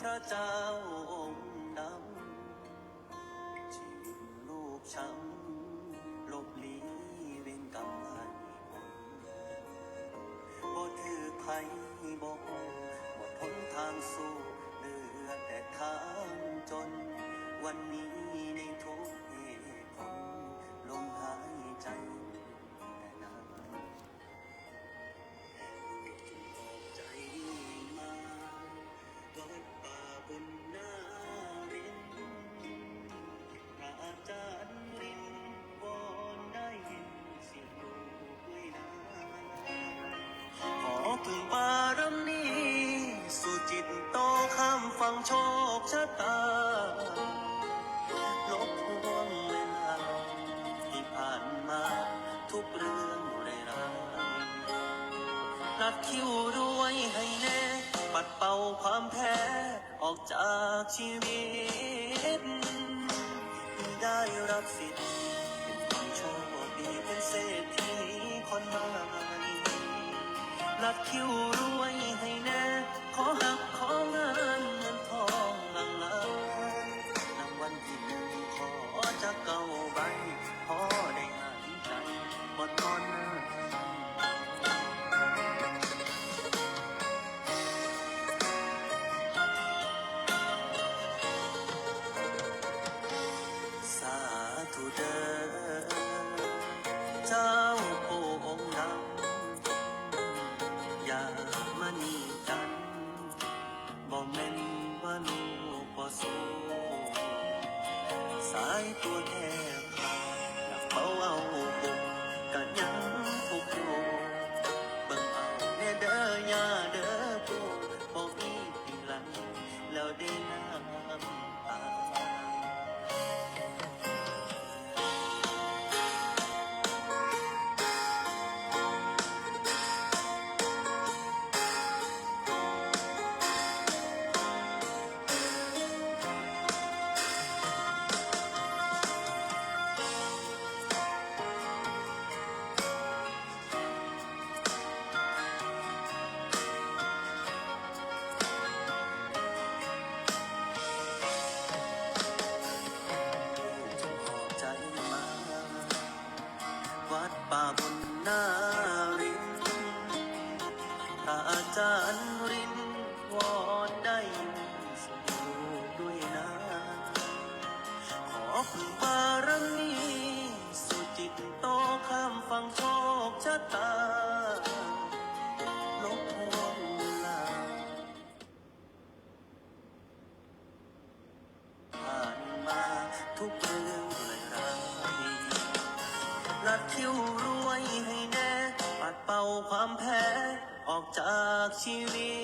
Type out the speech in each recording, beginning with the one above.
ພະເຈົ້າອົງດຳ ທີ່ລູກຊ້ຳ ລົບຫຼີເວນກຳໃຫ້ຜົນ ບໍ່ຖືກໃຜບອກ ໝົດຫົນທາງສູ້ ເຫຼືອແຕ່ທາງຈົນ ວັນນີ້ໃນທຸກເຫດຜົນ ລົມຫາຍໃຈແຕ່ນາງ ອອກໃຈມາ ວັດປ່າບຸນນາລິນ ພະອາຈານລິນ ວອນໄດ້ຍິນ ຂໍເພິ່ງບາລະມີ ສູ້ຈິດຕໍ່ຂ້າມຝັ່ງໂຊກຊະຕາ ລົບພວງເວລາທີ່ຜ່ານມາ ທຸກເລື່ອງໄຮ້ລາຍ ລັດຄິວດ້ວຍໃຫ້ແນ່ ປັດເປົ່າຄວາມແພ້ ອອກຈາກຊີວິດ ທີ່ໄດ້ຮັບສິດເປັນຄົນໂຊກດີ ເປັນເສດຖີຄົນໃໝ່ ລັດຄິວລວຍໃຫ້ແນ່ ຂໍຮັກຂໍງານເງິນທອງຫຼັ່ງໄຫຼ ລາງວັນທີໜຶ່ງຂໍຈາກເກົ້າໃບ ພໍໄດ້ຫາຍໃຈ ບໍ່ນອນນານ. ສາທຸເດີ ເຈົ້າຜູ້ອົງດຳ ຢາມະນີຈັນ ບໍ່ແມ່ນວ່າລູກບໍ່ສູ້ ສາຍຕົວແທບຂາດ ຢາກເຝົ້າເອົາອຸ້ມ ກະຍັງທຸກຢູ່ ເບິ່ງເອົາແນ່ເດີ ຢ່າເດີຜູ້ ບໍ່ມີທີ່ຫຼັງ ແລ້ວເດນ້ຳຕາ. ວັດປ່າບຸນນາລິນ ພະອາຈານລິນ ວອນໄດ້ ສະຫູດ້ວຍນາ ຂໍເພິ່ງບາລະມີ ສູ້ຈິດຕໍ່ຂ້າມຝັ່ງໂຊກຊະຕາ ລົບພວງເວລາຜ່ານມາ ທຸກເລື່ອງໄຮ້ລາຍ ລັດຄິວລວຍໃຫ້ແນ່ ປັດເປົ່າຄວາມແພ້ ອອກຈາກຊີວິ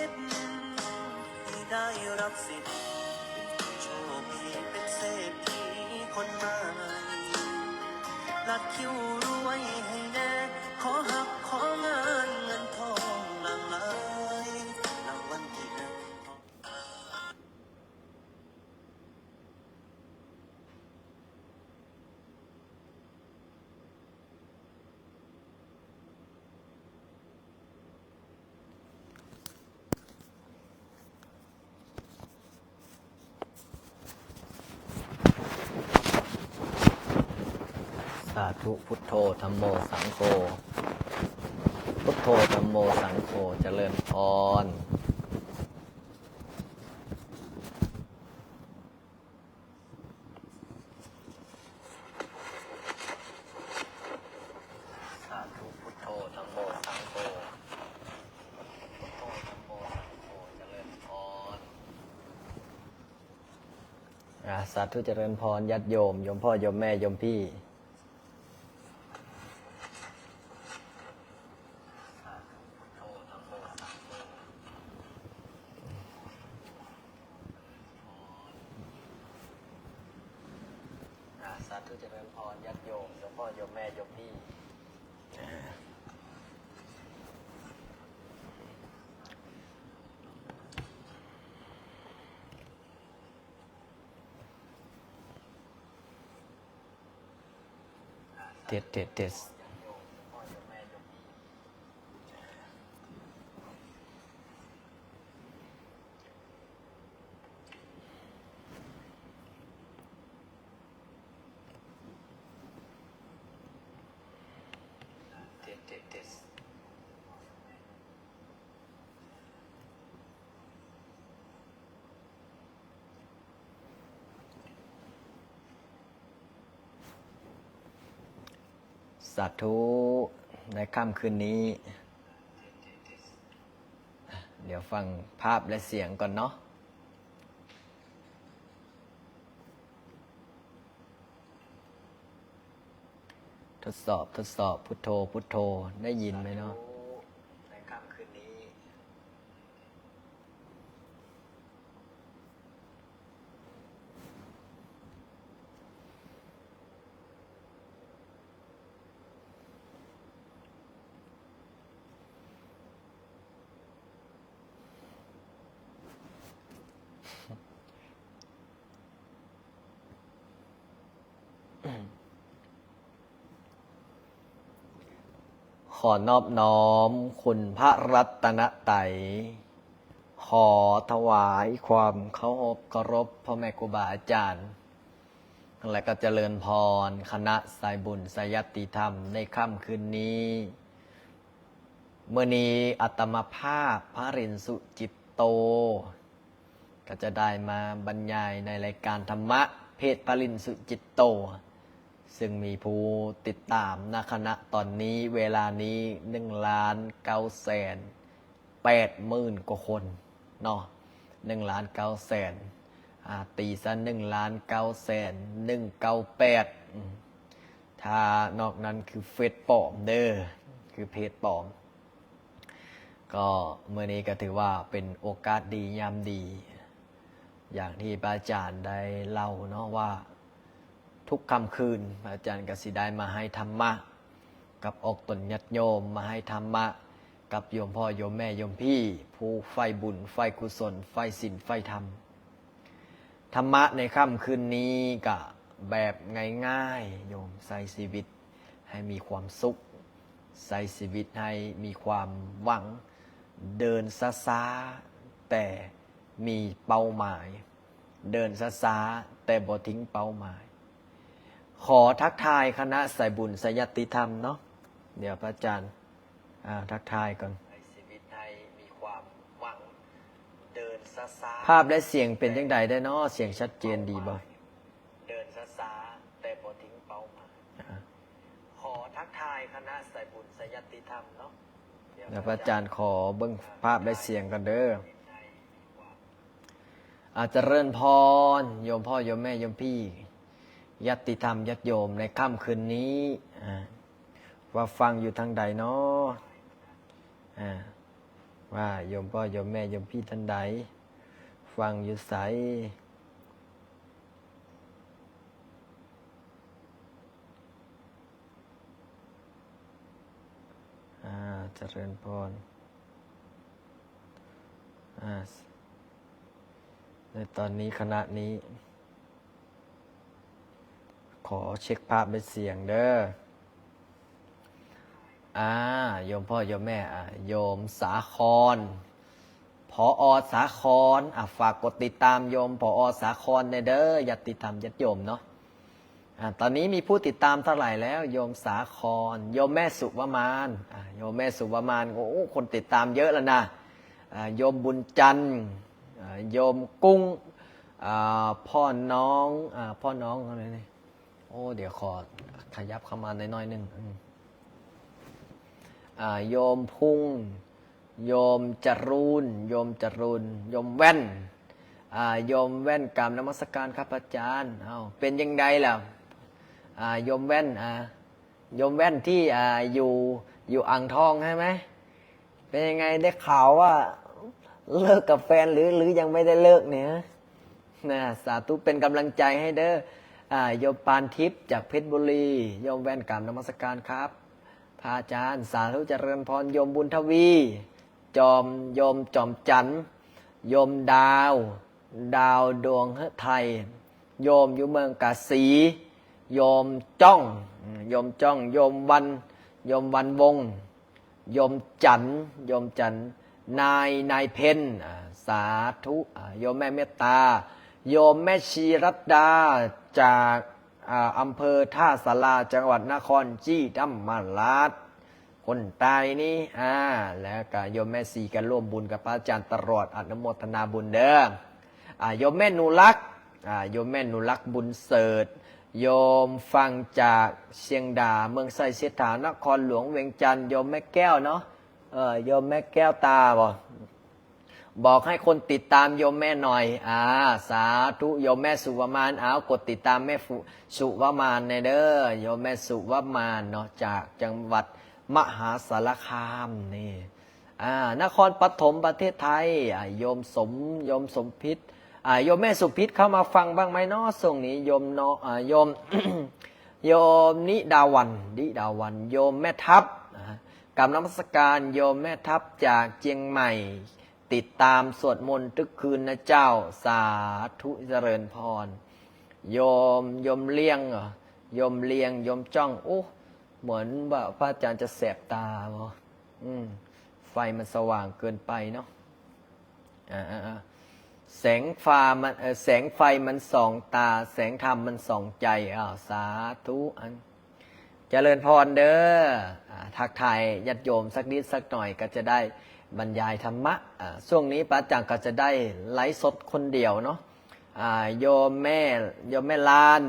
ດ ທີ່ໄດ້ຮັບສິດ ໂຊກດີເປັນເສດຖີຄົນໃໝ່ ລັດຄິວລວຍໃຫ້ແນ່ ຂໍຮັກຂໍງານເງິນທອງຫຼັ່ງໄຫຼ ລາງວັນທີໜຶ່ງ ສາທຸ ພຸດໂທ ທຳໂມ ສັງໂຄ ພຸດໂທ ທຳໂມ ສັງໂຄ ຈະເລີນພອນ. ສາທຸ ພຸດໂທ ທຳໂມ ສັງໂຄ ພຸດໂທ ທຳໂມ ສັງໂຄ ຈະເລີນພອນ. ອາ ສາທຸ ຈະເລີນພອນ ຍາດໂຍມ ໂຍມພໍ່ ໂຍມແມ່ ໂຍມພີ່. ອາ ສາທຸ ຈະເລີນພອນ ຍາດໂຍມ ໂຍມພໍ່ ໂຍມແມ່ ໂຍມພີ່. ເຕັດ ເຕັດ ເຕັດ. ອາ ສາທຸ ໃນຄ່ຳຄືນນີ້ ດຽວຟັງພາບ ແລະ ສຽງກ່ອນເນາະ. ທົດສອບ ທົດສອບ ພຸດໂທ ພຸດໂທ ໄດ້ຍິນໄໝເນາະ? ໃນຄ່ຳຄືນນີ້ ຂໍນອບນ້ອມຄຸນພະລັດຕະນະໄຕ, ຂໍຖວາຍຄວາມເຄົາລົບ ເຄົາລົບພໍ່ແມ່ຄູບາອາຈານ ແລະ ກໍຈະເລີນພອນຄະນະສາຍບຸນສາຍຍາດຕິທຳໃນຄ່ຳຄືນນີ້. ມື້ນີ້ອາດຕະມາພາບ ພະລິນສຸຈິດໂຕ ກໍຈະໄດ້ມາບັນຍາຍໃນລາຍການທຳມະເພຈພະລິນສຸຈິດໂຕ ຊຶ່ງມີຜູ້ຕິດຕາມນະຄະນະຕອນນີ້ ເວລານີ້ ໜຶ່ງລ້ານເກົ້າແສນແປດໝື່ນກວ່າຄົນເນາະ, ໜຶ່ງລ້ານເກົ້າແສນ ອາ ຕີຊະ ໜຶ່ງລ້ານເກົ້າແສນໜຶ່ງເກົ້າແປດ ອາ ຖ້ານອກນັ້ນຄືເຟສປອມເດີ ຄືເພຈປອມ. ກໍມື້ນີ້ກໍຖືວ່າເປັນໂອກາດດີຍາມດີ ຢ່າງທີ່ພະອາຈານໄດ້ເລົ່າເນາະວ່າ ທຸກຄ່ຳຄືນພະອາຈານກໍຊິໄດ້ມາໃຫ້ທຳມະກັບອອກຕົນຍາດໂຍມ, ມາໃຫ້ທຳມະກັບໂຍມພໍ່ໂຍມແມ່ໂຍມພີ່ ຜູ້ໃຝ່ບຸນໃຝ່ກຸສົນ ໃຝ່ສິນໃຝ່ທຳ. ທຳມະໃນຄ່ຳຄືນນີ້ກະແບບງ່າຍໆ ໂຍມໃຊ້ຊີວິດໃຫ້ມີຄວາມສຸກ, ໃຊ້ຊີວິດໃຫ້ມີຄວາມຫວັງ, ເດີນຊ້າໆ ແຕ່ມີເປົ້າໝາຍ, ເດີນຊ້າໆ ແຕ່ບໍ່ຖິ້ມເປົ້າໝາຍ. ຂໍທັກທາຍຄະນະສາຍບຸນສາຍຍາດຕິທຳເນາະ, ດຽວພະອາຈານ ອ່າ ທັກທາຍກ່ອນ. ໃຊ້ຊີວິດໃຫ້ມີຄວາມຫວັງ, ເດີນຊ້າໆ. ພາບ ແລະ ສຽງເປັນຈັ່ງໃດແດ່ເນາະ? ສຽງຊັດເຈນດີບໍ່? ເດີນຊ້າໆ ແຕ່ບໍ່ຖິ້ມເປົ້າໝາຍ. ອ່າ ຂໍທັກທາຍຄະນະສາຍບຸນສາຍຍາດຕິທຳເນາະ. ດຽວພະອາຈານຂໍເບິ່ງພາບ ແລະ ສຽງກ່ອນເດີ. ອາ ຈະເລີນພອນ ໂຍມພໍ່ໂຍມແມ່ໂຍມພີ່ ຍາດຕິທຳຍາດໂຍມໃນຄ່ຳຄືນນີ້ ອາ ວ່າຟັງຢູ່ທາງໃດເນາະ? ອາ ວ່າໂຍມພໍ່ໂຍມແມ່ໂຍມພີ່ທ່ານໃດ ຟັງຢູ່ໃສ? ອາ ຈະເລີນພອນ. ອາ ໃນຕອນນີ້ ຂະນະນີ້ ຂໍເຊັກພາບ ແລະ ສຽງເດີ. ອາ ໂຍມພໍ່ໂຍມແມ່ ອາ ໂຍມສາຄອນ ຜອ ສາຄອນ ອາ ຝາກກົດຕິດຕາມໂຍມ ຜອ ສາຄອນແດ່ເດີ ຍາດຕິທຳຍາດໂຍມເນາະ. ອາ ຕອນນີ້ມີຜູ້ຕິດຕາມເທົ່າໃດແລ້ວ? ໂຍມສາຄອນ ໂຍມແມ່ສຸວະມານ ອາ ໂຍມແມ່ສຸວະມານ ໂອ້ ຄົນຕິດຕາມເຍອະແລ້ວນະ. ອາ ໂຍມບຸນຈັນ ອາ ໂຍມກຸ້ງ ອາ ພໍ່ນ້ອງ ອາ ພໍ່ນ້ອງ ອັນນີ້ ໂອ້ ດຽວຂໍຂະຫຍັບເຂົ້າມາໜ້ອຍໜຶ່ງ ອາ ອາ ໂຍມພຸງ ໂຍມຈະຣູນ ໂຍມຈະຣູນ ໂຍມແວ່ນ ອາ ໂຍມແວ່ນ ກາບນະມັດສະການຄັບພະອາຈານ. ເອົ້າ ເປັນຈັ່ງໃດລະ ອາ ໂຍມແວ່ນ ອາ ໂຍມແວ່ນທີ່ ອາ ຢູ່ ຢູ່ອ່າງທອງໃຊ່ໄໝ? ເປັນຍັງໄງ? ໄດ້ຂ່າວວ່າເລີກກັບແຟນ ຫຼື ຫຼື ຍັງບໍ່ໄດ້ເລີກນີ້? ນະ ສາທຸ ເປັນກຳລັງໃຈໃຫ້ເດີ. ອາ ໂຍມປານທິບຈາກເພັດບຸລີ ໂຍມແວ່ນ ກາບນະມັດສະການຄັບພະອາຈານ. ສາທຸ ຈະເລີນພອນ. ໂຍມບຸນທະວີ ຈອມ ໂຍມຈອມຈັນ ໂຍມດາວ ດາວດວງເຮີໄທ ໂຍມຢູ່ເມືອງກາສີ ໂຍມຈ້ອງ ໂຍມຈ້ອງ ໂຍມວັນ ໂຍມວັນວົງ ໂຍມຈັນ ໂຍມຈັນ ນາຍ ນາຍເພັນ ອາ ສາທຸ ອາ ໂຍມແມ່ເມດຕາ ໂຍມແມ່ຊີລັດດາ ຈາກ ອາ ອຳເພີທ່າສາລາ ຈັງຫວັດນະຄອນສີທຳມະລາດ. ຄົນໃຕ້ນີ້ ອາ ແລ້ວກະໂຍມແມ່ສີກະຮ່ວມບຸນກັບພະອາຈານຕະຫຼອດ ອະນຸໂມທະນາບຸນເດີ. ອາ ໂຍມແມ່ໜູລັກ ອາ ໂຍມແມ່ໜູລັກບຸນເສີດ ໂຍມຟັງຈາກຊຽງດາ ເມືອງໄຊເສດຖາ ນະຄອນຫຼວງວຽງຈັນ ໂຍມແມ່ແກ້ວເນາະ ເອີ ໂຍມແມ່ແກ້ວຕາບໍ? ບອກໃຫ້ຄົນຕິດຕາມໂຍມແມ່ໜ້ອຍ. ອາ ສາທຸ ໂຍມແມ່ສຸວະມານ. ເອົາ ກົດຕິດຕາມແມ່ ຟຸ ສຸວະມານແດ່ເດີ ໂຍມແມ່ສຸວະມານເນາະ ຈາກຈັງຫວັດມະຫາສາລະຄາມນີ້ ອາ ນະຄອນປະຖົມ ປະເທດໄທ. ອາ ໂຍມສົມ ໂຍມສົມພິດ ອາ ໂຍມແມ່ສົມພິດເຂົ້າມາຟັງບ້າງໄໝເນາະຊ່ວງນີ້? ໂຍມເນາະ ອາ ໂຍມ ໂຍມນິດາວັນ ນິດາວັນ ໂຍມແມ່ທັບ ອາ ກາບນະມັດສະການໂຍມແມ່ທັບຈາກຈຽງໃໝ່ ຕິດຕາມສວດມົນທຸກຄືນນະເຈົ້າ. ສາທຸ ຈະເລີນພອນ. ໂຍມ ໂຍມລຽງ ເອີ ໂຍມລຽງ ໂຍມຈ້ອງ ໂອ້ ເໝືອນວ່າພະອາຈານຈະແສບຕາບໍ? ອືມ ໄຟມັນສະຫວ່າງເກີນໄປເນາະ. ອາ ອາ ອາ ແສງຟ້າມັນ ເອີ ແສງໄຟມັນສ່ອງຕາ ແສງທຳມັນສ່ອງໃຈ. ອ້າວ ສາທຸ ອັນ ຈະເລີນພອນເດີ. ອາ ທັກທາຍຍາດໂຍມສັກນິດສັກໜ້ອຍ ກໍຈະໄດ້ບັນຍາຍທຳມະ. ອາ ຊ່ວງນີ້ພະອາຈານກໍຈະໄດ້ໄລຟ໌ສົດຄົນດຽວເນາະ. ອາ ໂຍມແມ່ ໂຍມແມ່ລານ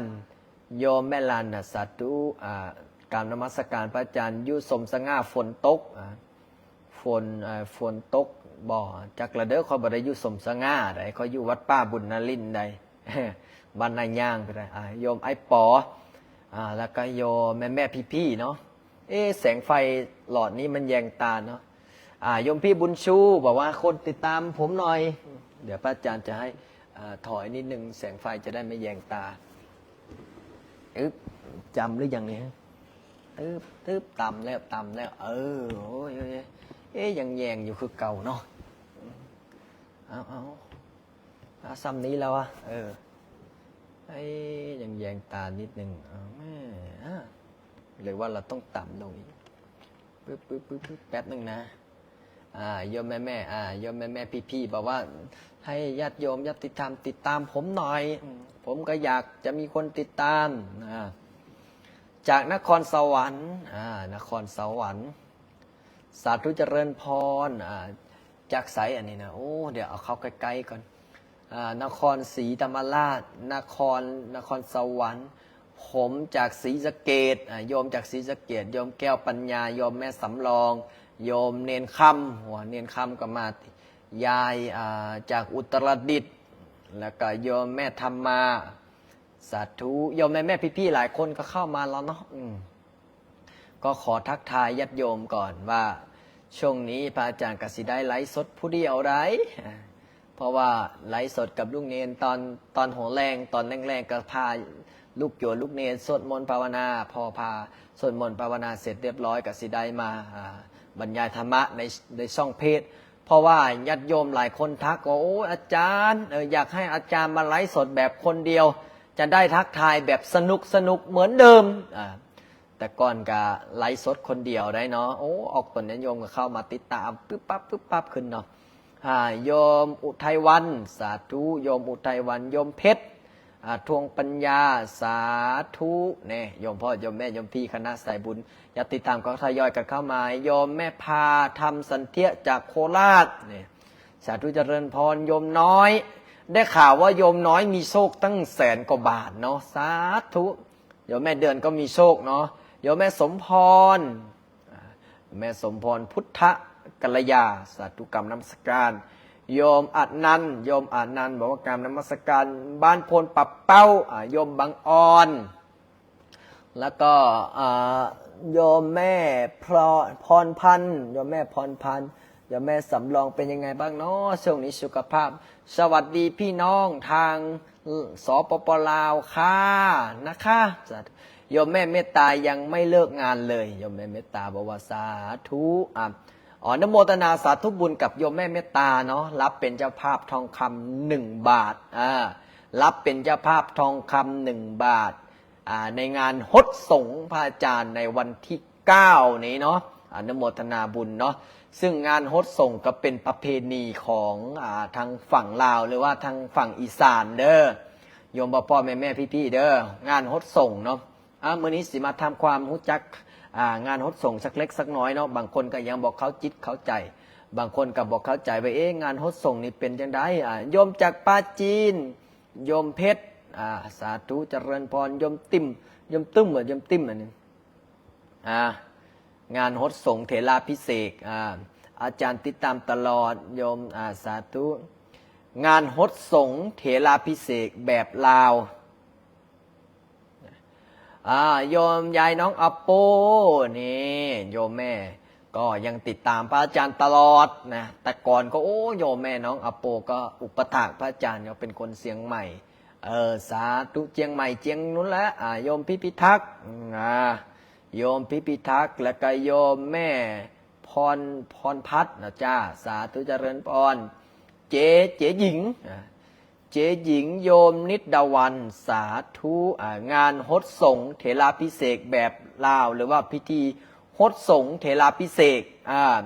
ໂຍມແມ່ລານນະ ສາທຸ. ອາ ກາບນະມັດສະການພະອາຈານ ຢູ່ສົມສະຫງ່າຝົນຕົກ ອາ ຝົນ ເອີ ຝົນຕົກບໍ? ຈັກລະເດີ ຂ້ອຍບໍ່ໄດ້ຢູ່ສົມສະຫງ່າໃດ ຂ້ອຍຢູ່ວັດປ່າບຸນນາລິນໃດ ບ້ານນາຍາງໄປໃດ. ອາ ໂຍມອ້າຍປໍ ອາ ແລ້ວກໍໂຍມແມ່ໆ ພີ່ໆ ເນາະ. ເອ ແສງໄຟຫຼອດນີ້ມັນແຍງຕາເນາະ. ອາ ໂຍມພີ່ບຸນຊູ ບອກວ່າ ກົດຕິດຕາມຜົມໜ້ອຍ. ດຽວພະອາຈານຈະໃຫ້ ອາ ຖອຍນິດໜຶ່ງ ແສງໄຟຈະໄດ້ບໍ່ແຍງຕາ. ອຶບ ຈຳຫຼືຍັງນີ້? ຕຶບ ຕຶບ ຕຳແລ້ວ ຕຳແລ້ວ. ເອີ ໂອ້ຍ ເອີ ເອີ ຍັງແຍງຢູ່ຄືເກົ່າເນາະ. ເອົາ ເອົາ ເອົາ ສ່ຳນີ້ແລ້ວວະ. ເອີ ເອີ ຍັງແຍງຕານິດໜຶ່ງ. ເອົາ ແມ່ ອາ ຫຼືວ່າລາວຕ້ອງຕຳລົງອີກ? ປຶບ ປຶບ ປຶບ ປຶບ ແປັບໜຶ່ງນະ. ອາ ໂຍມແມ່ໆ ອາ ໂຍມແມ່ໆ ພີ່ໆ ບອກວ່າ ໃຫ້ຍາດໂຍມ ຍາດຕິດຕາມ ຕິດຕາມຜົມໜ້ອຍ ອືມ ຜົມກໍຢາກຈະມີຄົນຕິດຕາມ. ອາ ຈາກນະຄອນສະຫວັນ ອາ ນະຄອນສະຫວັນ. ສາທຸ ຈະເລີນພອນ. ອາ ຈາກໃສອັນນີ້ນະ? ໂອ້ ດຽວເອົາເຂົ້າໃກ້ໆ ກ່ອນ. ອາ ນະຄອນສີທຳມະລາດ ນະຄອນ ນະຄອນສະຫວັນ. ຜົມຈາກສີສະເກດ ອາ ໂຍມຈາກສີສະເກດ ໂຍມແກ້ວປັນຍາ ໂຍມແມ່ສຳລອງ ໂຍມເນນຄຳ ໂຫ ເນນຄຳກໍມາ ຍາຍ ອາ ຈາກອຸດຕະລະດິດ ແລ້ວກໍໂຍມແມ່ທຳມາ. ສາທຸ ໂຍມແມ່ໆ ພີ່ໆ ຫຼາຍຄົນກໍເຂົ້າມາແລ້ວເນາະ. ອືມ ກໍຂໍທັກທາຍຍາດໂຍມກ່ອນວ່າ ຊ່ວງນີ້ພະອາຈານກໍຊິໄດ້ໄລຟ໌ສົດຜູ້ດຽວໃດ໋ ເພາະວ່າໄລຟ໌ສົດກັບລູກເນນຕອນ ຕອນຫົວແລງ ຕອນແລງໆ ກໍພາລູກໂຍມລູກເນນສວດມົນພາວະນາ. ພໍພາສວດມົນພາວະນາເສັດຮຽບຮ້ອຍ ກໍຊິໄດ້ມາ ອາ ບັນຍາຍທຳມະໃນ ໃນຊ່ອງເພຈ. ເພາະວ່າຍາດໂຍມຫຼາຍຄົນທັກວ່າ ໂອ້ ອາຈານ ເອີ ຢາກໃຫ້ອາຈານມາໄລຟ໌ສົດແບບຄົນດຽວ ຈະໄດ້ທັກທາຍແບບສະໜຸກໆ ເໝືອນເດີມ. ອາ ແຕ່ກ່ອນກະໄລຟ໌ສົດຄົນດຽວໄດ໋ເນາະ. ໂອ້ ອອກຕົນຍາດໂຍມກໍເຂົ້າມາຕິດຕາມປຶບປັບ ປຶບປັບຂຶ້ນເນາະ. ອາ ໂຍມອຸໄທວັນ ສາທຸ ໂຍມອຸໄທວັນ ໂຍມເພັດ ອາ ທວງປັນຍາ ສາທຸ ແນ່ ໂຍມພໍ່ ໂຍມແມ່ ໂຍມພີ່ ຄະນະສາຍບຸນ ຍາດຕິດຕາມກໍທະຍອຍກັນເຂົ້າມາ. ໂຍມແມ່ພາ ທຳສັນເທຍ ຈາກໂຄລາດ ນີ້ ສາທຸ ຈະເລີນພອນ. ໂຍມນ້ອຍ ໄດ້ຂ່າວວ່າໂຍມນ້ອຍມີໂຊກຕັ້ງແສນກວ່າບາດເນາະ ສາທຸ. ໂຍມແມ່ເດືອນກໍມີໂຊກເນາະ. ໂຍມແມ່ສົມພອນ ອາ ແມ່ສົມພອນ ພຸດທະກັນລະຍາ ສາທຸ ກາບນະມັດສະການ. ໂຍມອານັນ ໂຍມອານັນ ບອກວ່າ ກາບນະມັດສະການ ບ້ານໂພນປາເປົ້າ. ອາ ໂຍມບັງອອນ ແລ້ວກໍ ອາ ໂຍມແມ່ພຣ- ພອນພັນ ໂຍມແມ່ພອນພັນ ໂຍມແມ່ສຳລອງ ເປັນຍັງໄງບ້າງເນາະ ຊ່ວງນີ້ສຸຂະພາບ? ສະຫວັດດີພີ່ນ້ອງທາງ ສປປ ລາວ ຄ່າ ນະຄະ. ໂຍມແມ່ເມດຕາ ຍັງໄມ່ເລີກງານເລີຍ ໂຍມແມ່ເມດຕາ ບອກວ່າ ສາທຸ ອາ ອະນຸໂມທະນາສາທຸບຸນກັບໂຍມແມ່ເມດຕາເນາະ ຮັບເປັນເຈົ້າພາບທອງຄຳໜຶ່ງບາດ ອາ ຮັບເປັນເຈົ້າພາບທອງຄຳໜຶ່ງບາດ ອາ ໃນງານຫົດສົງພະອາຈານໃນວັນທີເກົ້ານີ້ເນາະ ອະນຸໂມທະນາບຸນເນາະ. ຊຶ່ງງານຫົດສົງກໍເປັນປະເພນີຂອງ ອາ ທາງຝັ່ງລາວ ຫຼືວ່າທາງຝັ່ງອີສານເດີ ໂຍມພໍ່ໆ ແມ່ໆ ພີ່ໆ ເດີ ງານຫົດສົງເນາະ. ອາ ມື້ນີ້ຊິມາທຳຄວາມຮູ້ຈັກ ອ່າ ງານຫົດສົງສັກເລັກສັກນ້ອຍເນາະ, ບາງຄົນກໍຍັງບໍ່ເຂົ້າຈິດເຂົ້າໃຈ, ບາງຄົນກໍບໍ່ເຂົ້າໃຈວ່າ ເອະ ງານຫົດສົງນີ້ເປັນຈັ່ງໃດ? ອ່າ ໂຍມຈາກປາຈີນ, ໂຍມເພັດ, ອ່າ ສາທຸຈະເລີນພອນ, ໂຍມຕິ້ມ, ໂຍມຕຶ້ມ, ໂຍມຕິ້ມອັນນີ້ ອ່າ ງານຫົດສົງເຖລາພິເສກ, ອ່າ ອາຈານຕິດຕາມຕະຫຼອດ, ໂຍມ, ອ່າ ສາທຸ. ງານຫົດສົງເຖລາພິເສກແບບລາວ. ອ່າ ໂຍມຍາຍນ້ອງອາໂປ ນີ້ ໂຍມແມ່ກໍຍັງຕິດຕາມພະອາຈານຕະຫຼອດນະ, ແຕ່ກ່ອນກໍ ໂອ້ ໂຍມແມ່ນ້ອງອາໂປກໍອຸປະຖາກພະອາຈານ, ເຂົາເປັນຄົນຊຽງໃໝ່. ເອີ ສາທຸ, ຊຽງໃໝ່ຊຽງນຸ້ນແຫຼະ. ອ່າ ໂຍມພິພິທັກ, ອ່າ ໂຍມພິພິທັກ ແລ້ວກໍໂຍມແມ່ພອນ, ພອນພັດນະຈ້າ, ສາທຸຈະເລີນພອນ. ເຈ, ເຈຍິງ, ອ່າ ເຈຍິງ, ໂຍມນິດດາວັນ, ສາທຸ. ອ່າ ງານຫົດສົງເຖລາພິເສກແບບລາວ ຫຼືວ່າພິທີຫົດສົງເຖລາພິເສກ, ອ່າ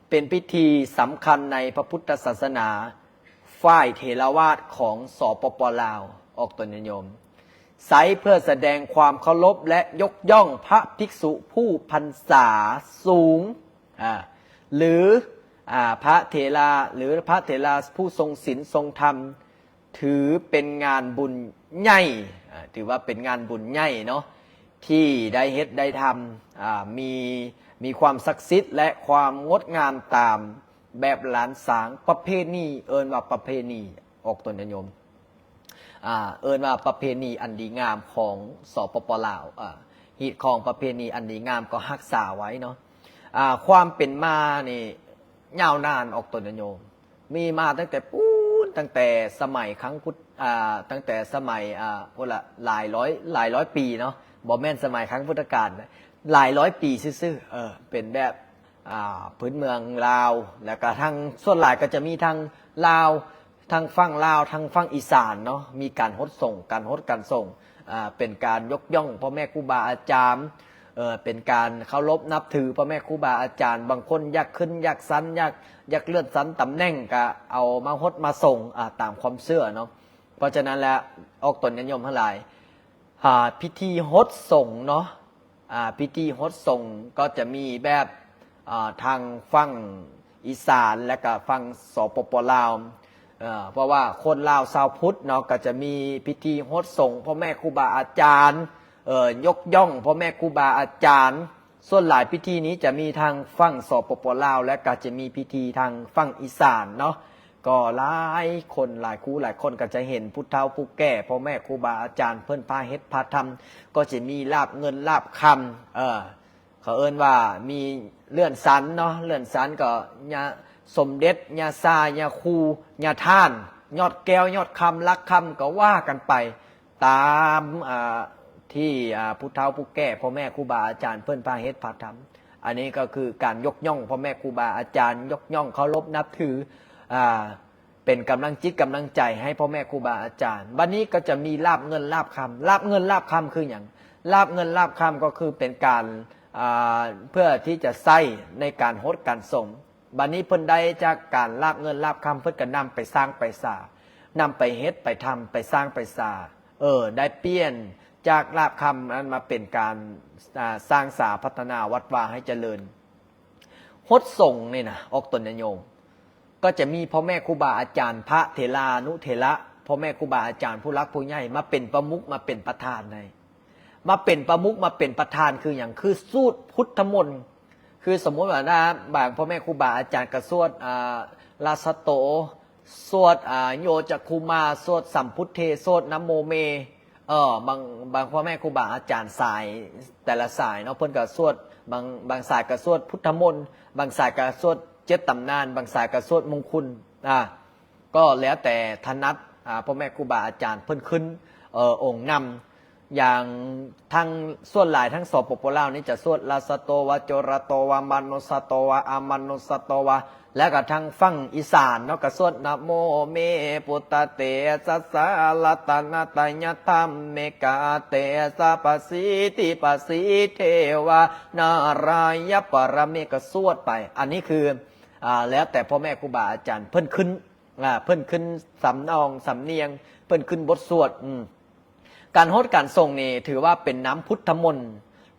ເປັນພິທີສຳຄັນໃນພະພຸດທະສາສະໜາ ຝ່າຍເຖລະວາດຂອງ ສປປ ລາວ ອອກຕົນຍາດໂຍມ, ໃຊ້ເພື່ອສະແດງຄວາມເຄົາລົບ ແລະ ຍົກຍ້ອງພະພິກສຸຜູ້ພັນສາສູງ, ອ່າ ຫຼື ອ່າ ພະເຖລາ ຫຼື ພະເຖລາຜູ້ຊົງສິນຊົງທຳ, ຖືເປັນງານບຸນໃຫຍ່, ອ່າ ຖືວ່າເປັນງານບຸນໃຫຍ່ເນາະ ທີ່ໄດ້ເຮັດໄດ້ທຳ, ອ່າ ມີ, ມີຄວາມສັກສິດ ແລະ ຄວາມງົດງາມຕາມ ແບບລ້ານຊ້າງ, ປະເພນີ, ເອີ້ນວ່າປະເພນີ ອອກຕົນຍາດໂຍມ, ອ່າ ເອີ້ນວ່າປະເພນີອັນດີງາມຂອງ ສປປ ລາວ, ອ່າ ຮີດຄອງປະເພນີອັນດີງາມກໍຮັກສາໄວ້ເນາະ. ອ່າ ຄວາມເປັນມານີ້ຍາວນານ ອອກຕົນຍາດໂຍມ, ມີມາຕັ້ງແຕ່ປູ້ນ, ຕັ້ງແຕ່ສະໄໝຄັ້ງພຸດ, ອ່າ ຕັ້ງແຕ່ສະໄໝ, ອ່າ ພຸ້ນລະ ຫຼາຍຮ້ອຍ, ຫຼາຍຮ້ອຍປີເນາະ, ບໍ່ແມ່ນສະໄໝຄັ້ງພຸດທະການ, ຫຼາຍຮ້ອຍປີຊື່ໆ, ເອີ ເປັນແບບ ອ່າ ພື້ນເມືອງລາວ, ແລ້ວກະທັງ ສ່ວນຫຼາຍກໍຈະມີທັງລາວ, ທັງຝັ່ງລາວ, ທັງຝັ່ງອີສານເນາະ, ມີການຫົດສົງ, ການຫົດການສົງ, ອ່າ ເປັນການຍົກຍ້ອງພໍ່ແມ່ຄູບາອາຈານ, ເອີ ເປັນການເຄົາລົບນັບຖືພໍ່ແມ່ຄູບາອາຈານ. ບາງຄົນຢາກຂຶ້ນຢາກຊັ້ນ, ຢາກ, ຢາກເລື່ອນຊັ້ນຕຳແໜ່ງ ກະເອົາມາຫົດມາສົງ, ອ່າ ຕາມຄວາມເຊື່ອເນາະ. ເພາະສະນັ້ນແລ້ວ ອອກຕົນຍາດໂຍມທັງຫຼາຍ, ອ່າ ພິທີຫົດສົງເນາະ, ອ່າ ພິທີຫົດສົງກໍຈະມີແບບ, ອ່າ ທາງຝັ່ງອີສານ ແລະກະຝັ່ງ ສປປ ລາວ, ເອີ ເພາະວ່າຄົນລາວຊາວພຸດເນາະ ກໍຈະມີພິທີຫົດສົງພໍ່ແມ່ຄູບາອາຈານ, ເອີ ຍົກຍ້ອງພໍ່ແມ່ຄູບາອາຈານ. ສ່ວນຫຼາຍພິທີນີ້ຈະມີທາງຝັ່ງ ສປປ ລາວ ແລະກະຈະມີພິທີທາງຝັ່ງອີສານເນາະ. ກໍຫຼາຍຄົນ, ຫຼາຍຄູ່ຫຼາຍຄົນກໍຈະເຫັນຜູ້ເຖົ້າຜູ້ແກ່, ພໍ່ແມ່ຄູບາອາຈານເພິ່ນພາເຮັດພາທຳ, ກໍຈະມີລາບເງິນລາບຄຳ, ເອີ ເຂົາເອີ້ນວ່າມີເລື່ອນຊັ້ນເນາະ, ເລື່ອນຊັ້ນກໍຍາສົມເດັດ, ຍາຊາ, ຍາຄູ, ຍາທ່ານ, ຍອດແກ້ວ, ຍອດຄຳ, ຫຼັກຄຳ ກໍວ່າກັນໄປ ຕາມ, ອ່າ, ທີ່, ອ່າ, ຜູ້ເຖົ້າຜູ້ແກ່, ພໍ່ແມ່ຄູບາອາຈານເພິ່ນພາເຮັດພາທຳ. ອັນນີ້ກໍຄືການຍົກຍ້ອງພໍ່ແມ່ຄູບາອາຈານ, ຍົກຍ້ອງເຄົາລົບນັບຖື, ອ່າ, ເປັນກຳລັງຈິດກຳລັງໃຈໃຫ້ພໍ່ແມ່ຄູບາອາຈານ. ບັດນີ້ກໍຈະມີລາບເງິນລາບຄຳ. ລາບເງິນລາບຄຳຄືຫຍັງ? ລາບເງິນລາບຄຳກໍຄືເປັນການ, ອ່າ, ເພື່ອທີ່ຈະໃຊ້ໃນການຫົດການສົງ. ບັດນີ້ເພິ່ນໄດ້ຈາກການລາບເງິນລາບຄຳ, ເພິ່ນກໍນຳໄປສ້າງໄປສາ, ນຳໄປເຮັດໄປທຳ, ໄປສ້າງໄປສາ, ເອີ, ໄດ້ປ່ຽນຈາກລາບຄຳນັ້ນມາເປັນການ, ອ່າ, ສ້າງສາພັດທະນາວັດວາໃຫ້ຈະເລີນ. ຫົດສົງນີ້ນະ, ອອກຕົນຍາດໂຍມ, ກໍຈະມີພໍ່ແມ່ຄູບາອາຈານ, ພະເຖລານຸເຖລະ, ພໍ່ແມ່ຄູບາອາຈານຜູ້ຫຼັກຜູ້ໃຫຍ່ມາເປັນປະມຸກ, ມາເປັນປະທານໃຫ້. ມາເປັນປະມຸກ, ມາເປັນປະທານຄືຫຍັງ? ຄືສູດພຸດທະມົນ. ຄືສົມມຸດວ່ານະ, ບາງພໍ່ແມ່ຄູບາອາຈານກໍສວດ, ອ່າ, ລາຊະໂຕ, ສວດ, ອ່າ, ໂຍຈັກຂຸມາ, ສວດສຳພຸດເທ, ສວດນະໂມເມ. ເອີ, ບາງ, ບາງພໍ່ແມ່ຄູບາອາຈານສາຍ, ແຕ່ລະສາຍເນາະ, ເພິ່ນກໍສວດ, ບາງ, ບາງສາຍກໍສວດພຸດທະມົນ, ບາງສາຍກໍສວດເຈັດຕຳນານ, ບາງສາຍກໍສວດມຸງຄຸນ, ອ່າ. ກໍແລ້ວແຕ່ຖະໜັດ, ອ່າ, ພໍ່ແມ່ຄູບາອາຈານເພິ່ນຂຶ້ນ, ເອີ, ອົງນຳ. ຢ່າງທາງ, ສ່ວນຫຼາຍທາງ ສປປ ລາວນີ້ຈະສວດລາຊະໂຕວາ, ໂຈລະໂຕວາ, ມະນຸດສະໂຕວາ, ອະມະນຸດສະໂຕວາ, ແລ້ວກໍທາງຝັ່ງອີສານເນາະ ກໍສວດນະໂມເມ ປຸດຕະເຕຊະສະ ລັດຕະນະຕະຍະທຳເມກາເຕຊະ ປະສິດທິປະສິດເທວາ ນາຣາຍະປະລະເມ ກໍສວດໄປ. ອັນນີ້ຄື, ອ່າ, ແລ້ວແຕ່ພໍ່ແມ່ຄູບາອາຈານເພິ່ນຂຶ້ນ ອ່າ, ເພິ່ນຂຶ້ນສຳນອງສຳນຽງ, ເພິ່ນຂຶ້ນບົດສວດ, ອືມ. ການຫົດການສົງນີ້ຖືວ່າເປັນນ້ຳພຸດທະມົນ,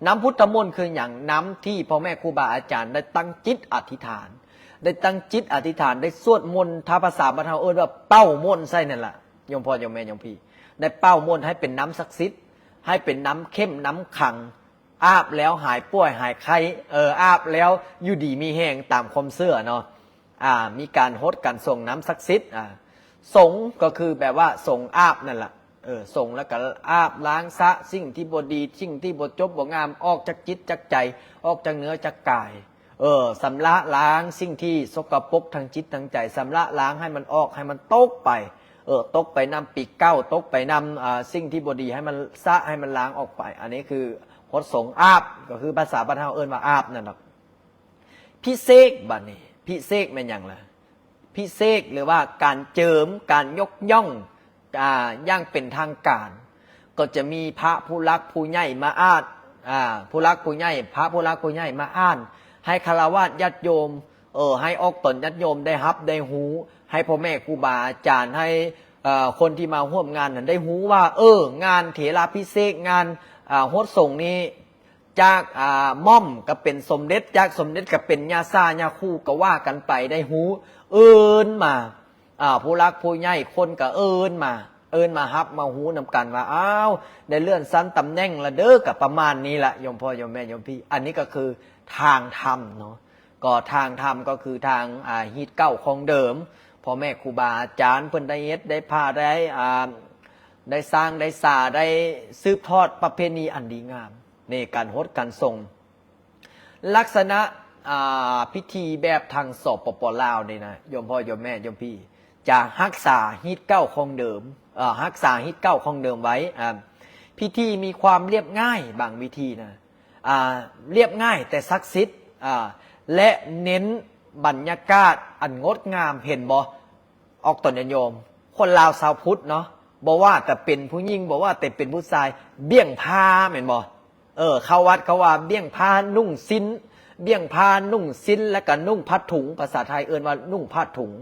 ນ້ຳພຸດທະມົນຄືຫຍັງ? ນ້ຳທີ່ພໍ່ແມ່ຄູບາອາຈານໄດ້ຕັ້ງຈິດອະທິຖານ, ໄດ້ຕັ້ງຈິດອະທິຖານ, ໄດ້ສວດມົນ, ຖ້າພາສາບ້ານເຮົາເອີ້ນວ່າເປົ່າມົນໃສ່ນັ້ນລະ ໂຍມພໍ່ໂຍມແມ່ໂຍມພີ່, ໄດ້ເປົ່າມົນໃຫ້ເປັນນ້ຳສັກສິດ, ໃຫ້ເປັນນ້ຳເຂັ້ມນ້ຳຂັງ, ອາບແລ້ວຫາຍປ່ວຍຫາຍໄຂ້, ເອີ ອາບແລ້ວຢູ່ດີມີແຮງຕາມຄວາມເຊື່ອເນາະ. ອ່າ ມີການຫົດກັນສົງນ້ຳສັກສິດ, ອ່າ ສົງກໍຄືແບບວ່າສົງອາບນັ້ນລະ, ເອີ ສົງແລ້ວກໍອາບລ້າງຊະສິ່ງທີ່ບໍ່ດີ, ສິ່ງທີ່ບໍ່ຈົບບໍ່ງາມ ອອກຈາກຈິດຈາກໃຈ, ອອກຈາກເນື້ອຈາກກາຍ, ເອີ ຊຳລະລ້າງສິ່ງທີ່ສົກກະປົກທາງຈິດທາງໃຈ, ຊຳລະລ້າງໃຫ້ມັນອອກ ໃຫ້ມັນຕົກໄປ, ເອີ ຕົກໄປນຳປີເກົ່າ, ຕົກໄປນຳ ອ່າ ສິ່ງທີ່ບໍ່ດີ ໃຫ້ມັນຊະ ໃຫ້ມັນລ້າງອອກໄປ. ອັນນີ້ຄືຫົດສົງອາບ, ກໍຄືພາສາບ້ານເຮົາເອີ້ນວ່າອາບນັ້ນດອກ. ພິເສກ ບັດນີ້ ພິເສກແມ່ນຫຍັງລະ? ພິເສກ ຫຼືວ່າການເຈີມ ການຍົກຍ້ອງ ອ່າ ຢ່າງເປັນທາງການ, ກໍຈະມີພະຜູ້ຫຼັກຜູ້ໃຫຍ່ມາອາດ ອ່າ ຜູ້ຫຼັກຜູ້ໃຫຍ່ ພະຜູ້ຫຼັກຜູ້ໃຫຍ່ມາອ່ານ ໃຫ້ຄາລະວາດຍາດໂຍມ, ເອີ ໃຫ້ອອກຕົນຍາດໂຍມໄດ້ຮັບໄດ້ຮູ້, ໃຫ້ພໍ່ແມ່ຄູບາອາຈານ, ໃຫ້ ເອີ ຄົນທີ່ມາຮ່ວມງານນັ້ນໄດ້ຮູ້ວ່າ ເອີ ງານເຖລາພິເສກ ງານ ອ່າ ຫົດສົງນີ້ ຈາກ ອ່າ ໝ່ອມກໍເປັນສົມເດັດ, ຈາກສົມເດັດກໍເປັນຍາຊາຍາຄູ ກໍວ່າກັນໄປ, ໄດ້ຮູ້ ເອີ້ນມາ ອ່າ ຜູ້ຫຼັກຜູ້ໃຫຍ່ຄົນກໍເອີ້ນມາ, ເອີ້ນມາຮັບມາຮູ້ນຳກັນວ່າ ອ້າວ ໄດ້ເລື່ອນຊັ້ນຕຳແໜ່ງລະເດີ, ກໍປະມານນີ້ລະ ໂຍມພໍ່ໂຍມແມ່ໂຍມພີ່. ອັນນີ້ກໍຄືທາງທຳເນາະ, ກໍທາງທຳກໍຄືທາງ ອ່າ ຮີດເກົ່າຂອງເດີມ, ພໍ່ແມ່ຄູບາອາຈານເພິ່ນໄດ້ເຮັດໄດ້ພາໄດ້ ອ່າ ໄດ້ສ້າງໄດ້ສາ ໄດ້ສືບທອດປະເພນີອັນດີງາມ. ໃນການຫົດການສົງ ລັກສະນະ ອ່າ ພິທີແບບທາງ ສປປ ລາວ ນີ້ນະ ໂຍມພໍ່ໂຍມແມ່ໂຍມພີ່ ຈະຮັກສາຮີດເກົ່າຂອງເດີມ, ເອີ ຮັກສາຮີດເກົ່າຂອງເດີມໄວ້. ອ່າ ພິທີມີຄວາມລຽບງ່າຍ, ບາງພິທີນະ ອ່າ ລຽບງ່າຍແຕ່ສັກສິດ, ອ່າ ແລະ ເນັ້ນບັນຍາກາດອັນງົດງາມ. ເຫັນບໍ່? ອອກຕົນຍາດໂຍມ ຄົນລາວຊາວພຸດເນາະ, ບໍ່ວ່າແຕ່ເປັນຜູ້ຍິງ ບໍ່ວ່າແຕ່ເປັນຜູ້ຊາຍ ບ່ຽງຜ້າແມ່ນບໍ່? ເອີ ເຂົ້າວັດເຂົາວ່າບ່ຽງຜ້ານຸ່ງສິ້ນ, ບ່ຽງຜ້ານຸ່ງສິ້ນ ແລ້ວກໍນຸ່ງຜ້າຖຸງ, ພາສາໄທເອີ້ນວ່ານຸ່ງຜ້າຖຸງ,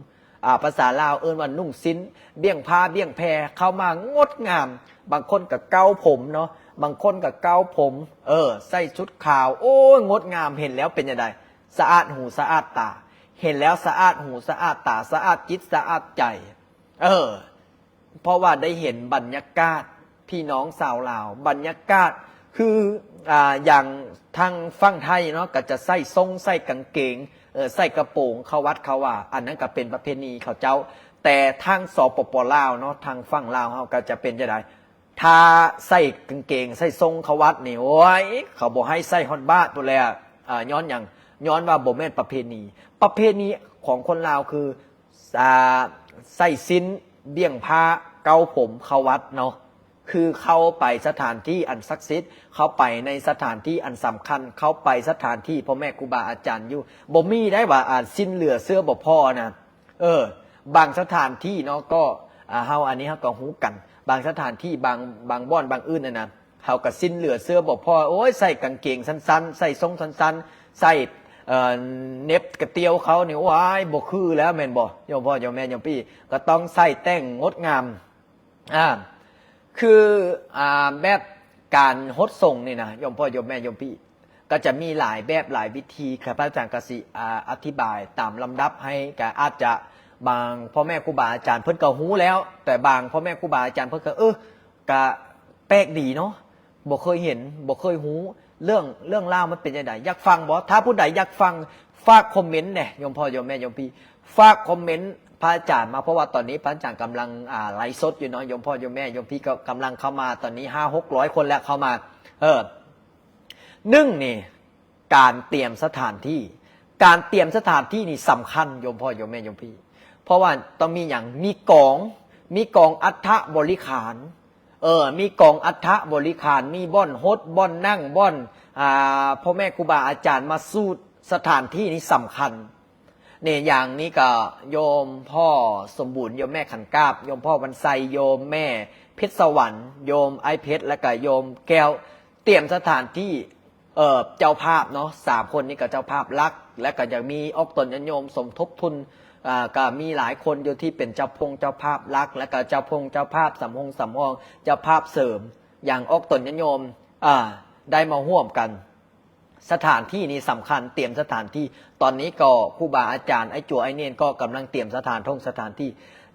ອ່າ ພາສາລາວເອີ້ນວ່ານຸ່ງສິ້ນ, ບ່ຽງຜ້າບ່ຽງແພເຂົ້າມາງົດງາມ. ບາງຄົນກໍເກົ້າຜົມເນາະ, ບາງຄົນກໍເກົ້າຜົມ, ເອີ ໃສ່ຊຸດຂາວ, ໂອ້ຍ ງົດງາມ, ເຫັນແລ້ວເປັນຈັ່ງໃດ? ສະອາດຫູສະອາດຕາ, ເຫັນແລ້ວສະອາດຫູສະອາດຕາ, ສະອາດຈິດສະອາດໃຈ. ເອີ ເພາະວ່າໄດ້ເຫັນບັນຍາກາດພີ່ນ້ອງຊາວລາວ, ບັນຍາກາດຄື ອ່າ ຢ່າງທາງຝັ່ງໄທເນາະ ກໍຈະໃສ່ສົ້ງໃສ່ກາງເກງ, ເອີ ໃສ່ກະໂປງເຂົ້າວັດເຂົ້າວາ, ອັນນັ້ນກໍເປັນປະເພນີເຂົາເຈົ້າ. ແຕ່ທາງ ສປປ ລາວ ເນາະ, ທາງຝັ່ງລາວເຮົາກໍຈະເປັນຈັ່ງໃດ? ຖ້າໃສ່ກາງເກງໃສ່ສົ້ງເຂົ້າວັດນີ້ ໂອ້ຍ ເຂົາບໍ່ໃຫ້ໃສ່ຮອດບາດພຸ້ນແຫຼະ. ເອີ ຍ້ອນຫຍັງ? ຍ້ອນວ່າບໍ່ແມ່ນປະເພນີ. ປະເພນີຂອງຄົນລາວຄື ອ່າ ໃສ່ສິ້ນ, ບ່ຽງຜ້າ, ເກົ້າຜົມ, ເຂົ້າວັດເນາະ, ຄືເຂົ້າໄປສະຖານທີ່ອັນສັກສິດ, ເຂົ້າໄປໃນສະຖານທີ່ອັນສຳຄັນ, ເຂົ້າໄປສະຖານທີ່ພໍ່ແມ່ຄູບາອາຈານຢູ່. ບໍ່ມີໄດ້ວ່າ ອ່າ ສິ້ນເຫຼືອເສື້ອບໍ່ພໍນະ. ເອີ ບາງສະຖານທີ່ເນາະ ກໍ ອ່າ ເຮົາ ອັນນີ້ເຮົາກໍຮູ້ກັນ, ບາງສະຖານທີ່ ບາງ ບາງບ່ອນ ບາງອື່ນນັ້ນນະ ເຮົາກໍສິ້ນເຫຼືອເສື້ອບໍ່ພໍ, ໂອ້ຍ ໃສ່ກາງເກງສັ້ນໆ ໃສ່ສົ້ງສັ້ນໆ ໃສ່ ເອີ ເນັບກະຕ່ຽວເຂົານີ້ ໂອ້ຍ ບໍ່ຄືແລ້ວແມ່ນບໍ່? ໂຍມພໍ່ໂຍມແມ່ໂຍມພີ່ ກໍຕ້ອງໃສ່ແຕ່ງງົດງາມ. ອ່າ ຄື ອ່າ ແບບການຫົດສົງນີ້ນະ ໂຍມພໍ່ໂຍມແມ່ໂຍມພີ່ ກໍຈະມີຫຼາຍແບບຫຼາຍວິທີ. ຂ້າພະເຈົ້າກໍຊິ ອ່າ ອະທິບາຍຕາມລຳດັບໃຫ້, ກໍອາດຈະບາງພໍ່ແມ່ຄູບາອາຈານເພິ່ນກໍຮູ້ແລ້ວ, ແຕ່ບາງພໍ່ແມ່ຄູບາອາຈານເພິ່ນກໍ ເອີ ກະແປກດີເນາະ, ບໍ່ເຄີຍເຫັນ ບໍ່ເຄີຍຮູ້ເລື່ອງ ເລື່ອງລາວມັນເປັນຈັ່ງໃດ. ຢາກຟັງບໍ່? ຖ້າຜູ້ໃດຢາກຟັງ ຝາກຄອມເມັນແດ່ ໂຍມພໍ່ໂຍມແມ່ໂຍມພີ່, ຝາກຄອມເມັນພະອາຈານມາ, ເພາະວ່າຕອນນີ້ພະອາຈານກຳລັງ ອ່າ ໄລຟ໌ສົດຢູ່ເນາະ, ໂຍມພໍ່ໂຍມແມ່ໂຍມພີ່ກໍກຳລັງເຂົ້າມາ, ຕອນນີ້ຫ້າຫົກຮ້ອຍຄົນແລ້ວເຂົ້າມາ. ເອີ ໜຶ່ງນີ້ ການຕຽມສະຖານທີ່, ການຕຽມສະຖານທີ່ນີ້ສຳຄັນ ໂຍມພໍ່ໂຍມແມ່ໂຍມພີ່, ເພາະວ່າຕ້ອງມີຫຍັງ? ມີກອງ ມີກອງອັດຖະບໍລິຂານ, ເອີ ມີກອງອັດຖະບໍລິຂານ, ມີບ່ອນຫົດ ບ່ອນນັ່ງ ບ່ອນ ອ່າ ພໍ່ແມ່ຄູບາອາຈານມາສູດ. ສະຖານທີ່ນີ້ສຳຄັນ. ນີ້ ຢ່າງນີ້ກໍໂຍມພໍ່ສົມບູນ ໂຍມແມ່ຂັນກາບ ໂຍມພໍ່ວັນໄຊ ໂຍມແມ່ເພັດສະຫວັນ ໂຍມອ້າຍເພັດ ແລ້ວກໍໂຍມແກ້ວ ຕຽມສະຖານທີ່. ເອີ ເຈົ້າພາບເນາະ ສາມຄົນນີ້ກໍເຈົ້າພາບຫຼັກ, ແລ້ວກໍຍັງມີອອກຕົນຍາດໂຍມສົມທົບທຶນ, ອ່າ ກໍມີຫຼາຍຄົນຢູ່ທີ່ເປັນເຈົ້າພົງເຈົ້າພາບຫຼັກ ແລ້ວກໍເຈົ້າພົງເຈົ້າພາບສຳຮົງສຳຮອງ ເຈົ້າພາບເສີມ. ຢ່າງອອກຕົນຍາດໂຍມ ອ່າ ໄດ້ມາຮ່ວມກັນ. ສະຖານທີ່ນີ້ສຳຄັນ, ຕຽມສະຖານທີ່. ຕອນນີ້ກໍຄູບາອາຈານ, ອ້າຍຈົວ, ອ້າຍເນນກໍກຳລັງຕຽມສະຖານທົ່ງສະຖານທີ່,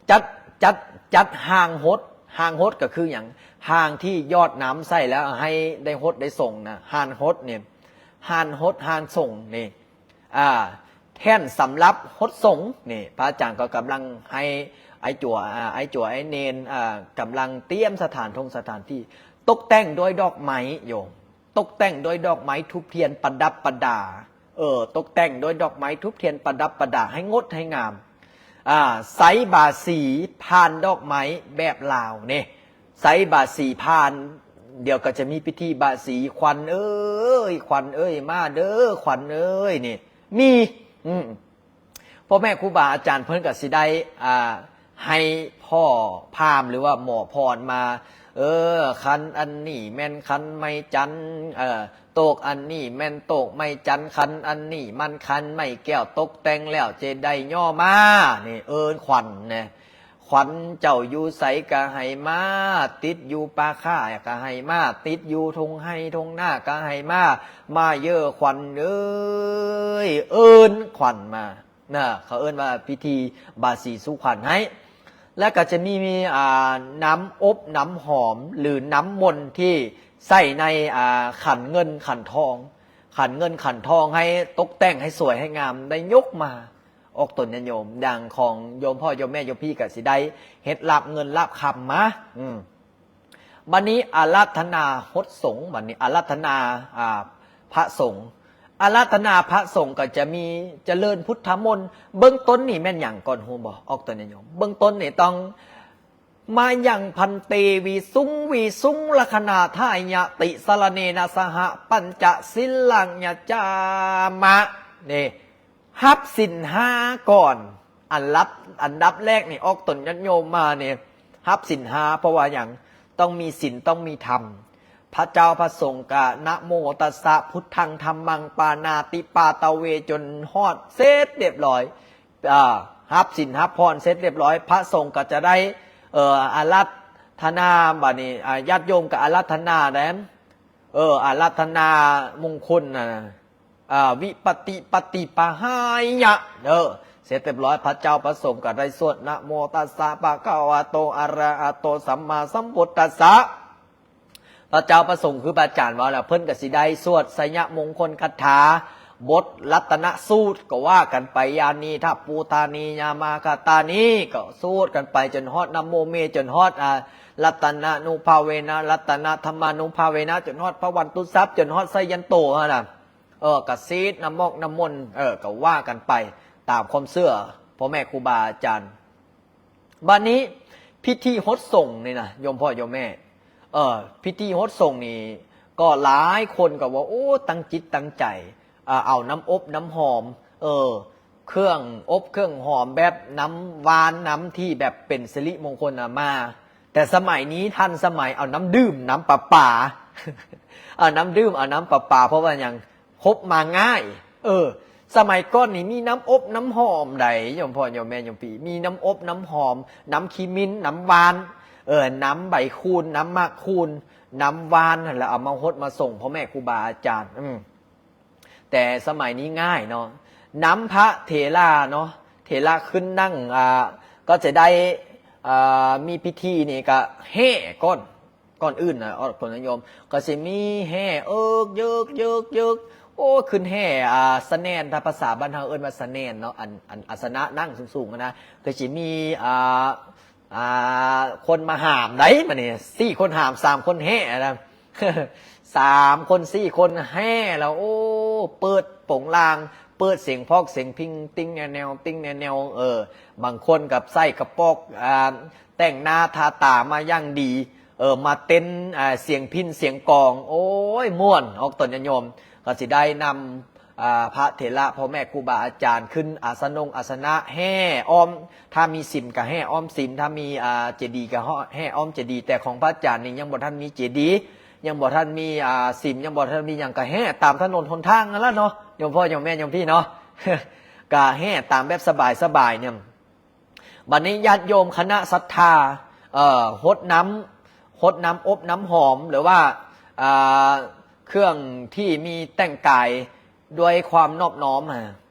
ຈັດ, ຈັດ, ຈັດຮ່າງຫົດ. ຮ່າງຫົດກໍຄືຫຍັງ? ຮ່າງທີ່ຢອດນ້ຳໃສ່ແລ້ວໃຫ້ໄດ້ຫົດໄດ້ສົງນະ. ຮ່າງຫົດນີ້, ຮ່າງຫົດ, ຮ່າງສົງນີ້. ອ່າ ແທ່ນສຳລັບຫົດສົງນີ້ ພະອາຈານກໍກຳລັງໃຫ້ອ້າຍຈົວ, ອ່າ ອ້າຍຈົວ, ອ້າຍເນນ, ອ່າ ກຳລັງຕຽມສະຖານທົ່ງສະຖານທີ່, ຕົກແຕ່ງດ້ວຍດອກໄມ້ໂຍມ, ຕົກແຕ່ງດ້ວຍດອກໄມ້ທູບທຽນປະດັບປະດາ. ເອີ ຕົກແຕ່ງດ້ວຍດອກໄມ້ທູບທຽນປະດັບປະດາໃຫ້ງົດໃຫ້ງາມ. ອ່າ ໃສ່ບາສີຜ່ານດອກໄມ້ແບບລາວນີ້, ໃສ່ບາສີຜ່ານ. ດຽວກໍຈະມີພິທີບາສີ, ຂວັນເອີຍ, ຂວັນເອີຍ, ມາເດີ, ຂວັນເອີຍ, ນີ້ມີ. ອືມ ພໍ່ແມ່ຄູບາອາຈານເພິ່ນກໍຊິໄດ້ ອ່າ ໃຫ້ພໍ່ພາມ ຫຼືວ່າໝໍພອນມາ, ເອີ ຂັນອັນນີ້ແມ່ນຂັນໄມ້ຈັນ, ເອີ ໂຕກອັນນີ້ແມ່ນໂຕກໄມ້ຈັນ, ຂັນອັນນີ້ມັນຂັນໄມ້ແກ້ວ, ຕົກແຕ່ງແລ້ວຈະໄດ້ຍໍມາ. ນີ້ເອີ້ນຂວັນນະ. ຂວັນເຈົ້າຢູ່ໃສກະໃຫ້ມາ, ຕິດຢູ່ປ່າຄາກະໃຫ້ມາ, ຕິດຢູ່ທົ່ງໄຮ່ທົ່ງນາກະໃຫ້ມາ, ມາເດີຂວັນເອີຍ, ເອີ້ນຂວັນມານະ. ເຂົາເອີ້ນວ່າພິທີບາສີສູ່ຂວັນໃຫ້. ແລ້ວກໍຈະມີ ອ່າ ນ້ຳອົບນ້ຳຫອມ ຫຼື ນ້ຳມົນທີ່ໃສ່ໃນ ອ່າ ຂັນເງິນຂັນທອງ, ຂັນເງິນຂັນທອງໃຫ້ຕົກແຕ່ງໃຫ້ສວຍໃຫ້ງາມ ໄດ້ຍົກມາ ອອກຕົນຍາດໂຍມ, ຢ່າງຂອງໂຍມພໍ່ໂຍມແມ່ໂຍມພີ່ກໍຊິໄດ້ເຮັດລາບເງິນລາບຄຳມາ. ອືມ ບັດນີ້ອາລາທະນາຫົດສົງ, ບັດນີ້ອາລາທະນາ ອ່າ ພະສົງ. ອາລາທະນາພະສົງກໍຈະມີຈະເລີນພຸດທະມົນ. ເບື້ອງຕົ້ນນີ້ແມ່ນຫຍັງກ່ອນຮູ້ບໍ່? ອອກຕົນຍາດໂຍມ, ເບື້ອງຕົ້ນນີ້ຕ້ອງ ມາຍັງພັນເຕ ວິສຸງ ວິສຸງ ລັກຂະນາທາຍະ ຕິສະລະເນນະ ສະຫະ ປັນຈະສິນລັງ ຍະຈາມະ. ນີ້ ຮັບສິນຫ້າກ່ອນ. ອັນລັບ ອັນດັບແລກນີ້ ອອກຕົນຍາດໂຍມມານີ້ ຮັບສິນຫ້າ ເພາະວ່າຫຍັງ? ຕ້ອງມີສິນ ຕ້ອງມີທຳ. ພະເຈົ້າພະສົງກະ ນະໂມຕັດສະ ພຸດທັງ ທຳມັງ ປານາຕິປາຕາເວ ຈົນຮອດເສັດຮຽບຮ້ອຍ. ອ່າ ຮັບສິນຮັບພອນເສັດຮຽບຮ້ອຍ, ພະສົງກໍຈະໄດ້ ເອີ ອາລາທະນາ. ບັດນີ້ ອ່າ ຍາດໂຍມກໍອາລາທະນາແດ່ ເອີ ອາລາທະນາມຸງຄຸນນະ ອ່າ ວິປະຕິປະຕິປະຫາຍະ ເອີ ເສັດຮຽບຮ້ອຍ, ພະເຈົ້າພະສົງກໍໄດ້ສວດ ນະໂມຕັດສະ ພະຄະວະໂຕ ອະລະຫະໂຕ ສຳມາສຳພຸດທັດສະ. ພະເຈົ້າພະສົງ ຄືພະອາຈານເວົ້າແລ້ວ ເພິ່ນກໍຊິໄດ້ສວດໄຊຍະມົງຄົນຄາຖາ, ບົດລັດຕະນະສູດ ກໍວ່າກັນໄປ, ຍານີທະພູຕານີ ຍາມາຄາຕານີ ກໍສູດກັນໄປ ຈົນຮອດນະໂມເມ ຈົນຮອດ ອ່າ ລັດຕະນານຸພາເວນະ ລັດຕະນະທຳມານຸພາເວນະ ຈົນຮອດພະວັນຕຸສັບ ຈົນຮອດໄຊຍັນໂຕຫັ້ນນະ. ເອີ ກະສີດນ້ຳໝອກນ້ຳມົນ ເອີ ກະວ່າກັນໄປຕາມຄວາມເຊື່ອພໍ່ແມ່ຄູບາອາຈານ. ບັດນີ້ພິທີຫົດສົງນີ້ນະ ໂຍມພໍ່ໂຍມແມ່ ເອີ ພິທີຫົດສົງນີ້ ກໍຫຼາຍຄົນກໍວ່າ ໂອ້ ຕັ້ງຈິດຕັ້ງໃຈ ເອົານ້ຳອົບນ້ຳຫອມ ເອີ ເຄື່ອງອົບເຄື່ອງຫອມ ແບບນ້ຳຫວານ ນ້ຳທີ່ແບບເປັນສິລິມົງຄົນນະມາ. ແຕ່ສະໄໝນີ້ທັນສະໄໝ ເອົານ້ຳດື່ມ ນ້ຳປະປາ ເອົານ້ຳດື່ມ ເອົານ້ຳປະປາ ເພາະວ່າຫຍັງ? ພົບມາງ່າຍ. ເອີ ສະໄໝກ່ອນນີ້ມີນ້ຳອົບນ້ຳຫອມໃດ໋ ໂຍມພໍ່ໂຍມແມ່ໂຍມພີ່, ມີນ້ຳອົບນ້ຳຫອມ ນ້ຳຂີ້ມິ້ນ ນ້ຳຫວານ ເອີ ນ້ຳໃບຄູນ ນ້ຳໝາກຄູນ ນ້ຳຫວານຫັ້ນແຫຼະ ເອົາມາຫົດມາສົງພໍ່ແມ່ຄູບາອາຈານ. ອືມ ແຕ່ສະໄໝນີ້ງ່າຍເນາະ, ນຳພະເຖລາເນາະ ເຖລາຂຶ້ນນັ່ງ ອ່າ ກໍຈະໄດ້ ອ່າ ມີພິທີນີ້ກະແຫ່ກ່ອນ ກ່ອນອື່ນນະ ອອກຕົນຍາດໂຍມ ກໍຊິມີແຫ່ເອິກເຢິກເຢິກເຢິກ ໂອ້ ຂຶ້ນແຫ່ ອ່າ ສະແໜ່ນ ຖ້າພາສາບ້ານເຮົາເອີ້ນວ່າສະແໜ່ນເນາະ ອັນ ອັນອາສະນະນັ່ງສູງໆຫັ້ນນະ ກໍຊິມີ ອ່າ ອ່າ ຄົນມາຫາມໃດ໋ ບັດນີ້ ສີ່ຄົນຫາມ ສາມຄົນແຫ່ນະ ສາມຄົນ ສີ່ຄົນແຫ່ແລ້ວ ໂອ້ ເປີດໂປງລາງ ເປີດສຽງພອກສຽງພິງ ຕິ້ງແນວໆ ຕິ້ງແນວໆ ເອີ ບາງຄົນກໍໃສ່ກະປອກ ອ່າ ແຕ່ງໜ້າທາຕາມາຢ່າງດີ ເອີ ມາເຕັ້ນ ອ່າ ສຽງພິນສຽງກອງ ໂອ້ຍ ມ່ວນ ອອກຕົນຍາດໂຍມ ກໍຊິໄດ້ນຳ ອ່າ ພະເຖລະ ພໍ່ແມ່ຄູບາອາຈານ ຂຶ້ນອາສະນົງອາສະນະ ແຫ່ອ້ອມ ຖ້າມີສິມກໍແຫ່ອ້ອມສິມ ຖ້າມີ ອ່າ ເຈດີກໍແຫ່ອ້ອມເຈດີ ແຕ່ຂອງພະອາຈານນີ້ຍັງບໍ່ທັນມີເຈດີ ຍັງບໍ່ທັນມີ ອ່າ ສິມ ຍັງບໍ່ທັນມີຫຍັງ ກໍແຫ່ຕາມຖະໜົນຫົນທາງຫັ້ນລະເນາະ ໂຍມພໍ່ໂຍມແມ່ໂຍມພີ່ເນາະ ກໍແຫ່ຕາມແບບສະບາຍໆ ນີ້. ບັດນີ້ຍາດໂຍມຄະນະສັດທາ ເອີ ຫົດນ້ຳ ຫົດນ້ຳອົບນ້ຳຫອມ ຫຼືວ່າ ອ່າ ເຄື່ອງທີ່ມີແຕ່ງກາຍດ້ວຍຄວາມນອບນ້ອມ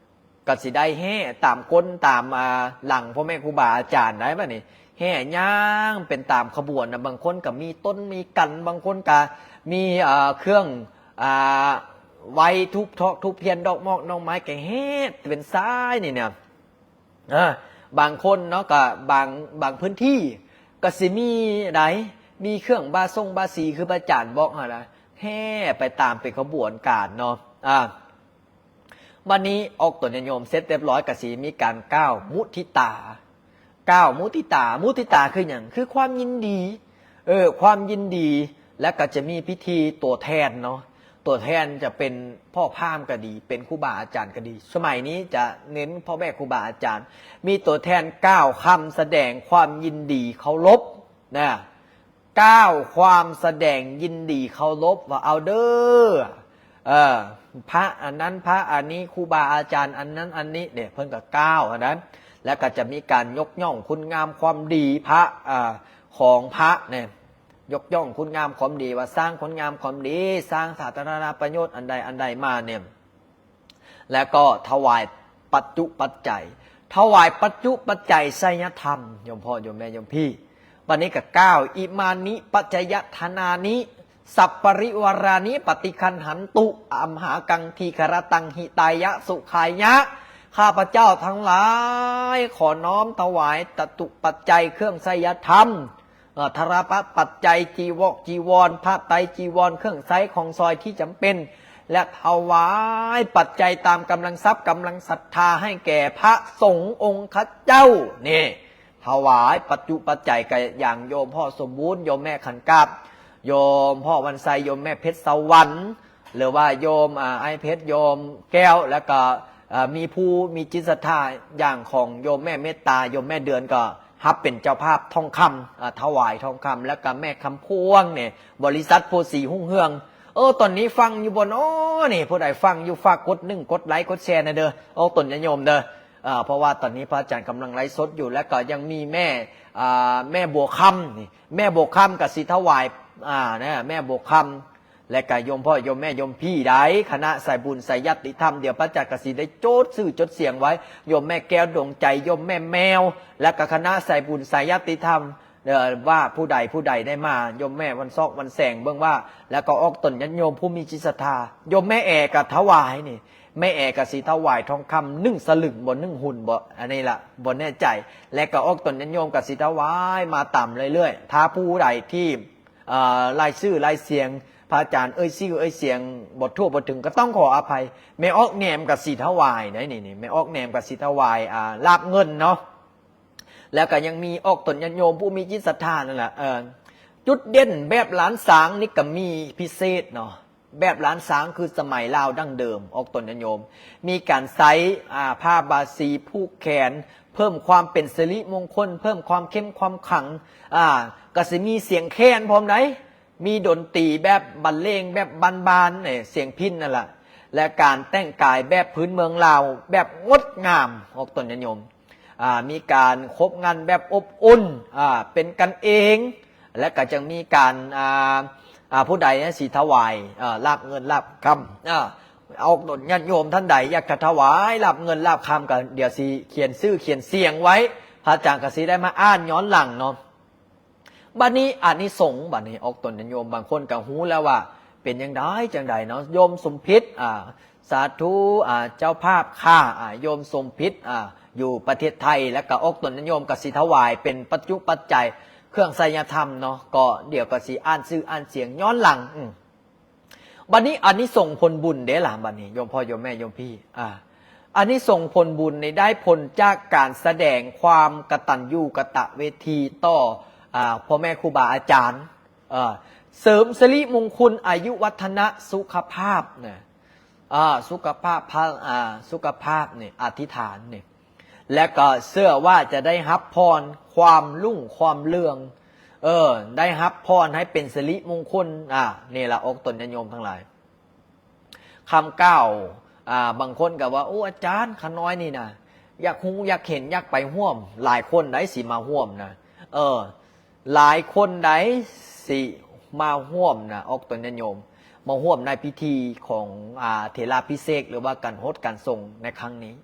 ກໍຊິໄດ້ແຫ່ຕາມກົ້ນຕາມ ອ່າ ຫຼັງພໍ່ແມ່ຄູບາອາຈານໄດ້ບັດນີ້ ແຫ່ຍ່າງເປັນຕາມຂະບວນນະ. ບາງຄົນກໍມີຕົ້ນມີກັນ ບາງຄົນກໍມີ ເອີ ເຄື່ອງ ອ່າ ໄຫວ້ທູບທອກທູບທຽນ ດອກໝອກດອກໄມ້ ກໍແຫ່ເປັນສາຍນີ້ນະ. ເອີ ບາງຄົນເນາະ ກໍບາງ ບາງພື້ນທີ່ກໍຊິມີໃດ໋ ມີເຄື່ອງບາສົງບາສີ ຄືພະອາຈານບອກຫັ້ນລະ ແຫ່ໄປຕາມເປັນຂະບວນການເນາະ. ອາ ບັດນີ້ອອກຕົນຍາດໂຍມເສັດຮຽບຮ້ອຍ ກໍຊິມີການກ່າວມຸທິຕາ ກ່າວມຸທິຕາ ມຸທິຕາຄືຫຍັງ? ຄືຄວາມຍິນດີ ເອີ ຄວາມຍິນດີ. ແລ້ວກໍຈະມີພິທີຕົວແທນເນາະ ຕົວແທນຈະເປັນພໍ່ພາມກໍດີ ເປັນຄູບາອາຈານກໍດີ. ສະໄໝນີ້ຈະເນັ້ນພໍ່ແມ່ຄູບາອາຈານ ມີຕົວແທນກ່າວຄຳສະແດງຄວາມຍິນດີເຄົາລົບນະ ກ່າວຄວາມສະແດງຍິນດີເຄົາລົບວ່າ ເອົາເດີ ເອີ ພະອັນນັ້ນ ພະອັນນີ້ ຄູບາອາຈານອັນນັ້ນອັນນີ້ເດ້ ເພິ່ນກໍກ່າວອັນນັ້ນ ແລ້ວກໍຈະມີການຍົກຍ້ອງຄຸນງາມຄວາມດີພະ ເອີ ຂອງພະນີ້ ຍົກຍ້ອງຄຸນງາມຄວາມດີ ວ່າສ້າງຄຸນງາມຄວາມດີ ສ້າງສາທາລະນະປະໂຫຍດອັນໃດອັນໃດມານີ້ ແລ້ວກໍຖວາຍປັດຈຸປັດໄຈ ຖວາຍປັດຈຸປັດໄຈໄສຍະທຳ ໂຍມພໍ່ໂຍມແມ່ໂຍມພີ່. ບັດນີ້ກໍກ່າວ ອິມານິປັດຈະຍະທານານິ ສັບປະລິວາຣານິ ປະຕິຄັນຫັນຕຸ ອັມຫາກັງທີຄະຣະຕັງ ຫິຕາຍະສຸຂາຍະ ຂ້າພະເຈົ້າທັງຫຼາຍ ຂໍນ້ອມຖວາຍປັດຈຸປັດໄຈເຄື່ອງໄສຍະທຳ ເອີ ທາລະປັດໄຈ ຈີວອກຈີວອນ ຜ້າໄຕຈີວອນ ເຄື່ອງໃຊ້ຂອງສອຍທີ່ຈຳເປັນ ແລະ ຖວາຍປັດໄຈຕາມກຳລັງຊັບກຳລັງສັດທາໃຫ້ແກ່ພະສົງອົງຄະເຈົ້ານີ້ ຖວາຍປັດຈຸປັດໄຈ ກະຢ່າງໂຍມພໍ່ສົມບູນ ໂຍມແມ່ຂັນກາບ ໂຍມພໍ່ວັນໄຊ ໂຍມແມ່ເພັດສະຫວັນ ຫຼືວ່າໂຍມ ອາ ອ້າຍເພັດ ໂຍມແກ້ວ ແລ້ວກໍ ເອີ ມີຜູ້ມີຈິດສັດທາ ຢ່າງຂອງໂຍມແມ່ເມດຕາ ໂຍມແມ່ເດືອນ ກໍຮັບເປັນເຈົ້າພາບທອງຄຳ ອາ ຖວາຍທອງຄຳ ແລ້ວກໍແມ່ຄຳພວງນີ້ ບໍລິສັດໂພສີຮຸ່ງເຮືອງ. ເອີ ຕອນນີ້ຟັງຢູ່ບໍ່ນໍນີ້? ຜູ້ໃດຟັງຢູ່ ຝາກກົດໜຶ່ງ ກົດໄລ ກົດແຊແດ່ເດີ ອອກຕົນຍາດໂຍມເດີ. ເອີ ເພາະວ່າຕອນນີ້ພະອາຈານກຳລັງໄລຟ໌ສົດຢູ່ ແລ້ວກໍຍັງມີແມ່ ອາ ແມ່ບົວຄຳນີ້ ແມ່ບົວຄຳກໍຊິຖວາຍ ອາ ນະ ແມ່ບົວຄຳ ແລະກະໂຍມພໍ່ໂຍມແມ່ໂຍມພີ່ໃດ໋ ຄະນະສາຍບຸນສາຍຍາດຕິທຳ ດຽວພະອາຈານກະຊິໄດ້ຈົດຊື່ຈົດສຽງໄວ້ ໂຍມແມ່ແກ້ວດວງໃຈ ໂຍມແມ່ແມວ ແລະກະຄະນະສາຍບຸນສາຍຍາດຕິທຳ ເອີ ວ່າຜູ້ໃດຜູ້ໃດໄດ້ມາ ໂຍມແມ່ວັນຊອກວັນແສງເບິ່ງວ່າ ແລະກະອອກຕົນຍາດໂຍມຜູ້ມີຈິດສັດທາ ໂຍມແມ່ແອກະຖວາຍນີ້ ແມ່ແອກະຊິຖວາຍທອງຄຳໜຶ່ງສະລຶງບໍ ໜຶ່ງຮຸ່ນບໍ ອັນນີ້ລະບໍ່ແນ່ໃຈ ແລະກະອອກຕົນຍາດໂຍມກະຊິຖວາຍມາຕາມເລື້ອຍໆ ຖ້າຜູ້ໃດທີ່ ເອີ ລາຍຊື່ລາຍສຽງ ພະອາຈານເອີ່ຍຊື່ເອີ່ຍສຽງບໍ່ທົ່ວບໍ່ເຖິງ ກໍຕ້ອງຂໍອະໄພ. ແມ່ອອກແນມກໍຊິຖວາຍໄດ໋ນີ້ ນີ້ ແມ່ອອກແນມກໍຊິຖວາຍ ອາ ລາບເງິນເນາະ ແລ້ວກໍຍັງມີອອກຕົນຍາດໂຍມຜູ້ມີຈິດສັດທານັ້ນລະ ເອີ ຈຸດເດັ່ນແບບລ້ານຊ້າງນີ້ກໍມີພິເສດເນາະ ແບບລ້ານຊ້າງຄືສະໄໝລາວດັ້ງເດີມ ອອກຕົນຍາດໂຍມ ມີການໃຊ້ ອາ ຜ້າບາສີຜູກແຂນ ເພີ່ມຄວາມເປັນສິລິມົງຄົນ ເພີ່ມຄວາມເຂັ້ມຄວາມຂັງ ອາ ກໍຊິມີສຽງແຄນພ້ອມໃດ໋ ມີດົນຕີແບບບັນເລງແບບບ້ານໆ ເອີ ສຽງພິນນັ້ນລະ ແລະການແຕ່ງກາຍແບບພື້ນເມືອງລາວແບບງົດງາມ ອອກຕົນຍາດໂຍມ ອາ ມີການຄົບງັນແບບອົບອຸ່ນ ອາ ເປັນກັນເອງ ແລະກໍຈະມີການ ອາ ອາ ຜູ້ໃດຊິຖວາຍ ອາ ລາບເງິນລາບຄຳ ອາ ອອກຕົນຍາດໂຍມທ່ານໃດຢາກຈະຖວາຍລາບເງິນລາບຄຳ ກໍດຽວຊິຂຽນຊື່ຂຽນສຽງໄວ້ ພະອາຈານກໍຊິໄດ້ມາອ່ານຍ້ອນຫຼັງເນາະ. ບັດນີ້ອານິສົງ ບັດນີ້ອອກຕົນຍາດໂຍມບາງຄົນກໍຮູ້ແລ້ວວ່າເປັນຈັ່ງໃດຈັ່ງໃດເນາະ ໂຍມສົມພິດ ອາ ສາທຸ ອາ ເຈົ້າພາບຂ້າ ອາ ໂຍມສົມພິດ ອາ ຢູ່ປະເທດໄທ ແລ້ວກໍອອກຕົນຍາດໂຍມກໍຊິຖວາຍເປັນປັດຈຸປັດໄຈເຄື່ອງໄສຍະທຳເນາະ ກໍດຽວກໍຊິອ່ານຊື່ອ່ານສຽງຍ້ອນຫຼັງ ອື ບັດນີ້ອານິສົງຜົນບຸນເດ້ລະ ບັດນີ້ໂຍມພໍ່ໂຍມແມ່ໂຍມພີ່ ອາ ອານິສົງຜົນບຸນນີ້ໄດ້ຜົນຈາກການສະແດງຄວາມກະຕັນຍູກະຕະເວທີຕໍ່ ອາ ພໍ່ແມ່ຄູບາອາຈານ ເອີ ເສີມສິລິມົງຄຸນ ອາຍຸວັດທະນະ ສຸຂະພາບນະ ອາ ສຸຂະພາບ ພະ ອາ ສຸຂະພາບນີ້ ອະທິຖານນີ້ ແລະກໍເຊື່ອວ່າຈະໄດ້ຮັບພອນຄວາມລຸ້ງຄວາມເລື່ອງ ເອີ ໄດ້ຮັບພອນໃຫ້ເປັນສິລິມົງຄຸນ ອາ ນີ້ລະອອກຕົນຍາດໂຍມທັງຫຼາຍ ຄຳກ່າວ ອາ ບາງຄົນກໍວ່າ ໂອ້ ອາຈານ ຂ້ານ້ອຍນີ້ນະ ຢາກຮູ້ຢາກເຫັນ ຢາກໄປຮ່ວມ ຫຼາຍຄົນໃດ໋ຊິມາຮ່ວມນະ ເອີ ຫຼາຍຄົນໃດ໋ຊິມາຮ່ວມນະ ອອກຕົນຍາດໂຍມ ມາຮ່ວມໃນພິທີຂອງ ອາ ເຖລາພິເສກ ຫຼືວ່າການຫົດການສົງໃນຄັ້ງນີ້.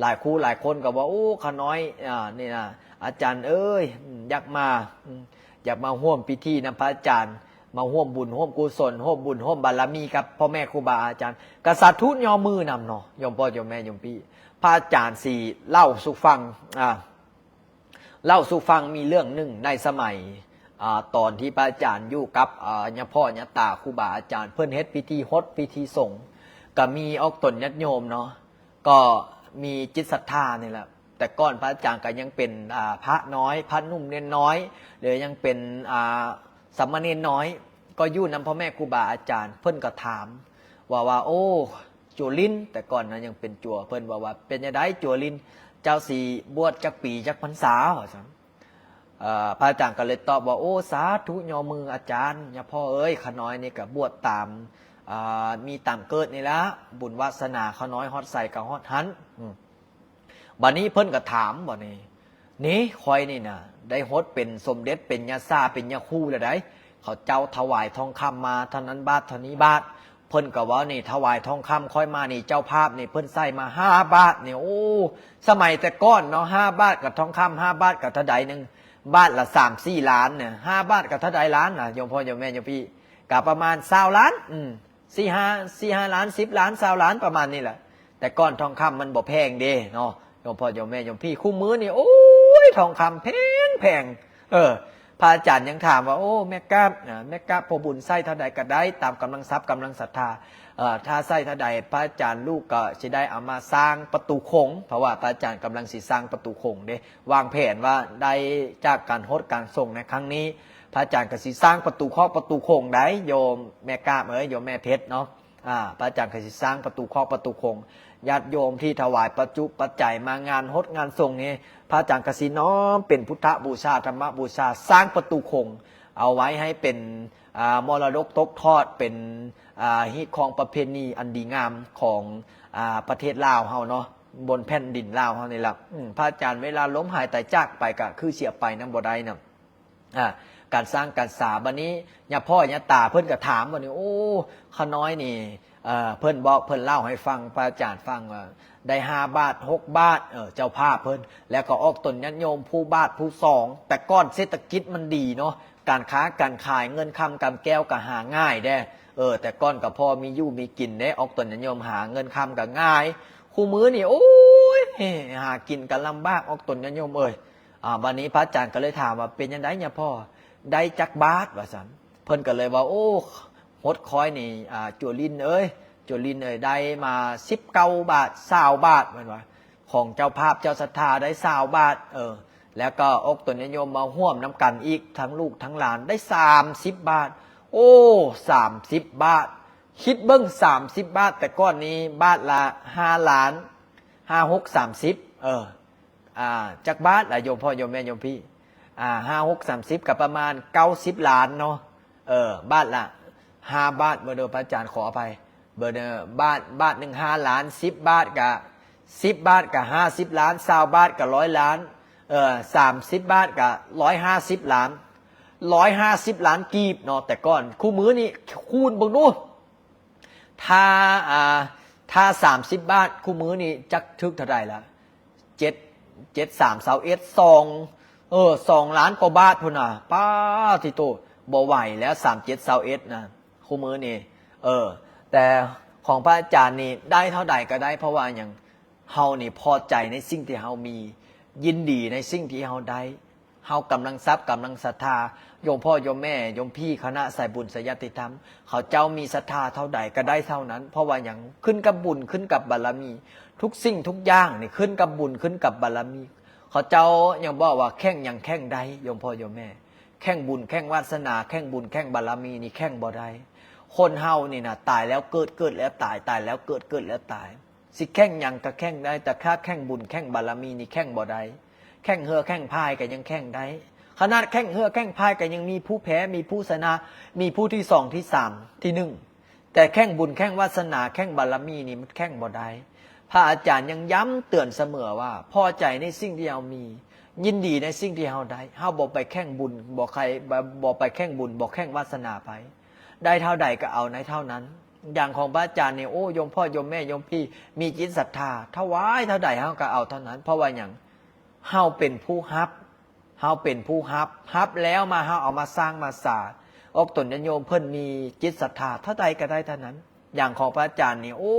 ຫຼາຍຄູ່ຫຼາຍຄົນກໍວ່າ ໂອ້ ຂ້ານ້ອຍ ອາ ນີ້ນະ ອາຈານເອີຍ ຢາກມາ ຢາກມາຮ່ວມພິທີນຳພະອາຈານ ມາຮ່ວມບຸນຮ່ວມກຸສົນ ຮ່ວມບຸນຮ່ວມບາລະມີກັບພໍ່ແມ່ຄູບາອາຈານ. ກໍສາທຸຍໍມືນຳເນາະ ໂຍມພໍ່ໂຍມແມ່ໂຍມພີ່. ພະອາຈານຊິເລົ່າສູ່ຟັງ ອາ ເລົ່າສູ່ຟັງ ມີເລື່ອງໜຶ່ງໃນສະໄໝ ອາ ຕອນທີ່ພະອາຈານຢູ່ກັບ ອາ ຍາພໍ່ຍາຕາຄູບາອາຈານ ເພິ່ນເຮັດພິທີຫົດພິທີສົງ ກໍມີອອກຕົນຍາດໂຍມເນາະ ກໍມີຈິດສັດທານີ້ແຫຼະ. ແຕ່ກ່ອນພະອາຈານກໍຍັງເປັນ ອາ ພະນ້ອຍ ພະໜຸ່ມເນນນ້ອຍ ຫຼືຍັງເປັນ ອາ ສາມະເນນນ້ອຍ ກໍຢູ່ນຳພໍ່ແມ່ຄູບາອາຈານ. ເພິ່ນກໍຖາມວ່າ ວ່າ ໂອ້ ຈົວລິນ ແຕ່ກ່ອນນະຍັງເປັນຈົວ ເພິ່ນເວົ້າວ່າ ເປັນຈັ່ງໃດຈົວລິນ ເຈົ້າຊິບວດຈັກປີຈັກພັນສາ ວ່າຊັ້ນ. ເອີ ພະອາຈານກໍເລີຍຕອບວ່າ ໂອ້ ສາທຸຍໍມືອາຈານ ຍາພໍ່ເອີຍ ຂ້ານ້ອຍນີ້ກໍບວດຕາມ ອາ ມີຕາມເກີດນີ້ລະ ບຸນວາສະໜາຂ້ານ້ອຍຮອດໃສກໍຮອດຫັ້ນ. ອືມ ບາດນີ້ເພິ່ນກໍຖາມ ບາດນີ້ ນີ້ ຂ້ອຍນີ້ນະ ໄດ້ຫົດເປັນສົມເດັດ ເປັນຍາຊາ ເປັນຍາຄູແລ້ວໃດ໋ ເຂົາເຈົ້າຖວາຍທອງຄຳມາເທົ່ານັ້ນບາດ ເທົ່ານີ້ບາດ. ເພິ່ນກໍເວົ້ານີ້ ຖວາຍທອງຄຳຂ້ອຍມານີ້ ເຈົ້າພາບນີ້ ເພິ່ນໃສ່ມາຫ້າບາດນີ້. ໂອ້ ສະໄໝແຕ່ກ່ອນເນາະ ຫ້າບາດກັບທອງຄຳ ຫ້າບາດກໍເທົ່າໃດໜຶ່ງ ບາດລະສາມສີ່ລ້ານນະ ຫ້າບາດກໍເທົ່າໃດລ້ານນະ ໂຍມພໍ່ໂຍມແມ່ໂຍມພີ່ ກໍປະມານຊາວລ້ານ ອືມ ສີ່ຫ້າ ສີ່ຫ້າລ້ານ ສິບລ້ານ ຊາວລ້ານ ປະມານນີ້ແຫຼະ. ແຕ່ກ່ອນທອງຄຳມັນບໍ່ແພງເດ້ເນາະ ໂຍມພໍ່ໂຍມແມ່ໂຍມພີ່. ຄູ່ມື້ນີ້ ໂອ້ຍ ທອງຄຳແພງໆ. ເອີ ພະອາຈານຍັງຖາມວ່າ ໂອ້ ແມ່ກາບ ອາ ແມ່ກາບ ພໍ່ບຸນໃສ່ເທົ່າໃດກໍໄດ້ ຕາມກຳລັງຊັບກຳລັງສັດທາ. ເອີ ຖ້າໃສ່ເທົ່າໃດ ພະອາຈານລູກກໍຊິໄດ້ເອົາມາສ້າງປະຕູຂົງ ເພາະວ່າພະອາຈານກຳລັງຊິສ້າງປະຕູຂົງເດ້ ວາງແຜນວ່າໄດ້ຈາກການຫົດການສົງໃນຄັ້ງນີ້ ພະອາຈານກໍຊິສ້າງປະຕູຄອກປະຕູຂົງໄດ໋ ໂຍມແມ່ກາບເອີຍ ໂຍມແມ່ເພັດເນາະ. ອາ ພະອາຈານກໍຊິສ້າງປະຕູຄອກປະຕູຂົງ ຍາດໂຍມທີ່ຖວາຍປັດຈຸປັດໄຈມາງານຫົດງານສົງນີ້ ພະອາຈານກໍຊິນ້ອມເປັນພຸດທະບູຊາ ທຳມະບູຊາ ສ້າງປະຕູຂົງ ເອົາໄວ້ໃຫ້ເປັນ ອາ ມໍລະດົກຕົກທອດ ເປັນ ອາ ຮີດຄອງປະເພນີອັນດີງາມຂອງ ອາ ປະເທດລາວເຮົາເນາະ ບົນແຜ່ນດິນລາວເຮົານີ້ລະ. ອືມ ພະອາຈານເວລາລົ້ມຫາຍຕາຍຈາກໄປ ກໍຄືຊິເອົາໄປນຳບໍ່ໄດ້ນຳ ອາ ການສ້າງການສາ. ບາດນີ້ຍາພໍ່ຍາຕາເພິ່ນກໍຖາມ ບາດນີ້ ໂອ້ ຂ້ານ້ອຍນີ້ ເອີ ເພິ່ນບອກ ເພິ່ນເລົ່າໃຫ້ຟັງ ພະອາຈານຟັງວ່າ ໄດ້ຫ້າບາດ ຫົກບາດ ເອີ ເຈົ້າພາບເພິ່ນ ແລ້ວກໍອອກຕົນຍາດໂຍມຜູ້ບາດຜູ້ສອງ. ແຕ່ກ່ອນເສດຖະກິດມັນດີເນາະ ການຄ້າການຂາຍ ເງິນຄຳກຳແກ້ວກໍຫາງ່າຍເດ້ ເອີ ແຕ່ກ່ອນກໍພໍມີຢູ່ມີກິນເດ້ ອອກຕົນຍາດໂຍມຫາເງິນຄຳກໍງ່າຍ. ຄູ່ມື້ນີ້ ໂອ້ຍ ຫາກິນກໍລຳບາກ ອອກຕົນຍາດໂຍມເອີຍ. ອາ ບາດນີ້ພະອາຈານກໍເລີຍຖາມວ່າ ເປັນຈັ່ງໃດຍາພໍ່ ໄດ້ຈັກບາດ ວ່າຊັ້ນ. ເພິ່ນກໍເລີຍວ່າ ໂອ້ ຫົດຂ້ອຍນີ້ ອາ ຈົວລິນເອີຍ ຈົວລິນເອີຍ ໄດ້ມາສິບເກົ້າບາດ ຊາວບາດ ເພິ່ນວ່າ ຂອງເຈົ້າພາບເຈົ້າສັດທາໄດ້ຊາວບາດ ເອີ ແລ້ວກໍອອກຕົນຍາດໂຍມມາຮ່ວມນຳກັນອີກ ທັງລູກທັງຫຼານໄດ້ສາມສິບບາດ. ໂອ້ ສາມສິບບາດ ຄິດເບິ່ງ ສາມສິບບາດ ແຕ່ກ່ອນນີ້ບາດລະຫ້າລ້ານ ຫ້າຫົກສາມສິບ ເອີ ອາ ຈັກບາດລະໂຍມພໍ່ໂຍມແມ່ໂຍມພີ່ ອາ ຫ້າຫົກສາມສິບ ກໍປະມານເກົ້າສິບລ້ານເນາະ ເອີ ບາດລະຫ້າບາດ ເບິ່ງເດີ ພະອາຈານຂໍອະໄພ ເບິ່ງເດີ ບາດ ບາດໜຶ່ງຫ້າລ້ານ ສິບບາດກະ ສິບບາດກະຫ້າສິບລ້ານ ຊາວບາດກະຮ້ອຍລ້ານ ເອີ ສາມສິບບາດກະຮ້ອຍຫ້າສິບລ້ານ ຮ້ອຍຫ້າສິບລ້ານກີບເນາະ ແຕ່ກ່ອນ. ຄູ່ມື້ນີ້ຄູນເບິ່ງດູ ຖ້າ ອ່າ ຖ້າສາມສິບບາດ ຄູ່ມື້ນີ້ຈັກຖືກເທົ່າໃດລະ ເຈັດ ເຈັດສາມຊາວເອັດ ສອງ ເອີ ສອງລ້ານກວ່າບາດພຸ້ນນະ ປາຕິໂຕ ບໍ່ໄຫວແລ້ວ ສາມເຈັດຊາວເອັດນະ ຄູ່ມື້ນີ້. ເອີ ແຕ່ຂອງພະອາຈານນີ້ໄດ້ເທົ່າໃດກໍໄດ້ ເພາະວ່າຫຍັງ ເຮົານີ້ພໍໃຈໃນສິ່ງທີ່ເຮົາມີ ຍິນດີໃນສິ່ງທີ່ເຮົາໄດ້ ເຮົາກຳລັງຊັບ ກຳລັງສັດທາ ໂຍມພໍ່ໂຍມແມ່ ໂຍມພີ່ ຄະນະສາຍບຸນສາຍຍາຕິທຳ ເຂົາເຈົ້າມີສັດທາເທົ່າໃດກໍໄດ້ເທົ່ານັ້ນ. ເພາະວ່າຫຍັງ? ຂຶ້ນກັບບຸນ ຂຶ້ນກັບບາລະມີ ທຸກສິ່ງທຸກຢ່າງນີ້ຂຶ້ນກັບບຸນ ຂຶ້ນກັບບາລະມີ. ເຂົາເຈົ້າຍັງບອກວ່າແຂ່ງຫຍັງແຂ່ງໄດ້ ໂຍມພໍ່ໂຍມແມ່ ແຂ່ງບຸນແຂ່ງວາສະໜາ ແຂ່ງບຸນແຂ່ງບາລະມີນີ້ແຂ່ງບໍ່ໄດ້. ຄົນເຮົານີ້ນະ ຕາຍແລ້ວເກີດ ເກີດແລ້ວຕາຍ ຕາຍແລ້ວເກີດ ເກີດແລ້ວຕາຍ. ຊິແຂ່ງຫຍັງກໍແຂ່ງໄດ້ ແຕ່ຖ້າແຂ່ງບຸນແຂ່ງບາລະມີນີ້ແຂ່ງບໍ່ໄດ້. ແຂ່ງເຮືອແຂ່ງພາຍກໍຍັງແຂ່ງໄດ້ ຂະໜາດແຂ່ງເຮືອແຂ່ງພາຍກໍຍັງມີຜູ້ແພ້ ມີຜູ້ຊະນະ ມີຜູ້ທີສອງ ທີສາມ ທີໜຶ່ງ ແຕ່ແຂ່ງບຸນແຂ່ງວາສະໜາ ແຂ່ງບາລະມີນີ້ມັນແຂ່ງບໍ່ໄດ້. ພະອາຈານຍັງຢ້ຳເຕືອນສະເໝີວ່າ ພໍໃຈໃນສິ່ງທີ່ເຮົາມີ ຍິນດີໃນສິ່ງທີ່ເຮົາໄດ້ ເຮົາບໍ່ໄປແຂ່ງບຸນ ບໍ່ໃຄ ບໍ່ໄປແຂ່ງບຸນ ບໍ່ແຂ່ງວາສະໜາໃຜ. ໄດ້ເທົ່າໃດກໍເອົາໃນເທົ່ານັ້ນ. ຢ່າງຂອງພະອາຈານນີ້ ໂອ້ ໂຍມພໍ່ ໂຍມແມ່ ໂຍມພີ່ ມີຈິດສັດທາ ຖວາຍເທົ່າໃດເຮົາກໍເອົາເທົ່ານັ້ນ. ເພາະວ່າຫຍັງ? ເຮົາເປັນຜູ້ຮັບ ເຮົາເປັນຜູ້ຮັບ ຮັບແລ້ວມາ ເຮົາເອົາມາສ້າງມາສາ. ອອກຕົນຍາດໂຍມເພິ່ນມີຈິດສັດທາເທົ່າໃດກໍໄດ້ເທົ່ານັ້ນ. ຢ່າງຂອງພະອາຈານນີ້ ໂອ້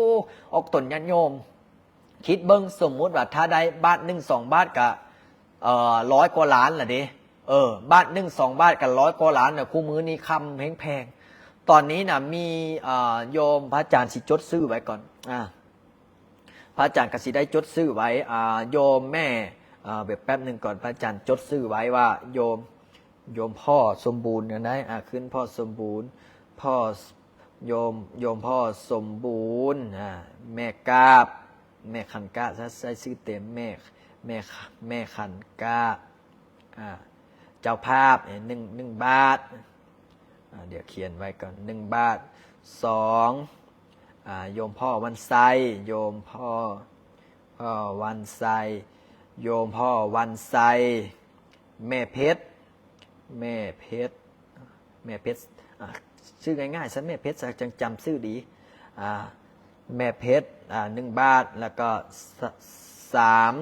ອອກຕົນຍາດໂຍມ ຄິດເບິ່ງ ສົມມຸດວ່າຖ້າໄດ້ບາດໜຶ່ງສອງບາດກະ ເອີ ຮ້ອຍກວ່າລ້ານລະເດ້. ເອີ ບາດໜຶ່ງສອງບາດກະຮ້ອຍກວ່າລ້ານລະ. ຄູ່ມື້ນີ້ຄຳແພງໆ. ຕອນນີ້ນະ ມີ ເອີ ໂຍມ ພະອາຈານຊິຈົດຊື່ໄວ້ກ່ອນ ອາ ພະອາຈານກະຊິໄດ້ຈົດຊື່ໄວ້ ອາ ໂຍມແມ່ ອາ ແບບ ແປັບໜຶ່ງກ່ອນ ພະອາຈານຈົດຊື່ໄວ້ວ່າ ໂຍມ ໂຍມພໍ່ສົມບູນນະໄດ໋ ອາ ຄືນພໍ່ສົມບູນ ພໍ່ ໂຍມ ໂຍມພໍ່ສົມບູນ ອາ ແມ່ກາບ ແມ່ຂັນກະ ໃຊ້ ໃຊ້ຊື່ເຕັມ ແມ່ ແມ່ ແມ່ຂັນກະ ອາ ເຈົ້າພາບ ໜຶ່ງ ໜຶ່ງບາດ. ອາ ດຽວຂຽນໄວ້ກ່ອນ ໜຶ່ງບາດ. ສອງ ອາ ໂຍມພໍ່ວັນໄຊ ໂຍມພໍ່ ພໍ່ວັນໄຊ ໂຍມພໍ່ວັນໄຊ ແມ່ເພັດ ແມ່ເພັດ ແມ່ເພັດ ອາ ຊື່ງ່າຍໆຊະ ແມ່ເພັດຊະ ຈັ່ງຈຳຊື່ດີ. ອາ ແມ່ເພັດ ອາ ໜຶ່ງບາດ. ແລ້ວກໍ ສ- ສາມ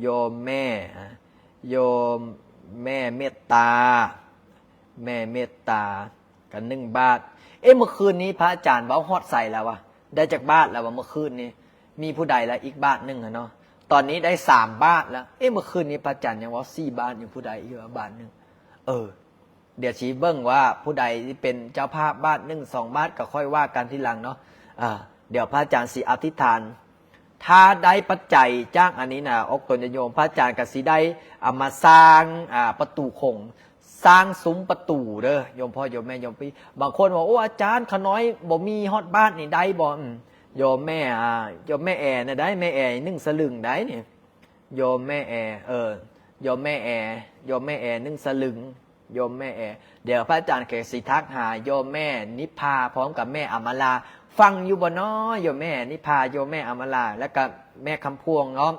ໂຍມແມ່ ອາ ໂຍມແມ່ເມດຕາ ແມ່ເມດຕາ ກັນໜຶ່ງບາດ. ເອ ເມື່ອຄືນນີ້ພະອາຈານເວົ້າຮອດໃສແລ້ວວະ? ໄດ້ຈັກບາດແລ້ວວະ ເມື່ອຄືນນີ້? ມີຜູ້ໃດລະອີກບາດໜຶ່ງຫັ້ນເນາະ? ຕອນນີ້ໄດ້ສາມບາດແລ້ວ. ເອ ເມື່ອຄືນນີ້ພະອາຈານຍັງເວົ້າສີ່ບາດຢູ່ ຜູ້ໃດອີກວ່າບາດໜຶ່ງ? ເອີ ດຽວຊິເບິ່ງວ່າຜູ້ໃດຊິເປັນເຈົ້າພາບບາດໜຶ່ງສອງບາດ ກໍຄ່ອຍວ່າກັນທີຫຼັງເນາະ. ອາ ດຽວພະອາຈານຊິອະທິຖານ ຖ້າໄດ້ປັດໄຈຈາກອັນນີ້ນະ ອອກຕົນຍາດໂຍມ ພະອາຈານກໍຊິໄດ້ເອົາມາສ້າງ ອາ ປະຕູຂົງ ສ້າງຊຸມປະຕູເດີ ໂຍມພໍ່ໂຍມແມ່ໂຍມພີ່. ບາງຄົນວ່າ ໂອ້ ອາຈານ ຂ້ານ້ອຍບໍ່ມີຮອດບາດນີ້ໄດ້ບໍ່? ອືມ ໂຍມແມ່ ອາ ໂຍມແມ່ແອນະໄດ້ ແມ່ແອໜຶ່ງສະລຶງໄດ້ນີ້ ໂຍມແມ່ແອ ເອີ ໂຍມແມ່ແອ ໂຍມແມ່ແອໜຶ່ງສະລຶງ ໂຍມແມ່ແອ. ດຽວພະອາຈານກໍຊິທັກຫາໂຍມແມ່ນິບພາ ພ້ອມກັບແມ່ອຳມາລາ ຟັງຢູ່ບໍ່ນໍ ໂຍມແມ່ນິບພາ ໂຍມແມ່ອຳມາລາ ແລ້ວກໍແມ່ຄຳພວງເນາະ.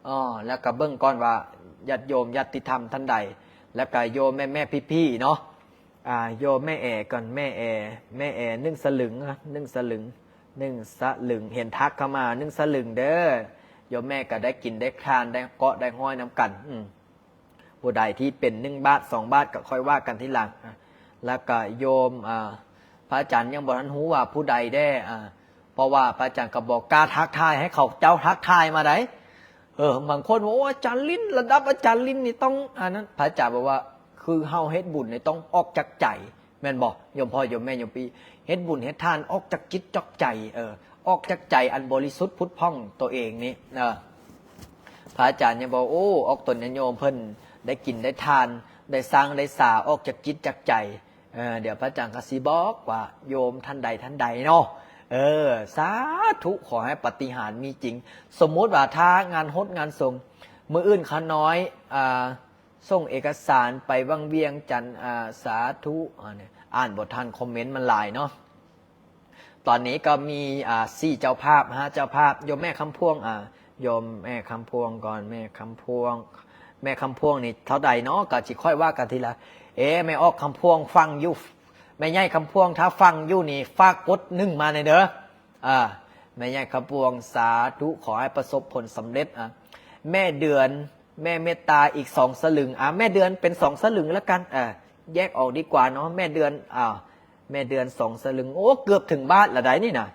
ອໍ ແລ້ວກໍເບິ່ງກ່ອນວ່າຍາດໂຍມຍາດຕິທຳທ່ານໃດ ແລ້ວກໍໂຍມແມ່ໆ ພີ່ໆ ເນາະ. ອາ ໂຍມແມ່ແອກ່ອນ ແມ່ແອ ແມ່ແອໜຶ່ງສະລຶງ ໜຶ່ງສະລຶງ ໜຶ່ງສະລຶງ ເຫັນທັກເຂົ້າມາ ໜຶ່ງສະລຶງເດີ. ໂຍມແມ່ກໍໄດ້ກິນໄດ້ທານ ໄດ້ເກາະໄດ້ຫ້ອຍນຳກັນ. ອືມ ຜູ້ໃດທີ່ເປັນໜຶ່ງບາດສອງບາດກໍຄ່ອຍວ່າກັນທີຫຼັງ. ອາ ແລ້ວກໍໂຍມ ອາ ພະອາຈານຍັງບໍ່ທັນຮູ້ວ່າຜູ້ໃດແດ່ ອາ ເພາະວ່າພະອາຈານກໍບໍ່ກ້າທັກທາຍ ໃຫ້ເຂົາເຈົ້າທັກທາຍມາໃດ. ເອີ ບາງຄົນວ່າ ໂອ້ ອາຈານລິນ ລະດັບອາຈານລິນນີ້ຕ້ອງອັນນັ້ນ. ພະອາຈານບອກວ່າ ຄືເຮົາເຮັດບຸນນີ້ຕ້ອງອອກຈາກໃຈ ແມ່ນບໍ່ ໂຍມພໍ່ໂຍມແມ່ໂຍມພີ່? ເຮັດບຸນເຮັດທານອອກຈາກຈິດຈາກໃຈ ເອີ ອອກຈາກໃຈອັນບໍລິສຸດຜຸດຜ່ອງໂຕເອງນີ້. ເອີ ພະອາຈານຍັງບອກ ໂອ້ ອອກຕົນຍາດໂຍມເພິ່ນໄດ້ກິນໄດ້ທານ ໄດ້ສ້າງໄດ້ສາ ອອກຈາກຈິດຈາກໃຈ. ເອີ ດຽວພະອາຈານກໍຊິບອກວ່າໂຍມທ່ານໃດທ່ານໃດເນາະ. ເອີ ສາທຸ ຂໍໃຫ້ປາຕິຫານມີຈິງ. ສົມມຸດວ່າຖ້າງານຫົດງານສົງ ມື້ອື່ນຂ້ານ້ອຍ ອ່າ ສົ່ງເອກະສານໄປວັງວຽງຈັນ ອາ ສາທຸ ອາ ອ່ານບໍ່ທັນ ຄອມເມັນມັນຫຼາຍເນາະ. ຕອນນີ້ກໍມີ ອາ ສີ່ເຈົ້າພາບ ຫ້າເຈົ້າພາບ. ໂຍມແມ່ຄຳພວງ ອາ ໂຍມແມ່ຄຳພວງກ່ອນ ແມ່ຄຳພວງ ແມ່ຄຳພວງນີ້ເທົ່າໃດເນາະ? ກໍຊິຄ່ອຍວ່າກັນທີລະ. ເອ ແມ່ອອກຄຳພວງຟັງຢູ່ ແມ່ໃຫຍ່ຄຳພວງ ຖ້າຟັງຢູ່ນີ້ ຝາກກົດໜຶ່ງມາແດ່ເດີ. ອາ ແມ່ໃຫຍ່ຄຳພວງ ສາທຸ ຂໍໃຫ້ປະສົບຜົນສຳເລັດ. ອາ ແມ່ເດືອນ ແມ່ເມດຕາອີກສອງສະລຶງ. ອາ ແມ່ເດືອນເປັນສອງສະລຶງລະກັນ ເອີ ແຍກອອກດີກວ່າເນາະ ແມ່ເດືອນ. ອາ ແມ່ເດືອນສອງສະລຶງ ໂອ້ ເກືອບເຖິງບາດລະໄດ໋ນີ້ນະ.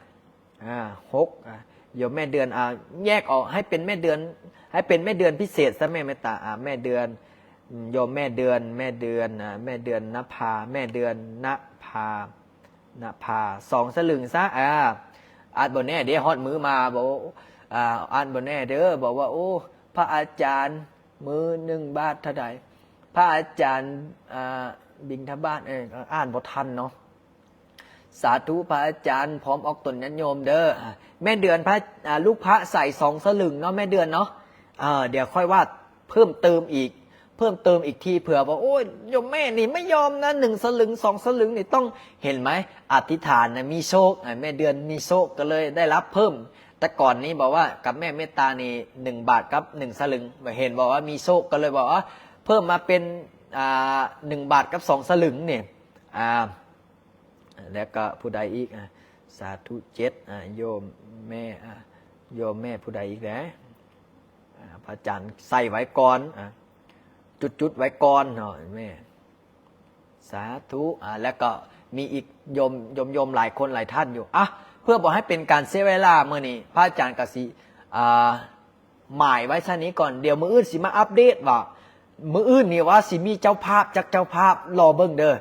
ອາ ຫົກ ອາ ໂຍມແມ່ເດືອນ ອາ ແຍກອອກໃຫ້ເປັນແມ່ເດືອນ ໃຫ້ເປັນແມ່ເດືອນພິເສດຊະ ແມ່ເມດຕາ. ອາ ແມ່ເດືອນ ອືມ ໂຍມແມ່ເດືອນ ແມ່ເດືອນ ອາ ແມ່ເດືອນນະພາ ແມ່ເດືອນນະພາ ນະພາ ສອງສະລຶງຊະ. ອາ ອາດບໍ່ແນ່ເດ້ ຮອດມື້ມາ ບອກ ອາ ອາດບໍ່ແນ່ເດີ ບອກວ່າ ໂອ້ ພະອາຈານ ມື້ໜຶ່ງບາດເທົ່າໃດ? ພະອາຈານ ອາ ບິນທະບາດ ເອີ ອ່ານບໍ່ທັນເນາະ. ສາທຸ ພະອາຈານ ພ້ອມອອກຕົນຍາດໂຍມເດີ. ອາ ແມ່ເດືອນ ພະ ອາ ລູກພະໃສ່ສອງສະລຶງເນາະ ແມ່ເດືອນເນາະ. ເອີ ດຽວຄ່ອຍວ່າເພີ່ມເຕີມອີກ ເພີ່ມເຕີມອີກທີ ເຜື່ອວ່າ ໂອ້ຍ ໂຍມແມ່ນີ້ໄມ່ຍອມນະ ໜຶ່ງສະລຶງ ສອງສະລຶງນີ້ຕ້ອງ ເຫັນໄໝ? ອະທິຖານນະມີໂຊກ ອາ ແມ່ເດືອນມີໂຊກ ກໍເລີຍໄດ້ຮັບເພີ່ມ. ແຕ່ກ່ອນນີ້ບອກວ່າກັບແມ່ເມດຕານີ້ໜຶ່ງບາດກັບໜຶ່ງສະລຶງ ເຫັນບອກວ່າມີໂຊກ ກໍເລີຍບອກວ່າເພີ່ມມາເປັນ ອາ ໜຶ່ງບາດກັບສອງສະລຶງນີ້. ອາ ແລ້ວກໍຜູ້ໃດອີກ? ອາ ສາທຸເຈັດ ອາ ໂຍມແມ່ ອາ ໂຍມແມ່ຜູ້ໃດອີກແດ່? ອາ ພະອາຈານໃສ່ໄວ້ກ່ອນ ອາ ຈຸດໆໄວ້ກ່ອນເນາະແມ່. ສາທຸ ອາ ແລ້ວກໍມີອີກໂຍມ ໂຍມໆຫຼາຍຄົນຫຼາຍທ່ານຢູ່. ອະ ເພື່ອບໍ່ໃຫ້ເປັນການເສຍເວລາ ມື້ນີ້ພະອາຈານກໍຊິ ອາ ໝາຍໄວ້ຊ່ຳນີ້ກ່ອນ. ດຽວມື້ອື່ນຊິມາອັບເດດວ່າ ມື້ອື່ນນີ້ວ່າຊິມີເຈົ້າພາບຈັກເຈົ້າພາບ ລໍເບິ່ງເດີ.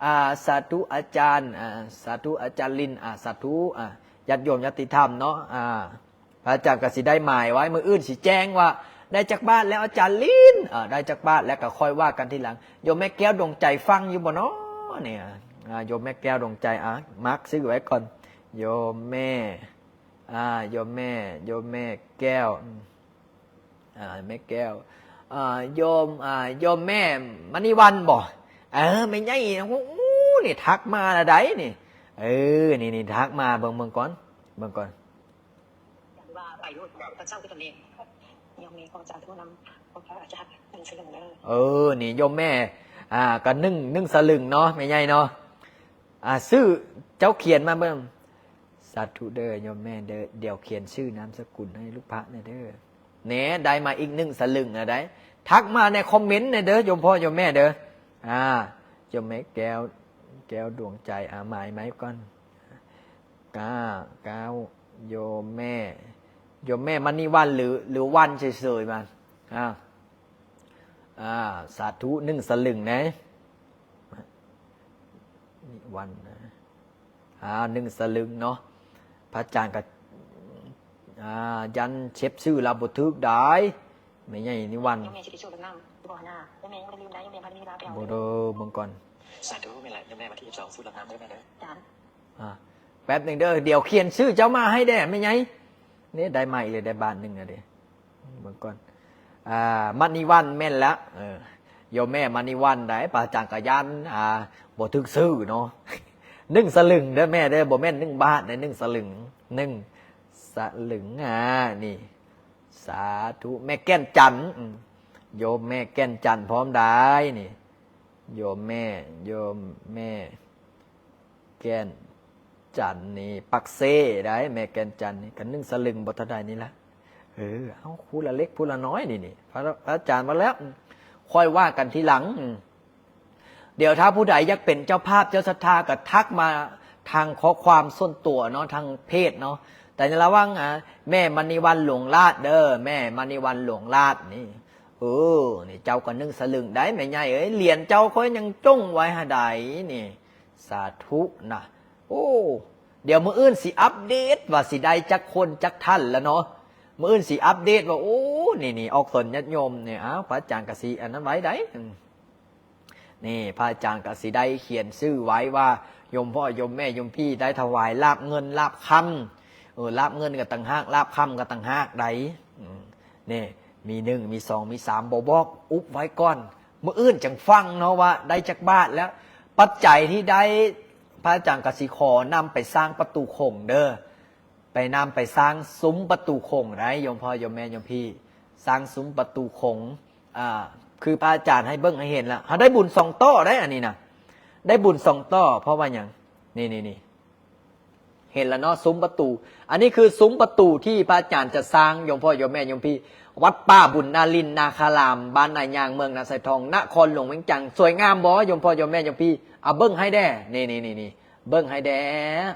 ອາ ສາທຸອາຈານ ອາ ສາທຸອາຈານລິນ ອາ ສາທຸ ອາ ຍາດໂຍມຍາດຕິທຳເນາະ ອາ ພະອາຈານກໍຊິໄດ້ໝາຍໄວ້ ມື້ອື່ນຊິແຈ້ງວ່າໄດ້ຈັກບາດແລ້ວອາຈານລິນ ເອີ ໄດ້ຈັກບາດ ແລ້ວກໍຄ່ອຍວ່າກັນທີຫຼັງ. ໂຍມແມ່ແກ້ວດວງໃຈຟັງຢູ່ບໍ່ເນາະນີ້? ອາ ໂຍມແມ່ແກ້ວດວງໃຈ ອາ ມາກຊື່ໄວ້ກ່ອນ ໂຍມແມ່ ອາ ໂຍມແມ່ ໂຍມແມ່ແກ້ວ ອາ ແມ່ແກ້ວ ອາ ໂຍມ ອາ ໂຍມແມ່ມະນີວັນບໍ? ເອີ ແມ່ໃຫຍ່ ໂອ້ ນີ້ທັກມາລະໃດນີ້. ເອີ ນີ້ໆ ທັກມາ ເບິ່ງ ເບິ່ງກ່ອນ ເບິ່ງກ່ອນ. ເອີ ນີ້ໂຍມແມ່ ອາ ກໍໜຶ່ງ ໜຶ່ງສະລຶງເນາະ ແມ່ໃຫຍ່ເນາະ. ອາ ຊື່ ເຈົ້າຂຽນມາເບິ່ງ. ສາທຸເດີໂຍມແມ່ເດີ ດຽວຂຽນຊື່ນາມສະກຸນໃຫ້ລູກພະແດ່ເດີ. ແນ່ ໄດ້ມາອີກໜຶ່ງສະລຶງແລ້ວໃດ໋. ທັກມາໃນຄອມເມັນແດ່ເດີ ໂຍມພໍ່ໂຍມແມ່ເດີ. ອາ ໂຍມແມ່ແກ້ວ ແກ້ວດວງໃຈ ອາ ໝາຍໄວ້ກ່ອນ. ກ້າ ກ້າວ ໂຍມແມ່ ໂຍມແມ່ມະນີວັນ ຫຼື ຫຼືວັນເສີຍໆ ມາ ອາ ອາ ສາທຸ ໜຶ່ງສະລຶງແດ່ ນິວັນນະ ອາ ໜຶ່ງສະລຶງເນາະ. ພະອາຈານກໍ ອາ ຢ້ານເຊັບຊື່ລາວບໍ່ຖືກໄດ໋ ແມ່ໃຫຍ່ນິວັນ. ໂຍມແມ່ຊິໄດ້ໂຊກນຳບໍ່ຫັ້ນນະ? ໂຍມແມ່ຍັງບໍ່ໄດ້ລືມໄດ໋ ໂຍມແມ່ພັນມີລາວໄປເອົາ ບໍ່ເດີ ເບິ່ງກ່ອນ. ສາທຸ ແມ່ນລະ ໂຍມແມ່ວັນທີສິບສອງ ສູ້ລາວນຳເດີແມ່ເດີ. ອາ ແປັບໜຶ່ງເດີ ດຽວຂຽນຊື່ເຈົ້າມາໃຫ້ແດ່ແມ່ໃຫຍ່. ນີ້ໄດ້ມາອີກແລ້ວ ໄດ້ບາດໜຶ່ງແລ້ວເດ້ ເບິ່ງກ່ອນ. ອາ ມະນີວັນແມ່ນລະ ເອີ ໂຍມແມ່ມະນີວັນໄດ໋ ພະອາຈານກະຢ້ານ ອາ ບໍ່ຖືກຊື່ເນາະ. ໜຶ່ງສະລຶງເດີແມ່ເດີ ບໍ່ແມ່ນໜຶ່ງບາດເດີ ໜຶ່ງສະລຶງ ໜຶ່ງສະລຶງ ອາ ນີ້ ສາທຸ ແມ່ແກ່ນຈັນ ອາ ໂຍມແມ່ແກ່ນຈັນພ້ອມໄດ໋ນີ້ ໂຍມແມ່ ໂຍມແມ່ ແກ່ນຈັນນີ້ປັກເຊໄດ໋ ແມ່ແກ່ນຈັນນີ້ ກັນໜຶ່ງສະລຶງບໍ່ເທົ່າໃດນີ້ລະ. ເອີ ເອົາ ຜູ້ລະເລັກຜູ້ລະນ້ອຍນີ້ ນີ້ ພະ ພະອາຈານວ່າແລ້ວ ຄ່ອຍວ່າກັນທີຫຼັງ. ດຽວຖ້າຜູ້ໃດຢາກເປັນເຈົ້າພາບເຈົ້າສັດທາ ກໍທັກມາທາງຂໍ້ຄວາມສ່ວນຕົວເນາະ ທາງເພຈເນາະ. ແຕ່ໃນລະຫວ່າງ ອາ ແມ່ມະນີວັນຫຼວງລາດເດີ ແມ່ມະນີວັນຫຼວງລາດນີ້ ເອີ ນີ້ເຈົ້າກໍໜຶ່ງສະລຶງໄດ໋ ແມ່ໃຫຍ່ເອີຍ ຫຼຽນເຈົ້າຂ້ອຍຍັງຈົ່ງໄວ້ຫາໃດ໋ນີ້. ສາທຸນະ. ໂອ້ ດຽວມື້ອື່ນຊິອັບເດດວ່າຊິໄດ້ຈັກຄົນຈັກທ່ານລະເນາະ ມື້ອື່ນຊິອັບເດດວ່າ ໂອ້ ນີ້ໆ ອອກຕົນຍາດໂຍມນີ້. ອ້າວ ພະອາຈານກະຊິອັນນັ້ນໄວ້ໄດ໋ ອືມ ນີ້ ພະອາຈານກະຊິໄດ້ຂຽນຊື່ໄວ້ວ່າ ໂຍມພໍ່ໂຍມແມ່ໂຍມພີ່ໄດ້ຖວາຍລາບເງິນລາບຄຳ ເອີ ລາບເງິນກໍຕ່າງຫາກ ລາບຄຳກໍຕ່າງຫາກໄດ໋ ອືມ ນີ້ ມີໜຶ່ງ ມີສອງ ມີສາມ ບໍ່ບອກ ອຸບໄວ້ກ່ອນ ມື້ອື່ນຈັ່ງຟັງເນາະວ່າໄດ້ຈັກບາດແລ້ວ. ປັດໄຈທີ່ໄດ້ ພະອາຈານກໍຊິຂໍນຳໄປສ້າງປະຕູຂົງເດີ ໄປນຳໄປສ້າງສຸ້ມປະຕູຂົງໄດ໋ ໂຍມພໍ່ໂຍມແມ່ໂຍມພີ່ ສ້າງສຸ້ມປະຕູຂົງ. ອາ ຄືພະອາຈານໃຫ້ເບິ່ງໃຫ້ເຫັນລະ ເຮົາໄດ້ບຸນສອງຕໍ່ໄດ໋ ອັນນີ້ນະ ໄດ້ບຸນສອງຕໍ່ ເພາະວ່າຫຍັງ? ນີ້ໆໆ ເຫັນລະເນາະ ສຸ້ມປະຕູ ອັນນີ້ຄືສຸ້ມປະຕູທີ່ພະອາຈານຈະສ້າງ ໂຍມພໍ່ໂຍມແມ່ໂຍມພີ່ ວັດປ່າບຸນນາລິນນາຄາລາມ ບ້ານນາຍາງ ເມືອງນາຊາຍທອງ ນະຄອນຫຼວງວຽງຈັນ. ສວຍງາມບໍ່ ໂຍມພໍ່ໂຍມແມ່ໂຍມພີ່? ອາ ເບິ່ງໃຫ້ແດ່ ນີ້ໆໆ ເບິ່ງໃຫ້ແດ່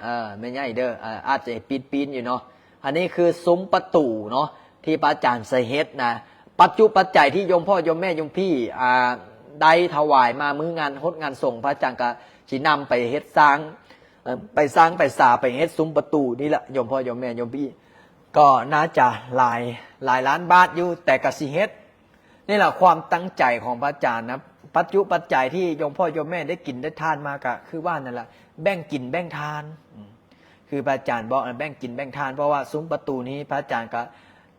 ເອີ ແມ່ໃຫຍ່ເດີ ອາ ອາດຈະປີນໆຢູ່ເນາະ. ອັນນີ້ຄືສຸ້ມປະຕູເນາະ ທີ່ພະອາຈານໃສ່ເຮັດນະ ປັດຈຸປັດໄຈທີ່ໂຍມພໍ່ໂຍມແມ່ໂຍມພີ່ ອາ ໄດ້ຖວາຍມາມື້ງານຫົດງານສົງ ພະອາຈານກະຊິນຳໄປເຮັດສ້າງ ເອີ ໄປສ້າງໄປສາ ໄປເຮັດສຸ້ມປະຕູນີ້ລະ ໂຍມພໍ່ໂຍມແມ່ໂຍມພີ່ ກໍໜ້າຈະຫຼາຍ ຫຼາຍລ້ານບາດຢູ່ ແຕ່ກະຊິເຮັດ. ນີ້ລະຄວາມຕັ້ງໃຈຂອງພະອາຈານນະ ປັດຈຸປັດໄຈທີ່ໂຍມພໍ່ໂຍມແມ່ໄດ້ກິນໄດ້ທານມາ ກະຄືວ່ານັ້ນລະ ແບ່ງກິນແບ່ງທານ ອືມ ຄືພະອາຈານບອກນະ ແບ່ງກິນແບ່ງທານ ເພາະວ່າສຸ້ມປະຕູນີ້ພະອາຈານກະ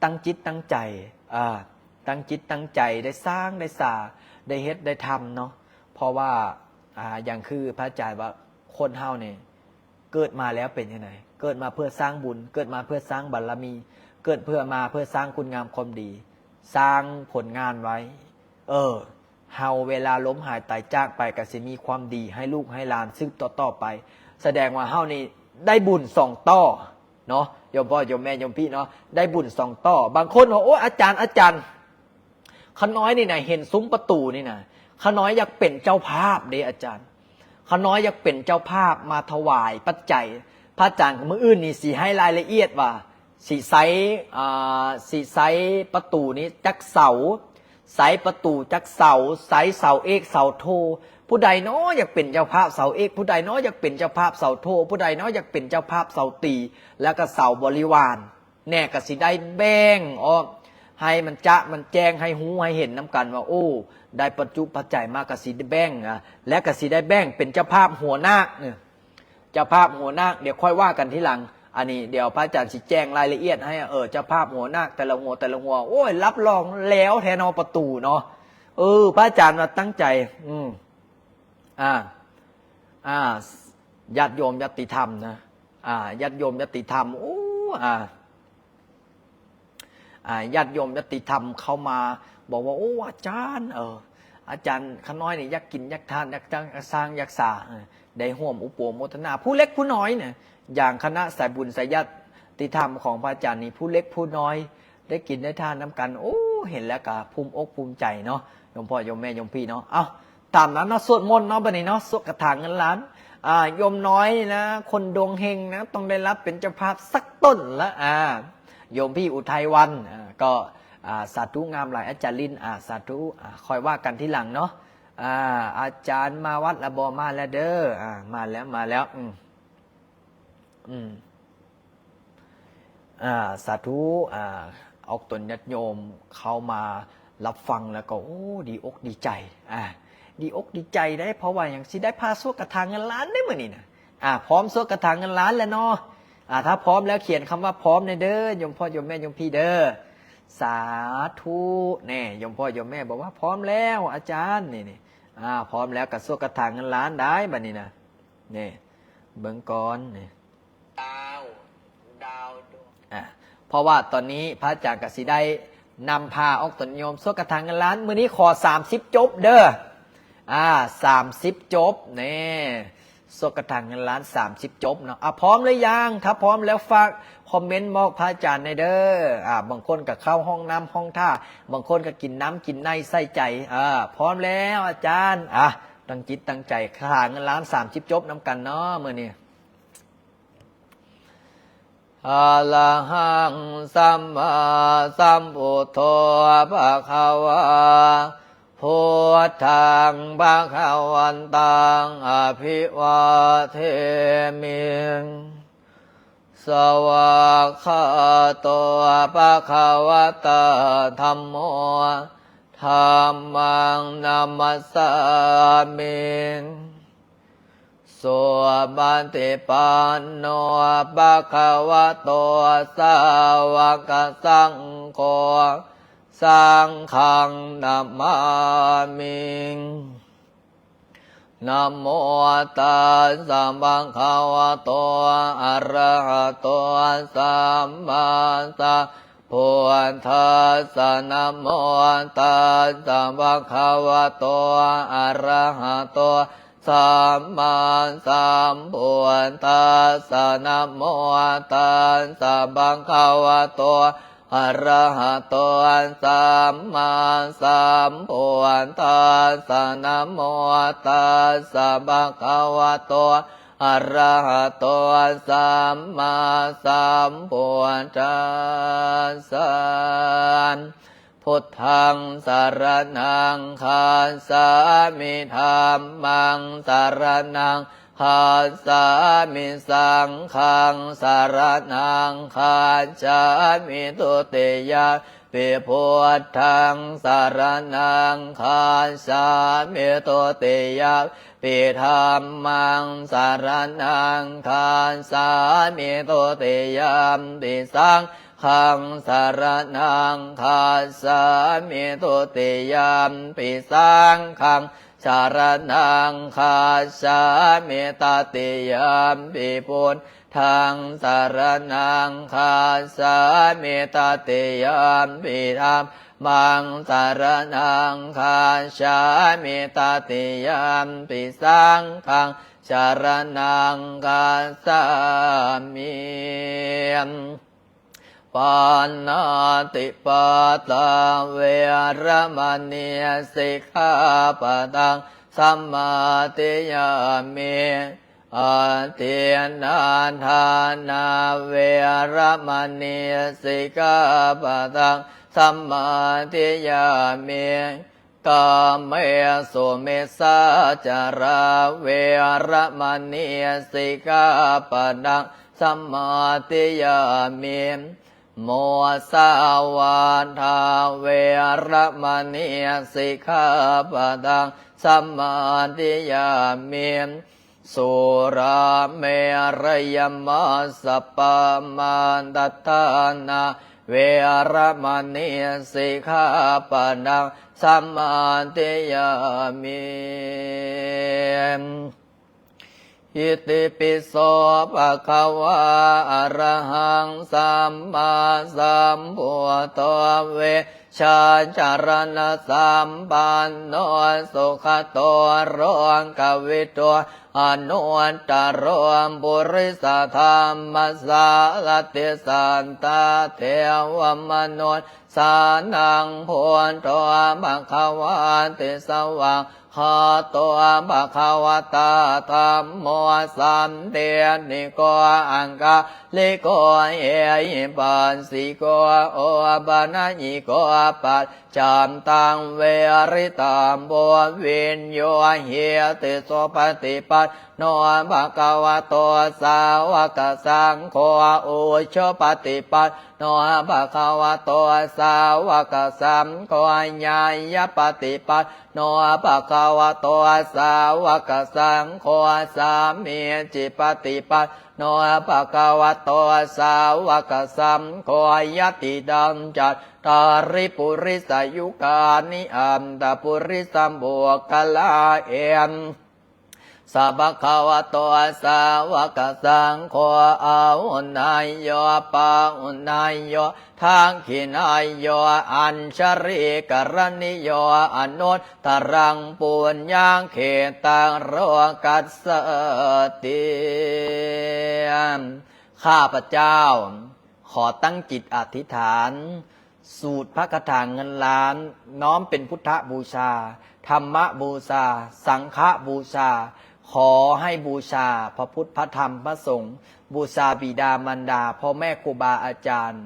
ຕັ້ງຈິດຕັ້ງໃຈ ເອີ ຕັ້ງຈິດຕັ້ງໃຈໄດ້ສ້າງໄດ້ສາ ໄດ້ເຮັດໄດ້ທຳເນາະ. ເພາະວ່າ ອາ ຢ່າງຄືພະອາຈານວ່າ ຄົນເຮົານີ້ເກີດມາແລ້ວເປັນຈັ່ງໃດ? ເກີດມາເພື່ອສ້າງບຸນ ເກີດມາເພື່ອສ້າງບາລະມີ ເກີດເພື່ອ ມາເພື່ອສ້າງຄຸນງາມຄວາມດີ ສ້າງຜົນງານໄວ້ ເອີ ເຮົາເວລາລົ້ມຫາຍຕາຍຈາກໄປ ກໍຊິມີຄວາມດີໃຫ້ລູກໃຫ້ຫຼານສືບຕໍ່ໆໄປ. ສະແດງວ່າເຮົານີ້ໄດ້ບຸນສອງຕໍ່ເນາະ ໂຍມພໍ່ໂຍມແມ່ໂຍມພີ່ເນາະ ໄດ້ບຸນສອງຕໍ່. ບາງຄົນວ່າ ໂອ້ ອາຈານ ອາຈານ ຂ້ານ້ອຍນີ້ນະ ເຫັນຊຸມປະຕູນີ້ນະ ຂ້ານ້ອຍຢາກເປັນເຈົ້າພາບເດ້ອາຈານ. ຂ້ານ້ອຍຢາກເປັນເຈົ້າພາບມາຖວາຍປັດໄຈ. ພະອາຈານມື້ອື່ນນີ້ຊິໃຫ້ລາຍລະອຽດວ່າ ຊິໃຊ້ ອ່າ ຊິໃຊ້ປະຕູນີ້ຈັກເສົາ ໃຊ້ປະຕູຈັກເສົາ ໃຊ້ເສົາເອກເສົາໂທ. ຜູ້ໃດນໍຢາກເປັນເຈົ້າພາບເສົາເອກ? ຜູ້ໃດນໍຢາກເປັນເຈົ້າພາບເສົາໂທ? ຜູ້ໃດນໍຢາກເປັນເຈົ້າພາບເສົາຕີ ແລ້ວກໍເສົາບໍລິວານ? ແນ່ ກໍຊິໄດ້ແບ່ງອອກໃຫ້ມັນຈະມັນແຈ້ງ ໃຫ້ຮູ້ໃຫ້ເຫັນນຳກັນວ່າ ໂອ້ ໄດ້ປັດຈຸປັດໄຈມາ ກໍຊິໄດ້ແບ່ງ ອາ ແລະ ກໍຊິໄດ້ແບ່ງເປັນເຈົ້າພາບຫົວນາກ ເອີ ເຈົ້າພາບຫົວນາກ ດຽວຄ່ອຍວ່າກັນທີຫຼັງ. ອັນນີ້ດຽວພະອາຈານຊິແຈ້ງລາຍລະອຽດໃຫ້ ເອີ ເຈົ້າພາບຫົວນາກແຕ່ລະຫົວ ແຕ່ລະຫົວ. ໂອ້ຍ ຮັບຮອງແລ້ວແທ້ເນາະ ປະຕູເນາະ. ເອີ ພະອາຈານວ່າຕັ້ງໃຈ ອືມ ອາ ອາ ຍາດໂຍມຍາດຕິທຳນະ ອາ ຍາດໂຍມຍາດຕິທຳ ໂອ້ ອາ ອາ ຍາດໂຍມຍາດຕິທຳເຂົ້າມາບອກວ່າ ໂອ້ ອາຈານ ເອີ ອາຈານຂ້ານ້ອຍນີ້ຢາກກິນ ຢາກທານ ຢາກສ້າງ ຢາກສ້າງ ຢາກສາ ເອີ ໄດ້ຮ່ວມອະນຸໂມໂມທະນາ ຜູ້ເລັກຜູ້ນ້ອຍນະ ຢ່າງຄະນະສາຍບຸນສາຍຍາດຕິທຳຂອງພະອາຈານນີ້ ຜູ້ເລັກຜູ້ນ້ອຍ ໄດ້ກິນໄດ້ທານນຳກັນ. ໂອ້ ເຫັນແລ້ວກໍພູມອົກພູມໃຈເນາະ ໂຍມພໍ່ໂຍມແມ່ໂຍມພີ່ເນາະ. ເອົ້າ ຕາມນັ້ນເນາະ ສວດມົນເນາະ ບັດນີ້ເນາະ ສວດຄາຖາເງິນລ້ານ. ອາ ໂຍມນ້ອຍນະ ຄົນດວງເຮັງນະ ຕ້ອງໄດ້ຮັບເປັນເຈົ້າພາບສັກຕົນລະ. ອາ ໂຍມພີ່ອຸໄທວັນ ອາ ກໍ ອາ ສາທຸ ງາມຫຼາຍອາຈານລິນ. ອາ ສາທຸ ອາ ຄ່ອຍວ່າກັນທີຫຼັງເນາະ. ອາ ອາຈານມາວັດລະບໍ່? ມາແລ້ວເດີ. ອາ ມາແລ້ວ ມາແລ້ວ ອືມ ອືມ ອາ ສາທຸ. ອາ ອອກຕົນຍາດໂຍມເຂົ້າມາຮັບຟັງແລ້ວກໍ ໂອ້ ດີອົກດີໃຈ ອາ ດີອົກດີໃຈເດ້. ເພາະວ່າຫຍັງ? ຊິໄດ້ພາສວດຄາຖາເງິນລ້ານເດ້ມື້ນີ້ນະ. ອາ ພ້ອມສວດຄາຖາເງິນລ້ານແລ້ວເນາະ. ອາ ຖ້າພ້ອມແລ້ວຂຽນຄຳວ່າພ້ອມແດ່ເດີ ໂຍມພໍ່ໂຍມແມ່ໂຍມພີ່ເດີ. ສາທຸ. ແນ່ ໂຍມພໍ່ໂຍມແມ່ບອກວ່າ ພ້ອມແລ້ວອາຈານ. ນີ້ ນີ້ ອາ ພ້ອມແລ້ວກໍສວດຄາຖາເງິນລ້ານໄດ້ບັດນີ້ນະ. ນີ້ ເບິ່ງກ່ອນນີ້ ດາວ ດາວ ອາ ເພາະວ່າຕອນນີ້ພະອາຈານກໍຊິໄດ້ນຳພາອອກຕົນຍາດໂຍມສວດຄາຖາເງິນລ້ານ. ມື້ນີ້ຂໍສາມສິບຈົບເດີ ອາ ສາມສິບຈົບ. ນີ້ ສວດຄາຖາເງິນລ້ານສາມສິບຈົບເນາະ. ອາ ພ້ອມຫຼືຍັງ? ຖ້າພ້ອມແລ້ວຝາກຄອມເມັນບອກພະອາຈານແດ່ເດີ. ອາ ບາງຄົນກໍເຂົ້າຫ້ອງນ້ຳຫ້ອງທ່າ ບາງຄົນກໍກິນນ້ຳກິນໃນໃສ່ໃຈ. ອາ ພ້ອມແລ້ວອາຈານ. ອາ ຕັ້ງຈິດຕັ້ງໃຈ ຄາຖາເງິນລ້ານສາມສິບຈົບນຳກັນເນາະມື້ນີ້. ອະລະຫັງ ສຳມາສຳພຸດໂທ ພະຄະວາ ພຸດທັງ ພະຄະວັນຕັງ ອະພິວາເທມິ. ສະວາກຂາໂຕ ພະຄະວະຕາ ທຳໂມ ທຳມັງ ນະມັດສາມິ. ສຸປະຕິປັນໂນ ພະຄະວະໂຕ ສາວະກະສັງໂຄ ສັງຄັງ ນະມາມິ. ນະໂມ ຕັດສະ ພະຄະວະໂຕ ອະລະຫະໂຕ ສຳມາສຳພຸດທັດສະ. ນະໂມ ຕັດສະ ພະຄະວະໂຕ ອະລະຫະໂຕ ສຳມາສຳພຸດທັດສະ. ນະໂມ ຕັດສະ ພະຄະວະໂຕ ອະລະຫະໂຕ ສຳມາສຳພຸດທັດສະ. ນະໂມ ຕັດສະ ພະຄະວະໂຕ ອະລະຫະໂຕ ສຳມາສຳພຸດທັດສະ. ພຸດທັງ ສະລະນັງ ຄັດສາມິ. ທຳມັງ ສະລະນັງ ຄັດສາມິ. ສັງຄັງ ສະລະນັງ ຄັດສາມິ. ທຸຕິຍະ ປິ ພຸດທັງ ສະລະນັງ ຄັດສາມິ. ທຸຕິຍະ ປິ ທຳມັງ ສະລະນັງ ຄັດສາມິ. ທຸຕິຍະ ປິ ສັງຄັງ ສະລະນັງ ຄັດສາມິ. ທຸຕິຍະ ປິ ສັງຄັງ ສະລະນັງ ຄັດສາມິ. ຕະຕິຍະ ປິ ພຸດທັງ ສະລະນັງ ຄັດສາມິ. ຕະຕິຍະ ປິ ທຳ มังสรณังคัจฉามิ ตติยมปิสังฆังสรณังคัจฉามิ ปาณาติปาตาเวระมณี สิกขาปะทังสมาธิยามิ อาทินนาทานาเวระมณี สิกขาปะทังสมาธิยามิ กาเมสุมิสสาจาราเวระมณี สิกขาปะทังสมาธิยามิ มุสาวาทาเวระมณี สิกขาปะทังสมาธิยามิ สุราเมรยมัสสะปะมาทัฏฐานาเวระมณี สิกขาปะทังสมาธิยามิ อิติปิโส ภะคะวา อะระหัง สัมมาสัมພຸทโธ วิชาจารณะสัมปันโน สุขะโต โลกวิทู อนุตตะโร ปุริสะธัมมะสารติ สัตตะเทวะมนุสสานัง พุทโธ ภะคะวาติ สวาก ขาโต ภะคะวะตา ธัมโม สันติติโก อักขะลิโก เอหิปัสสิโก โอปะนะยิโก ปัจจันตัง เวริตะโพ วิญญูหิติ สุปะฏิปันโน ภะคะวะโต สาวะกะสังโฆ อุจุปะฏิปันโน ภะคะวะโต สาวะกะสังโฆ ญาญาปะฏิปันโน ภะคะวะโต สาวะกะสังโฆ สามีจิปะฏิปันโน ภะคะวะโต สาวะกะสังโฆ ยะติตัง จัตตาริ ปุริสะยุคานิ อัตถะปุริสะปุคคละ เอ สะ ภะคะวะโต สาวะกะสังโฆ อาหุเนยโย ปาหุเนยโย ทักขิเนยโย อัญชลีกะระณิโย อนุตตะรัง ปุญญะเขตะโลกัสสะติ ข้าพเจ้าขอตั้งจิตอธิษฐาน สูตรพระคาถาเงินล้าน น้อมเป็นพุทธบูชา ธรรมบูชา สังฆบูชา ขอให้บูชาพระพุทธ พระธรรม พระสงฆ์ บูชาบิดามารดา พ่อแม่ครูบาอาจารย์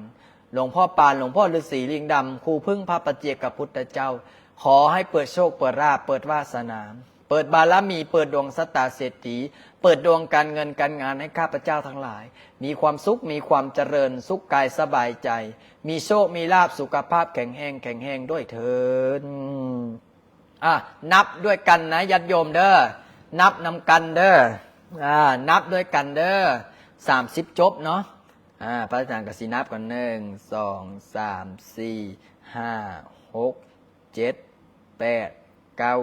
หลวงพ่อปาน หลวงพ่อฤาษีลิงดำ ครูพึ่งพระปัจเจกพุทธเจ้า ขอให้เปิดโชค เปิดลาภ เปิดวาสนา เปิดบารมี เปิดดวงชะตาเศรษฐี เปิดดวงการเงินการงานให้ข้าพเจ้าทั้งหลาย มีความสุข มีความเจริญ สุขกายสบายใจ มีโชค มีลาภ สุขภาพแข็งแรง แข็งแรงด้วยเทอญ อ่ะ นับด้วยกันนะ ญาติโยมเด้อ นับนำกันเด้อ อ่า นับด้วยกันเด้อ สามสิบจบเนาะ อ่า พระอาจารย์ก็สินับก่อน หนึ่ง สอง สาม สี่ ห้า หก เจ็ด แปด เก้า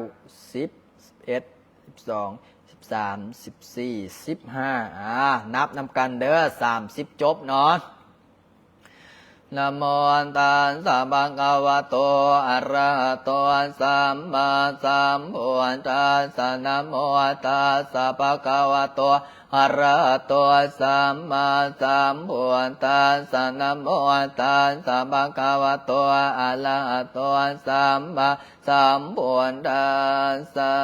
สิบ สิบเอ็ด สิบสอง สิบสาม สิบสี่ สิบห้า อ่า นับนำกันเด้อ สามสิบจบเนาะ นะโมตัสสะ ภะคะวะโต อะระหะโต สัมมาสัมพุทธัสสะ นะโมตัสสะ ภะคะวะโต อะระหะโต สัมมาสัมพุทธัสสะ นะโมตัสสะ ภะคะวะโต อะระหะโต สัมมาสัมพุทธัสสะ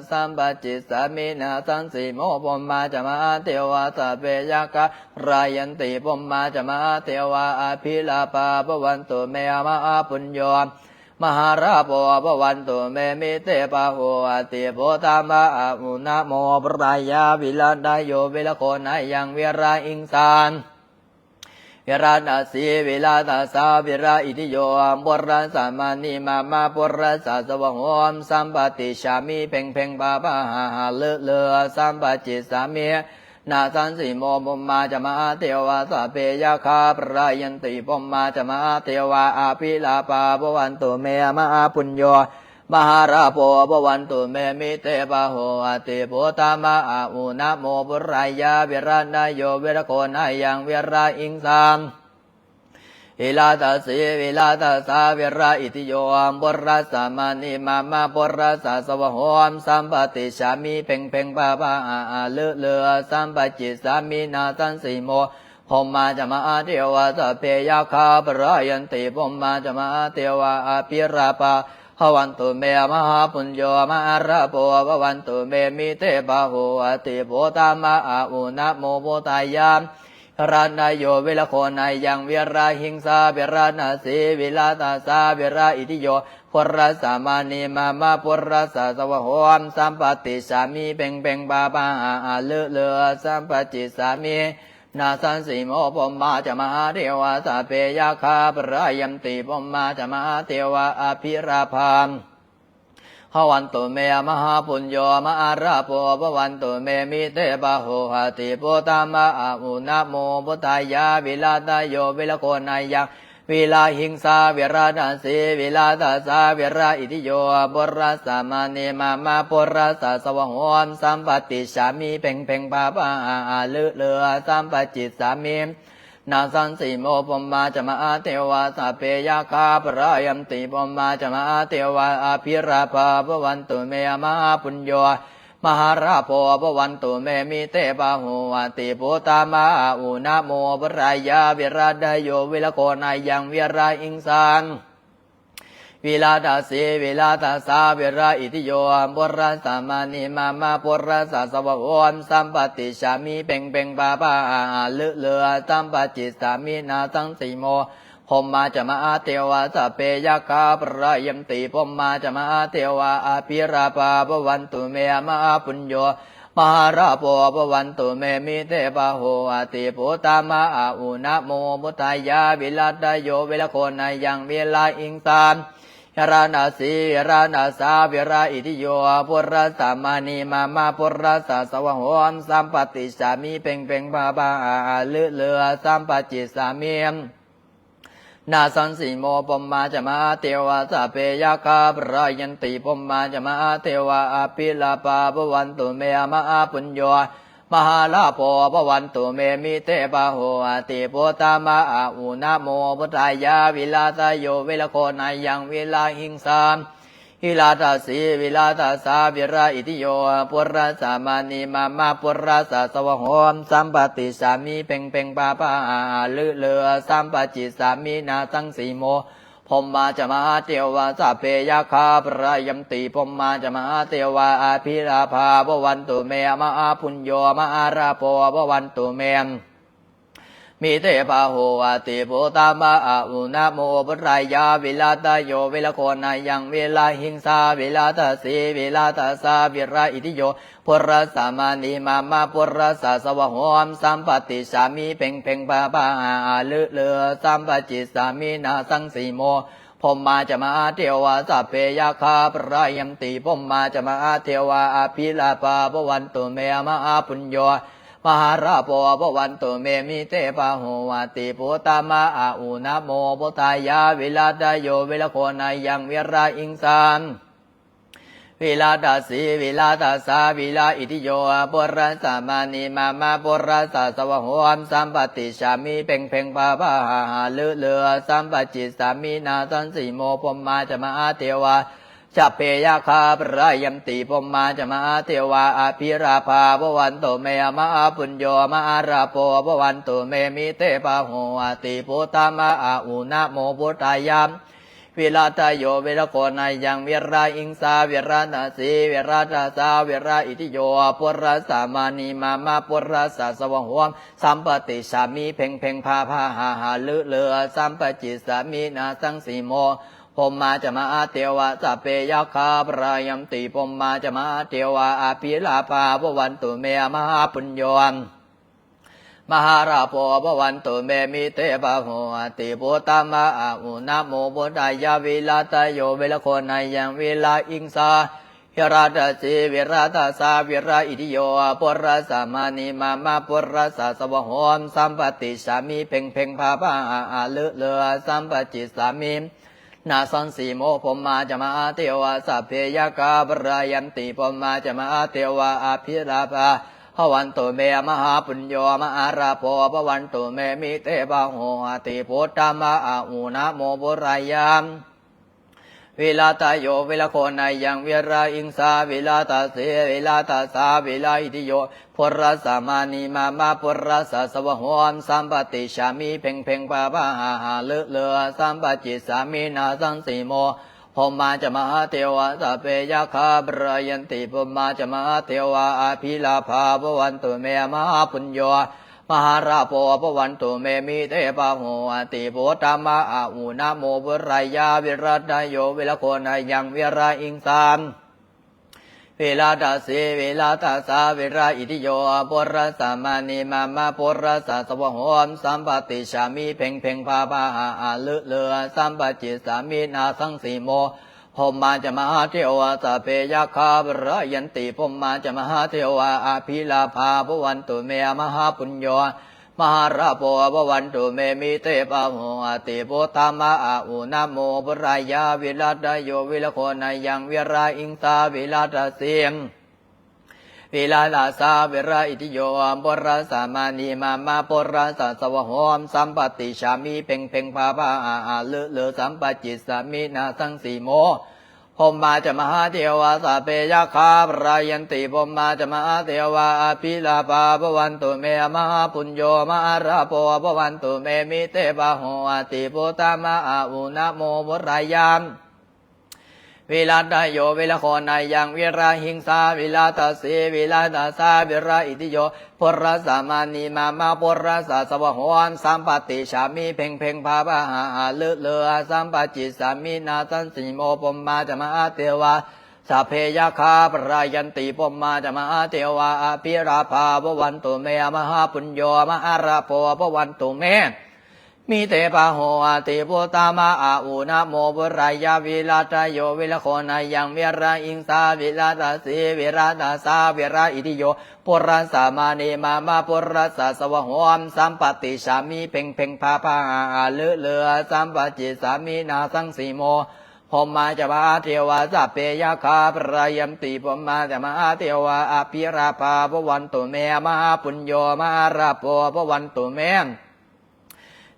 สัมปะจิสสามิ นะสังสิโม พรหมาจะมหาเทวา สัพเพยักขะ รายันติ พรหมาจะมหาเทวา อะภิลาภา ภะวันตุเม มหาปุญโญ มหาลาโภ ภะวันตุเม มิเต บาโหอะติ พุทธามะอะอุ นะโม ปุรายา วิรัตโย วิรโคนะยัง วิระอิงสา วิรัตสี วิรัตสา วิระอิทิโย ปุรสะมะนิ มะมะ ปุรสะสวะโห สัมปะติสสามิ เพ็งเพ็ง ปะปะหะหะ เลิเลิ สัมปะจิสสามิ นะสังสิโม พรหมาจะมหาเทวา สัพเพยักขะ รายันติ พรหมาจะมหาเทวา อะภิลาภา ภะวันตุเม มหาปุญโญ มหาลาโภ ภะวันตุเม มิเต บาโหอะติ พุทธามะอะอุ นะโม ปุรายา วิรัตโย วิรโคนะยัง วิระอิงสา ວິລາດາສີວິລາດາສາວິລາອິຕິໂຍ ປຸລະສະມະນີມາມະປຸລະສະສະວະໂຫ ສຳປະຕິສາມິ ເພັງເພັງພາພາອາອາລຶລຶ ສຳປະຈິດສາມິ ນາສັງສີໂມ ພົມມາຈະມະຫາເທວາ ສັບເພຍັກຂາພະລາຍັນຕິ ພົມມາຈະມະຫາເທວາ ອະພິລາພາ ພະວັນຕຸເມ ມະຫາປຸນໂຍ ມະຫາລາໂພ ພະວັນຕຸເມ ມິເຕພາໂຫ ອະຕິປຸດທາມະອາຫຸ ນະໂມພຸດທາຍາ ວິລາດາໂຍ ວິລະໂຄນາຍັງ ວິລາຫິງສາ ວິລາດາສີ ວິລາດາສາ ວິລາອິຕິໂຍ ປຸລະສະມະນີມາມະ ປຸລະສະສະວະໂຫ ສຳປະຕິສາມິ ເພັງເພັງພາພາອາອາລຶລຶ ສຳປະຈິດສາມິ ນາສັງສີໂມ ພົມມາຈະມະຫາເທວາ ສັບເພຍັກຂາພະລາຍັນຕິ ພົມມາຈະມະຫາເທວາ ອະພິລາພາ ພະວັນຕຸເມ ມະຫາປຸນໂຍ ມະຫາລາໂພ ພະວັນຕຸເມ ມິເຕພາໂຫ ອະຕິປຸດທາມະອາຫຸ ນະໂມພຸດທາຍາ ວິລາດາໂຍ ວິລະໂຄນາຍັງ ວິລາຫິງສາ ວິລາດາສີ ວິລາດາສາ ວິລາອິຕິໂຍ ປຸລະສະມະນີມາມະ ປຸລະສະສະວະໂຫ ສຳປະຕິສາມິ ເພັງເພັງພາພາອາອາລຶລຶ ສຳປະຈິດສາມິ ນາສັງສີໂມ ພົມມາຈະມະຫາເທວາ ສັບເພຍັກຂາພະລາຍັນຕິ ພົມມາຈະມະຫາເທວາ ອະພິລາພາ ພະວັນຕຸເມ ມະຫາປຸນໂຍ ມະຫາລາໂພ ພະວັນຕຸເມ ມິເຕພາໂຫ ອະຕິປຸດທາມະອາຫຸ ນະໂມພຸດທາຍາ ວິລາດາໂຍ ວິລະໂຄນາຍັງ ວິລາຫິງສາ ວິລາດາສີ ວິລາດາສາ ວິລາອິຕິໂຍ ປຸລະສະມະນີມາມະ ປຸລະສະສະວະໂຫ ສຳປະຕິສາມິ ເພັງເພັງພາພາອາອາລຶລຶ ສຳປະຈິດສາມິ ນາສັງສີໂມ ພົມມາຈະມະຫາເທວາ ສັບເພຍັກຂາພະລາຍັນຕິ ພົມມາຈະມະຫາເທວາ ອະພິລາພາ ພະວັນຕຸເມ ມະຫາປຸນໂຍ ມະຫາລາໂພ ພະວັນຕຸເມ ມິເຕພາໂຫ ອະຕິປຸດທາມະອາຫຸ ນະໂມພຸດທາຍາ ວິລາດາໂຍ ວິລະໂຄນາຍັງ ວິລາຫິງສາ ວິລາດາສີ ວິລາດາສາ ວິລາອິຕິໂຍ ປຸລະສະມະນີມາມະ ປຸລະສະສະວະໂຫ ສຳປະຕິສາມິ ເພັງເພັງພາພາອາອາລຶລຶ ສຳປະຈິດສາມິ ນາສັງສີໂມ ພົມມາຈະມະຫາເທວາ ສັບເພຍັກຂາພະລາຍັນຕິ ພົມມາຈະມະຫາເທວາ ອະພິລາພາ ພະວັນຕຸເມ ມະຫາປຸນໂຍ ມະຫາລາໂພ ພະວັນຕຸເມ ມິເຕພາໂຫ ອະຕິປຸດທາມະອາຫຸ ນະໂມພຸດທາຍາ ວິລາດາໂຍ ວິລະໂຄນາຍັງ ວິລາຫິງສາ ວິລາດາສີ ວິລາດາສາ ວິລາອິຕິໂຍ ປຸລະສະມະນີມາມະ ປຸລະສະສະວະໂຫ ສຳປະຕິສາມິ ເພັງເພັງພາພາອາອາລຶລຶ ສຳປະຈິດສາມິ ນາສັງສີໂມ ພົມມາຈະມະຫາເທວາ ສັບເພຍັກຂາພະລາຍັນຕິ ພົມມາຈະມະຫາເທວາ ອະພິລາພາ ພະວັນຕຸເມ ມະຫາປຸນໂຍ ມະຫາລາໂພ ພະວັນຕຸເມ ມິເຕພາໂຫ ອະຕິປຸດທາມະອາຫຸ ນະໂມພຸດທາຍາ ວິລາດາໂຍ ວິລະໂຄນາຍັງ ວິລາຫິງສາ ວິລາດາສີ ວິລາດາສາ ວິລາອິຕິໂຍ ປຸລະສະມະນີມາມະ ປຸລະສະສະວະໂຫ ສຳປະຕິສາມິ ເພັງເພັງພາພາອາອາລຶລຶ ສຳປະຈິດສາມິ ນາສັງສີໂມ ພົມມາຈະມະຫາເທວາ ສັບເພຍັກຂາພະລາຍັນຕິ ພົມມາຈະມະຫາເທວາ ອະພິລາພາ ພະວັນຕຸເມ ມະຫາປຸນໂຍ ມະຫາລາໂພ ພະວັນຕຸເມ ມິເຕພາໂຫ ອະຕິປຸດທາມະອາຫຸ ນະໂມພຸດທາຍາ ວິລາດາໂຍ ວິລະໂຄນາຍັງ ວິລາຫິງສາ ວິລາດາສີ ວິລາດາສາ ວິລາອິຕິໂຍ ປຸລະສະມະນີມາມະ ປຸລະສະສະວະໂຫ ສຳປະຕິສາມິ ເພັງເພັງພາພາຫາຫາລຶລຶ ສຳປະຈິດສາມິ ນາສັງສີໂມ ພົມມາຈະມະຫາເທວາ ສັບເພຍັກຂາພະລາຍັນຕິ ພົມມາຈະມະຫາເທວາ ອະພິລາພາ ພະວັນຕຸເມ ມະຫາປຸນໂຍ ມະຫາລາໂພ ພະວັນຕຸເມ ມິເຕພາໂຫ ອະຕິປຸດທາມະອາຫຸ ນະໂມພຸດທາຍາ ວິລາດາໂຍ ວິລະໂຄນາຍັງ ວິລາຫິງສາ ວິລາດາສີ ວິລາດາສາ ວິລາອິຕິໂຍ ປຸລະສະມະນີມາມະ ປຸລະສະສະວະໂຫ ສຳປະຕິສາມິ ເພັງເພັງພາພາຫາຫາລຶລຶ ສຳປະຈິດສາມິ ນາສັງສີໂມ ພົມມາຈະມະຫາເທວາ ສັບເພຍັກຂາພະລາຍັນຕິ ພົມມາຈະມະຫາເທວາ ອະພິລາພາ ພະວັນຕຸເມ ມະຫາປຸນໂຍ ມະຫາລາໂພ ພະວັນຕຸເມ ມິເຕພາໂຫ ອະຕິປຸດທາມະອາຫຸ ນະໂມພຸດທາຍາ ວິລາດາໂຍ ວິລະໂຄນາຍັງ ວິລາຫິງສາ ວິລາດາສີ ວິລາດາສາ ວິລາອິຕິໂຍ ປຸລະສະມະນີມາມະ ປຸລະສະສະວະໂຫ ສຳປະຕິສາມິ ເພັງເພັງພາພາຫາຫາລຶລຶ ສຳປະຈິດສາມິ ນາສັງສີໂມ ພົມມາຈະມະຫາເທວາ ສັບເພຍັກຂາພະລາຍັນຕິ ພົມມາຈະມະຫາເທວາ ອະພິລາພາ ພະວັນຕຸເມ ມະຫາປຸນໂຍ ມະຫາລາໂພ ພະວັນຕຸເມ ມິເຕພາໂຫ ອະຕິປຸດຕະມະອາຫູ ນະໂມພຸດທາຍະ ວິລັດຕະໂຍ ວິລະໂຄນາຍັງ ວິລະຫິງສາ ວິລັດຕະສີ ວິລັດຕະສາ ວິລະອິດທິໂຍ ພຸດທະສສະມານິ ມາມະ ພຸດທະສສະວະໂຫ ສຳປະຕິສສາມິ ເພັງເພັງ ພາພາຫາຫາ ເລີເລີ ສຳປະຈິດສາມິ ນາສັງສີໂມ ພົມມາຈະມະຫາເທວາ ສັບເພຍັກຂາ ພະລາຍັນຕິ ພົມມາຈະມະຫາເທວາ ອະພິລາພາ ພະວັນຕຸເມ ມະຫາປຸນໂຍ ມະຫາລາໂພ ພະວັນຕຸເມ ມິເຕພາໂຫ ອະຕິປຸດຕະມະອາຫູ ນະໂມພຸດທາຍະ ວິລັດຕະໂຍ ວິລະໂຄນາຍັງ ວິລະຫິງສາ ວິລັດຕະສີ ວິລັດຕະສາ ວິລະອິດທິໂຍ ພຸດທະສສະມານິ ມາມະ ພຸດທະສສະວະໂຫ ສຳປະຕິສສາມິ ເພັງເພັງ ພາພາຫາຫາ ເລີເລີ ສຳປະຈິດສາມິ ນາສັງສີໂມ ພົມມາຈະມະຫາເທວາ ສັບເພຍັກຂາ ພະລາຍັນຕິ ພົມມາຈະມະຫາເທວາ ອະພິລາພາ ພະວັນຕຸເມ ມະຫາປຸນໂຍ ມະຫາລາໂພ ພະວັນຕຸເມ ມິເຕພາໂຫ ອະຕິປຸດຕະມະອາຫູ ນະໂມພຸດທາຍະ ວິລັດຕະໂຍ ວິລະໂຄນາຍັງ ວິລະຫິງສາ ວິລັດຕະສີ ວິລັດຕະສາ ວິລະອິດທິໂຍ ພຸດທະສສະມານິ ມາມະ ພຸດທະສສະວະໂຫ ສຳປະຕິສສາມິ ເພັງເພັງ ພາພາຫາຫາ ເລີເລີ ສຳປະຈິດສາມິ ນາສັງສີໂມ ພົມມາຈະມະຫາເທວາ ສັບເພຍັກຂາ ພະລາຍັນຕິ ພົມມາຈະມະຫາເທວາ ອະພິລາພາ ພະວັນຕຸເມ ມະຫາປຸນໂຍ ມະຫາລາໂພ ພະວັນຕຸເມ ມິເຕພາໂຫ ອະຕິປຸດຕະມະອາຫູ ນະໂມພຸດທາຍະ ວິລັດຕະໂຍ ວິລະໂຄນາຍັງ ວິລະຫິງສາ ວິລັດຕະສີ ວິລັດຕະສາ ວິລະອິດທິໂຍ ພຸດທະສສະມານິ ມາມະ ພຸດທະສສະວະໂຫ ສຳປະຕິສສາມິ ເພັງເພັງ ພາພາຫາຫາ ເລີເລີ ສຳປະຈິດສາມິ ນາສັງສີໂມ ພົມມາຈະມະຫາເທວາ ສັບເພຍັກຂາ ພະລາຍັນຕິ ພົມມາຈະມະຫາເທວາ ອະພິລາພາ ພະວັນຕຸເມ ມະຫາປຸນໂຍ ມະຫາລາໂພ ພະວັນຕຸເມ ມິເຕພາໂຫ ອະຕິປຸດຕະມະອາຫູ ນະໂມພຸດທາຍະ ວິລັດຕະໂຍ ວິລະໂຄນາຍັງ ວິລະຫິງສາ ວິລັດຕະສີ ວິລັດຕະສາ ວິລະອິດທິໂຍ ພຸດທະສສະມານິ ມາມະ ພຸດທະສສະວະໂຫ ສຳປະຕິສສາມິ ເພັງເພັງ ພາພາຫາຫາ ເລີເລີ ສຳປະຈິດສາມິ ນາສັງສີໂມ ພົມມາຈະມະຫາເທວາ ສັບເພຍັກຂາ ພະລາຍັນຕິ ພົມມາຈະມະຫາເທວາ ອະພິລາພາ ພະວັນຕຸເມ ມະຫາປຸນໂຍ ມະຫາລາໂພ ພະວັນຕຸເມ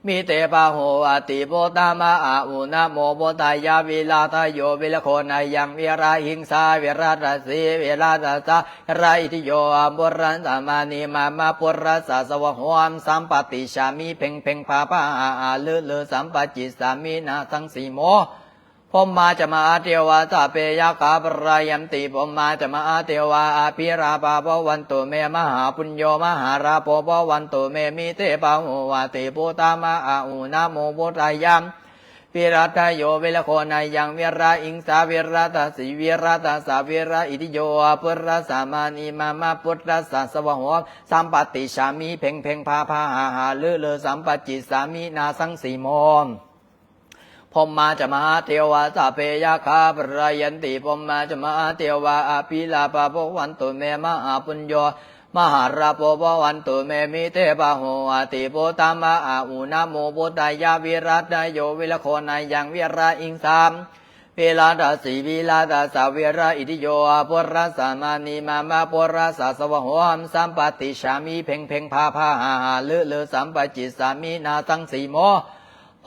ມິເຕພາໂຫ ອະຕິປຸດຕະມະອາຫູ ນະໂມພຸດທາຍະ ວິລັດຕະໂຍ ວິລະໂຄນາຍັງ ວິລະຫິງສາ ວິລັດຕະສີ ວິລັດຕະສາ ວິລະອິດທິໂຍ ພຸດທະສສະມານິ ມາມະ ພຸດທະສສະວະໂຫ ສຳປະຕິສສາມິ ເພັງເພັງ ພາພາຫາຫາ ເລີເລີ ສຳປະຈິດສາມິ ນາສັງສີໂມ ພົມມາຈະມະຫາເທວາ ສັບເພຍັກຂາ ພະລາຍັນຕິ ພົມມາຈະມະຫາເທວາ ອະພິລາພາ ພະວັນຕຸເມ ມະຫາປຸນໂຍ ມະຫາລາໂພ ພະວັນຕຸເມ ມິເຕພາໂຫ ອະຕິປຸດຕະມະອາຫູ ນະໂມພຸດທາຍະ ວິລັດຕະໂຍ ວິລະໂຄນາຍັງ ວິລະຫິງສາ ວິລັດຕະສີ ວິລັດຕະສາ ວິລະອິດທິໂຍ ພຸດທະສສະມານິ ມາມະ ພຸດທະສສະວະໂຫ ສຳປະຕິສສາມິ ເພັງເພັງ ພາພາຫາຫາ ເລີເລີ ສຳປະຈິດສາມິ ນາສັງສີໂມ ພົມມາຈະມະຫາເທວາ ສັບເພຍັກຂາ ພະລາຍັນຕິ ພົມມາຈະມະຫາເທວາ ອະພິລາພາ ພະວັນຕຸເມ ມະຫາປຸນໂຍ ມະຫາລາໂພ ພະວັນຕຸເມ ມິເຕພາໂຫ ອະຕິປຸດຕະມະອາຫູ ນະໂມພຸດທາຍະ ວິລັດຕະໂຍ ວິລະໂຄນາຍັງ ວິລະຫິງສາ ວິລັດຕະສີ ວິລັດຕະສາ ວິລະອິດທິໂຍ ພຸດທະສສະມານິ ມາມະ ພຸດທະສສະວະໂຫ ສຳປະຕິສສາມິ ເພັງເພັງ ພາພາຫາຫາ ເລີເລີ ສຳປະຈິດສາມິ ນາສັງສີໂມ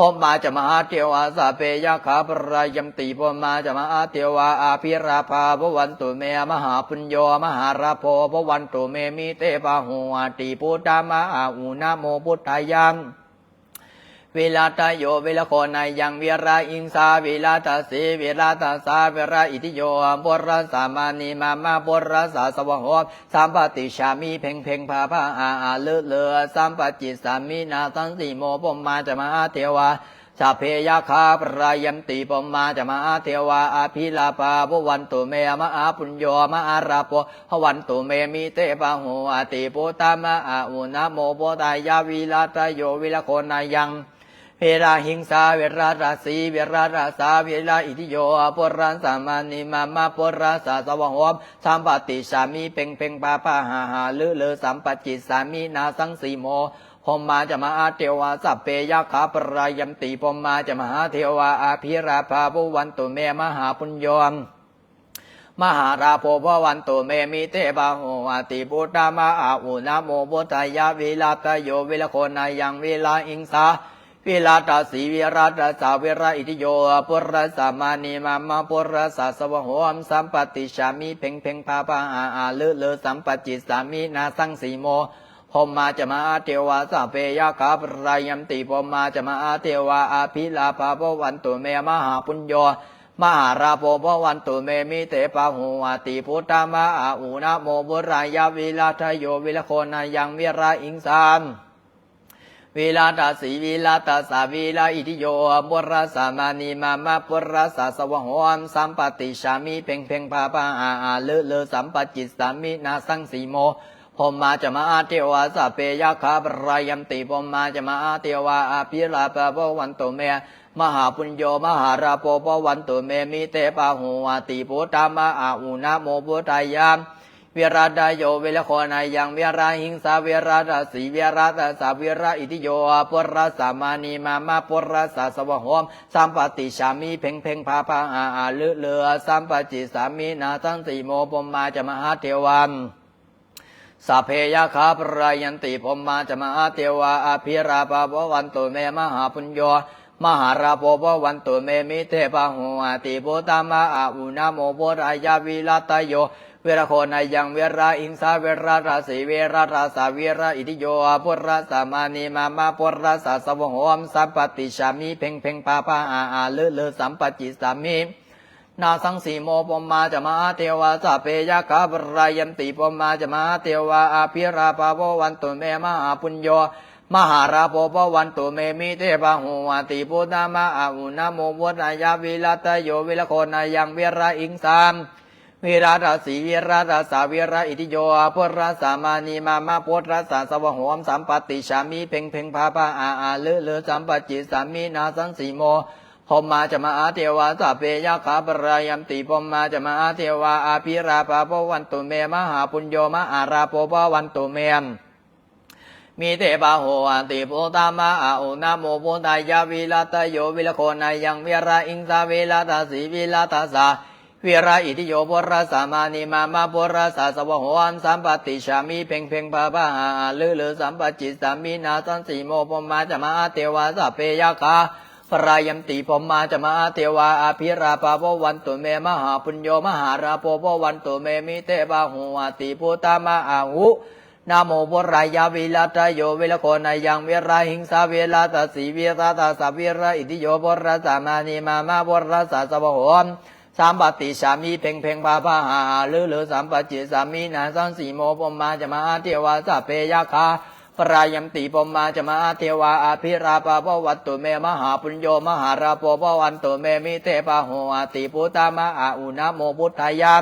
ພົມມາຈະມະຫາເທວາ ສັບເພຍັກຂາ ພະລາຍັນຕິ ພົມມາຈະມະຫາເທວາ ອະພິລາພາ ພະວັນຕຸເມ ມະຫາປຸນໂຍ ມະຫາລາໂພ ພະວັນຕຸເມ ມິເຕພາໂຫ ອະຕິປຸດຕະມະອາຫູ ນະໂມພຸດທາຍະ ວິລັດຕະໂຍ ວິລະໂຄນາຍັງ ວິລະຫິງສາ ວິລັດຕະສີ ວິລັດຕະສາ ວິລະອິດທິໂຍ ພຸດທະສສະມານິ ມາມະ ພຸດທະສສະວະໂຫ ສຳປະຕິສສາມິ ເພັງເພັງ ພາພາຫາຫາ ເລີເລີ ສຳປະຈິດສາມິ ນາສັງສີໂມ ພົມມາຈະມະຫາເທວາ ສັບເພຍັກຂາ ພະລາຍັນຕິ ພົມມາຈະມະຫາເທວາ ອະພິລາພາ ພະວັນຕຸເມ ມະຫາປຸນໂຍ ມະຫາລາໂພ ພະວັນຕຸເມ ມິເຕພາໂຫ ອະຕິປຸດຕະມະອາຫູ ນະໂມພຸດທາຍະ ວິລັດຕະໂຍ ວິລະໂຄນາຍັງ ວິລະຫິງສາ ວິລັດຕະສີ ວິລັດຕະສາ ວິລະອິດທິໂຍ ພຸດທະສສະມານິ ມາມະ ພຸດທະສສະວະໂຫ ສຳປະຕິສສາມິ ເພັງເພັງ ພາພາຫາຫາ ເລີເລີ ສຳປະຈິດສາມິ ນາສັງສີໂມ ພົມມາຈະມະຫາເທວາ ສັບເພຍັກຂາ ພະລາຍັນຕິ ພົມມາຈະມະຫາເທວາ ອະພິລາພາ ພະວັນຕຸເມ ມະຫາປຸນໂຍ ມະຫາລາໂພພະວັນຕຸເມ ມິເຕພາໂຫອະຕິ ພຸດທາມະອາອຸ ນະໂມພຸດທາຍະ ວິລາດຕະໂຍ ວິລະໂຄນາຍັງ ວິລະຫິງສາ ວິລາດຕະສີ ວິລາດຕະສາ ວິລະອິດທິໂຍ ພຸດທະສສາມານີ ມາມະພຸດທະສສາສະວະໂຫ ສຳປະຕິດສາມິ ເພັງເພັງພາພາອາອາ ລືລື ສຳປະຈິດສາມິ ນາສັງສີໂມ ພົມມາຈະມະຫາເທວາ ສັບເພຍັກຂາ ພະລາຍັນຕິ ພົມມາຈະມະຫາເທວາ ອະພິລາພາພະວັນຕຸເມ ມະຫາປຸນໂຍ ມະຫາລາໂພພະວັນຕຸເມ ມິເຕພາໂຫອະຕິ ພຸດທາມະອາອຸ ນະໂມພຸດທາຍະ ວິລາດຕະໂຍ ວິລະໂຄນາຍັງ ວິລະຫິງສາ ວິລາດຕະສີ ວິລາດຕະສາ ວິລະອິດທິໂຍ ພຸດທະສສາມານີ ມາມະພຸດທະສສາສະວະໂຫ ສຳປະຕິດສາມິ ເພັງເພັງພາພາອາອາ ລືລື ສຳປະຈິດສາມິ ນາສັງສີໂມ ພົມມາຈະມະຫາເທວາ ສັບເພຍັກຂາ ພະລາຍັນຕິ ພົມມາຈະມະຫາເທວາ ອະພິລາພາພະວັນຕຸເມ ມະຫາປຸນໂຍ ມະຫາລາໂພພະວັນຕຸເມ ມິເຕພາໂຫອະຕິ ພຸດທາມະອາອຸ ນະໂມພຸດທາຍະ ວິລາດຕະໂຍ ວິລະໂຄນາຍັງ ວິລະຫິງສາ ວິລາດຕະສີ ວິລາດຕະສາ ວິລະອິດທິໂຍ ພຸດທະສສາມານີ ມາມະພຸດທະສສາສະວະໂຫ ສຳປະຕິດສາມິ ເພັງເພັງພາພາອາອາ ລືລື ສຳປະຈິດສາມິ ນາສັງສີໂມ ພົມມາຈະມະຫາເທວາ ສັບເພຍັກຂາ ພະລາຍັນຕິ ພົມມາຈະມະຫາເທວາ ອະພິລາພາພະວັນຕຸເມ ມະຫາປຸນໂຍ ມະຫາລາໂພພະວັນຕຸເມ ມິເຕພາໂຫອະຕິ ພຸດທາມະອາອຸ ນະໂມພຸດທາຍະ ວິລາດຕະໂຍ ວິລະໂຄນາຍັງ ວິລະຫິງສາ ວິລາດຕະສີ ວິລາດຕະສາ ວິລະອິດທິໂຍ ພຸດທະສສາມານີ ມາມະພຸດທະສສາສະວະໂຫ ສຳປະຕິດສາມິ ເພັງເພັງພາພາອາອາ ລືລື ສຳປະຈິດສາມິ ນາສັງສີໂມ ພົມມາຈະມະຫາເທວາ ສັບເພຍັກຂາ ພະລາຍັນຕິ ພົມມາຈະມະຫາເທວາ ອະພິລາພາພະວັນຕຸເມ ມະຫາປຸນໂຍ ມະຫາລາໂພພະວັນຕຸເມ ມິເຕພາໂຫອະຕິ ພຸດທາມະອາອຸ ນະໂມພຸດທາຍະ ວິລາດຕະໂຍ ວິລະໂຄນາຍັງ ວິລະຫິງສາ ວິລາດຕະສີ ວິລາດຕະສາ ວິລະອິດທິໂຍ ພຸດທະສສາມານີ ມາມະພຸດທະສສາສະວະໂຫ ສຳປະຕິດສາມິ ເພັງເພັງພາພາອາອາ ລືລື ສຳປະຈິດສາມິ ນາສັງສີໂມ ພົມມາຈະມະຫາເທວາ ສັບເພຍັກຂາ ພະລາຍັນຕິ ພົມມາຈະມະຫາເທວາ ອະພິລາພາພະວັນຕຸເມ ມະຫາປຸນໂຍ ມະຫາລາໂພພະວັນຕຸເມ ມິເຕພາໂຫອະຕິ ພຸດທາມະອາອຸ ນະໂມພຸດທາຍະ ວິລາດຕະໂຍ ວິລະໂຄນາຍັງ ວິລະຫິງສາ ວິລາດຕະສີ ວິລາດຕະສາ ວິລະອິດທິໂຍ ພຸດທະສສາມານີ ມາມະພຸດທະສສາສະວະໂຫ ສຳປະຕິດສາມິ ເພັງເພັງພາພາອາອາ ລືລື ສຳປະຈິດສາມິ ນາສັງສີໂມ ພົມມາຈະມະຫາເທວາ ສັບເພຍັກຂາ ພະລາຍັນຕິ ພົມມາຈະມະຫາເທວາ ອະພິລາພາພະວັນຕຸເມ ມະຫາປຸນໂຍ ມະຫາລາໂພພະວັນຕຸເມ ມິເຕພາໂຫອະຕິ ພຸດທາມະອາອຸ ນະໂມພຸດທາຍະ ວິລາດຕະໂຍ ວິລະໂຄນາຍັງ ວິລະຫິງສາ ວິລາດຕະສີ ວິລາດຕະສາ ວິລະອິດທິໂຍ ພຸດທະສສາມານີ ມາມະພຸດທະສສາສະວະໂຫ ສຳປະຕິດສາມິ ເພັງເພັງພາພາຫາຫາ ລືລື ສຳປະຈິດສາມິ ນາສັງສີໂມ ພົມມາຈະມະຫາເທວາ ສັບເພຍັກຂາ ພະລາຍັນຕິ ພົມມາຈະມະຫາເທວາ ອະພິລາພາພະວັນຕຸເມ ມະຫາປຸນໂຍ ມະຫາລາໂພພະວັນຕຸເມ ມິເຕພາໂຫອະຕິ ພຸດທາມະອາອຸ ນະໂມພຸດທາຍະ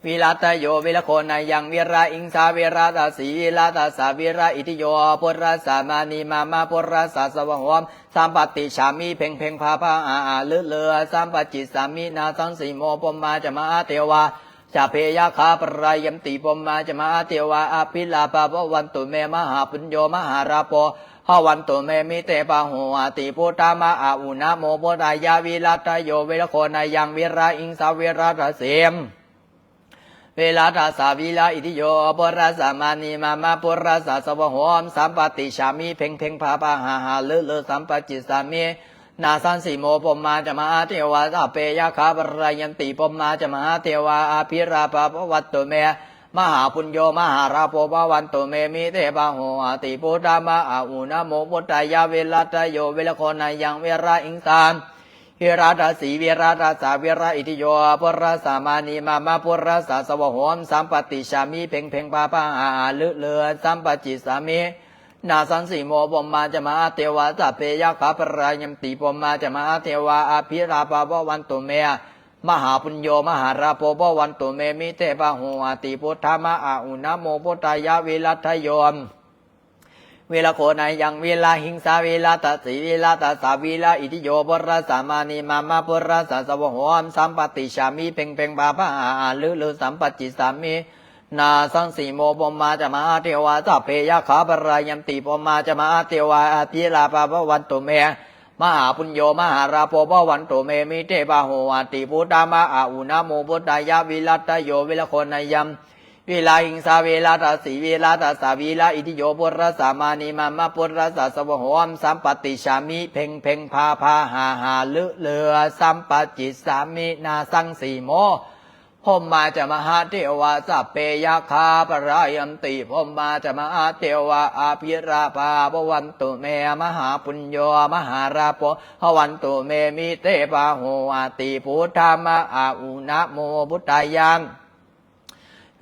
ວິລາດຕະໂຍ ວິລະໂຄນາຍັງ ວິລະຫິງສາ ວິລາດຕະສີ ວິລາດຕະສາ ວິລະອິດທິໂຍ ພຸດທະສສາມານີ ມາມະພຸດທະສສາສະວະໂຫ ສຳປະຕິດສາມິ ເພັງເພັງພາພາຫາຫາ ລືລື ສຳປະຈິດສາມິ ນາສັງສີໂມ ພົມມາຈະມະຫາເທວາ ສັບເພຍັກຂາ ພະລາຍັນຕິ ພົມມາຈະມະຫາເທວາ ອະພິລາພາພະວັນຕຸເມ ມະຫາປຸນໂຍ ມະຫາລາໂພພະວັນຕຸເມ ມິເຕພາໂຫອະຕິ ພຸດທາມະອາອຸ ນະໂມພຸດທາຍະ ວິລາດຕະໂຍ ວິລະໂຄນາຍັງ ວິລະຫິງສາ ວິລາດຕະສີ ວິລາດຕະສາ ວິລະອິດທິໂຍ ພຸດທະສສາມານີ ມາມະພຸດທະສສາສະວະໂຫ ສຳປະຕິດສາມິ ເພັງເພັງພາພາຫາຫາ ລືລື ສຳປະຈິດສາມິ ນາສັງສີໂມ ພົມມາຈະມະຫາເທວາ ສັບເພຍັກຂາ ພະລາຍັນຕິ ພົມມາຈະມະຫາເທວາ ອະພິລາພາພະວັນຕຸເມ ມະຫາປຸນໂຍ ມະຫາລາໂພພະວັນຕຸເມ ມິເຕພາໂຫອະຕິ ພຸດທາມະອາອຸ ນະໂມພຸດທາຍະ ວິລາດຕະໂຍ ວິລະໂຄນາຍັງ ວິລະຫິງສາ ວິລາດຕະສີ ວິລາດຕະສາ ວິລະອິດທິໂຍ ພຸດທະສສາມານີ ມາມະພຸດທະສສາສະວະໂຫ ສຳປະຕິດສາມິ ເພັງເພັງພາພາຫາຫາ ລືລື ສຳປະຈິດສາມິ ນາສັງສີໂມ ພົມມາຈະມະຫາເທວາ ສັບເພຍັກຂາ ພະລາຍັນຕິ ພົມມາຈະມະຫາເທວາ ອະພິລາພາພະວັນຕຸເມ ມະຫາປຸນໂຍ ມະຫາລາໂພພະວັນຕຸເມ ມິເຕພາໂຫອະຕິ ພຸດທາມະອາອຸ ນະໂມພຸດທາຍະ ວິລາດຕະໂຍ ວິລະໂຄນາຍັງ ວິລະຫິງສາ ວິລາດຕະສີ ວິລາດຕະສາ ວິລະອິດທິໂຍ ພຸດທະສສາມານີ ມາມະພຸດທະສສາສະວະໂຫ ສຳປະຕິດສາມິ ເພັງເພັງພາພາຫາຫາ ລືລື ສຳປະຈິດສາມິ ນາສັງສີໂມ ພົມມາຈະມະຫາເທວາ ສັບເພຍັກຂາ ພະລາຍັນຕິ ພົມມາຈະມະຫາເທວາ ອະພິລາພາພະວັນຕຸເມ ມະຫາປຸນໂຍ ມະຫາລາໂພ ພະວັນຕຸເມ ມິເຕພາໂຫອາຕິ ພຸດທະມາອາອຸ ນະໂມພຸດທາຍະ ວິລັດຕະໂຍ ວິລະໂຄນາຍັງ ວິລະຫິງສາ ວິລະທັດສີ ວິລະທັດສາ ວິລະອິດທິໂຍ ພຸດທະສະ ມານີມາມະ ພຸດທະສະ ສະວະໂຫມ ສຳປະຕິສາມິ ເພັງເພັງພາພາ ຫາຫາ ເລີເລີ ສຳປະຈິດສາມິ ນາສັງສີໂມ ພົມມາຈະມະຫາເທວາ ສັບເພຍັກຂາ ປະລາຍັນຕິ ພົມມາຈະມະຫາເທວາ ອະພິລາພາ ພະວັນຕຸເມ ມະຫາປຸນໂຍ ມະຫາລາໂພ ພະວັນຕຸເມ ມິເຕພາໂຫອາຕິ ພຸດທະມາອາອຸ ນະໂມພຸດທາຍະ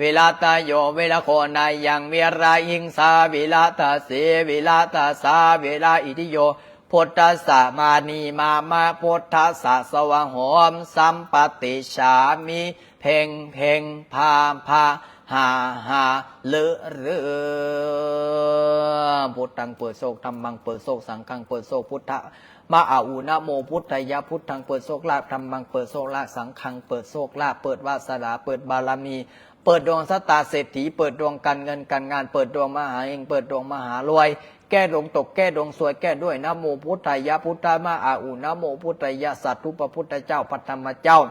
ວິລັດຕະໂຍ ວິລະໂຄນາຍັງ ວິລະຫິງສາ ວິລະທັດສີ ວິລະທັດສາ ວິລະອິດທິໂຍ ພຸດທະສະ ມານີມາມະ ພຸດທະສະ ສະວະໂຫມ ສຳປະຕິສາມິ ເພັງເພັງພາພາ ຫາຫາ ເລີເລີ ພຸດທັງເປີດໂຊກ ທຳມັງເປີດໂຊກ ສັງຄັງເປີດໂຊກ ພຸດທະມາອາອຸ ນະໂມພຸດທາຍະ ພຸດທັງເປີດໂຊກລາບ ທຳມັງເປີດໂຊກລາບ ສັງຄັງເປີດໂຊກລາບ ເປີດວາສະໜາ ເປີດບາລະມີ ເປີດດວງຊະຕາເສດຖີ ເປີດດວງການເງິນການງານ ເປີດດວງມະຫາເຮັງ ເປີດດວງມະຫາລວຍ ແກ້ດວງຕົກ ແກ້ດວງຊວຍ ແກ້ດ້ວຍ ນະໂມພຸດທາຍະ ພຸດທະມາອາອຸ ນະໂມພຸດທາຍະ ສາທຸ ພະພຸດທະເຈົ້າ ພະທຳມະເຈົ້າ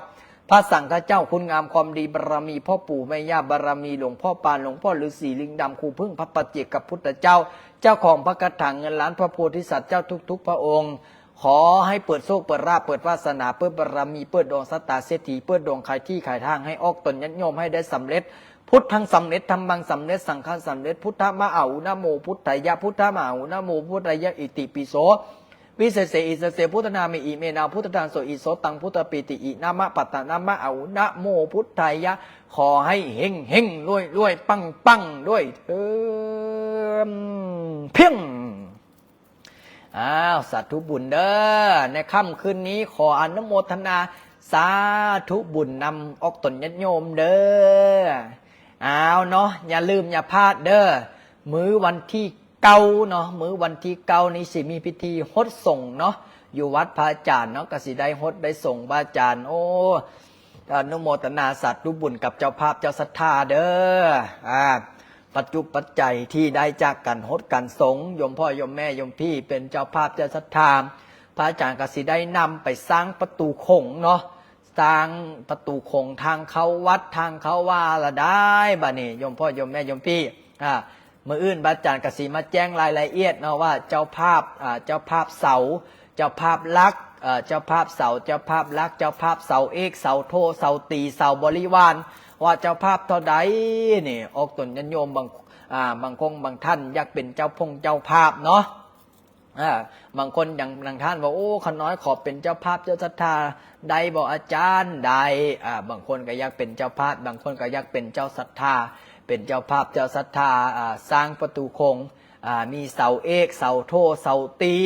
ພະສັງຄະເຈົ້າ ຄຸນງາມຄວາມດີ ບາລະມີພໍ່ປູ່ແມ່ຍ່າ ບາລະມີຫຼວງພໍ່ປານ ຫຼວງພໍ່ລືສີ ລິງດຳ ຄູເພິ່ງ ພະປັດເຈກະພຸດທະເຈົ້າ ເຈົ້າຂອງພະຄາຖາເງິນລ້ານ ພະໂພທິສັດເຈົ້າທຸກໆພະອົງ ຂໍໃຫ້ເປີດໂຊກ ເປີດລາບ ເປີດວາສະໜາ ເປີດບາລະມີ ເປີດດວງຊະຕາເສດຖີ ເປີດດວງຂາຍທີ່ຂາຍທາງ ໃຫ້ອອກຕົນຍາດໂຍມໃຫ້ໄດ້ສຳເລັດ ພຸດທັງສຳເລັດ ທຳມັງສຳເລັດ ສັງຄັງສຳເລັດ ພຸດທະມາອາອຸ ນະໂມພຸດທາຍະ ພຸດທະມາອາອຸ ນະໂມພຸດທາຍະ ອິຕິປິໂສ ວິເສເສ ອິດສະເສ ພຸດທະນາເມ ອິເມນາ ພຸດທະທັງໂສ ອິໂສຕັງ ພຸດທະປີຕິ ອິນາມະ ປັດຕະນາມະ ອາອຸ ນະໂມພຸດທາຍະ ຂໍໃຫ້ເຮັງໆ ລວຍໆ ປັງໆ ດ້ວຍເທີ້ນ ພຽງ. ອ້າວ ສາທຸບຸນເດີ ໃນຄ່ຳຄືນນີ້ ຂໍອະນຸໂມທະນາສາທຸບຸນນຳອອກຕົນຍາດໂຍມເດີ. ອ້າວເນາະ ຢ່າລືມຢ່າພາດເດີ ມື້ວັນທີເກົ້າເນາະ ມື້ວັນທີເກົ້ານີ້ຊິມີພິທີຫົດສົງເນາະ ຢູ່ວັດພະອາຈານເນາະ ກະຊິໄດ້ຫົດໄດ້ສົງພະອາຈານ. ໂອ້ ອະນຸໂມທະນາສາທຸບຸນກັບເຈົ້າພາບເຈົ້າສັດທາເດີ. ອາ ປັດຈຸປັດໄຈທີ່ໄດ້ຈາກການຫົດການສົງ ໂຍມພໍ່ໂຍມແມ່ໂຍມພີ່ເປັນເຈົ້າພາບເຈົ້າສັດທາ ພະອາຈານກະຊິໄດ້ນຳໄປສ້າງປະຕູຂົງເນາະ ສ້າງປະຕູຂົງ ທາງເຂົ້າວັດ ທາງເຂົ້າວາລະໄດ້. ບາດນີ້ໂຍມພໍ່ໂຍມແມ່ໂຍມພີ່ ອາ ມື້ອື່ນພະອາຈານກະຊິມາແຈ້ງລາຍລະອຽດເນາະ ວ່າເຈົ້າພາບ ອາ ເຈົ້າພາບເສົາ ເຈົ້າພາບຫຼັກ ເອີ ເຈົ້າພາບເສົາ ເຈົ້າພາບຫຼັກ ເຈົ້າພາບເສົາເອກ ເສົາໂທ ເສົາຕີ ເສົາບໍລິວານ ວ່າເຈົ້າພາບເທົ່າໃດນີ້. ອອກຕົນຍາດໂຍມບາງ ອາ ບາງຄົນບາງທ່ານຢາກເປັນເຈົ້າພົງເຈົ້າພາບເນາະ ອາ ບາງຄົນຍັງ ບາງທ່ານວ່າ ໂອ້ ຂ້ານ້ອຍຂໍເປັນເຈົ້າພາບເຈົ້າສັດທາໄດ້ບໍ່ອາຈານ? ໄດ້. ອາ ບາງຄົນກໍຢາກເປັນເຈົ້າພາບ ບາງຄົນກໍຢາກເປັນເຈົ້າສັດທາ ເປັນເຈົ້າພາບເຈົ້າສັດທາ ອາ ສ້າງປະຕູຂົງ ອາ ມີເສົາເອກ ເສົາໂທ ເສົາຕີ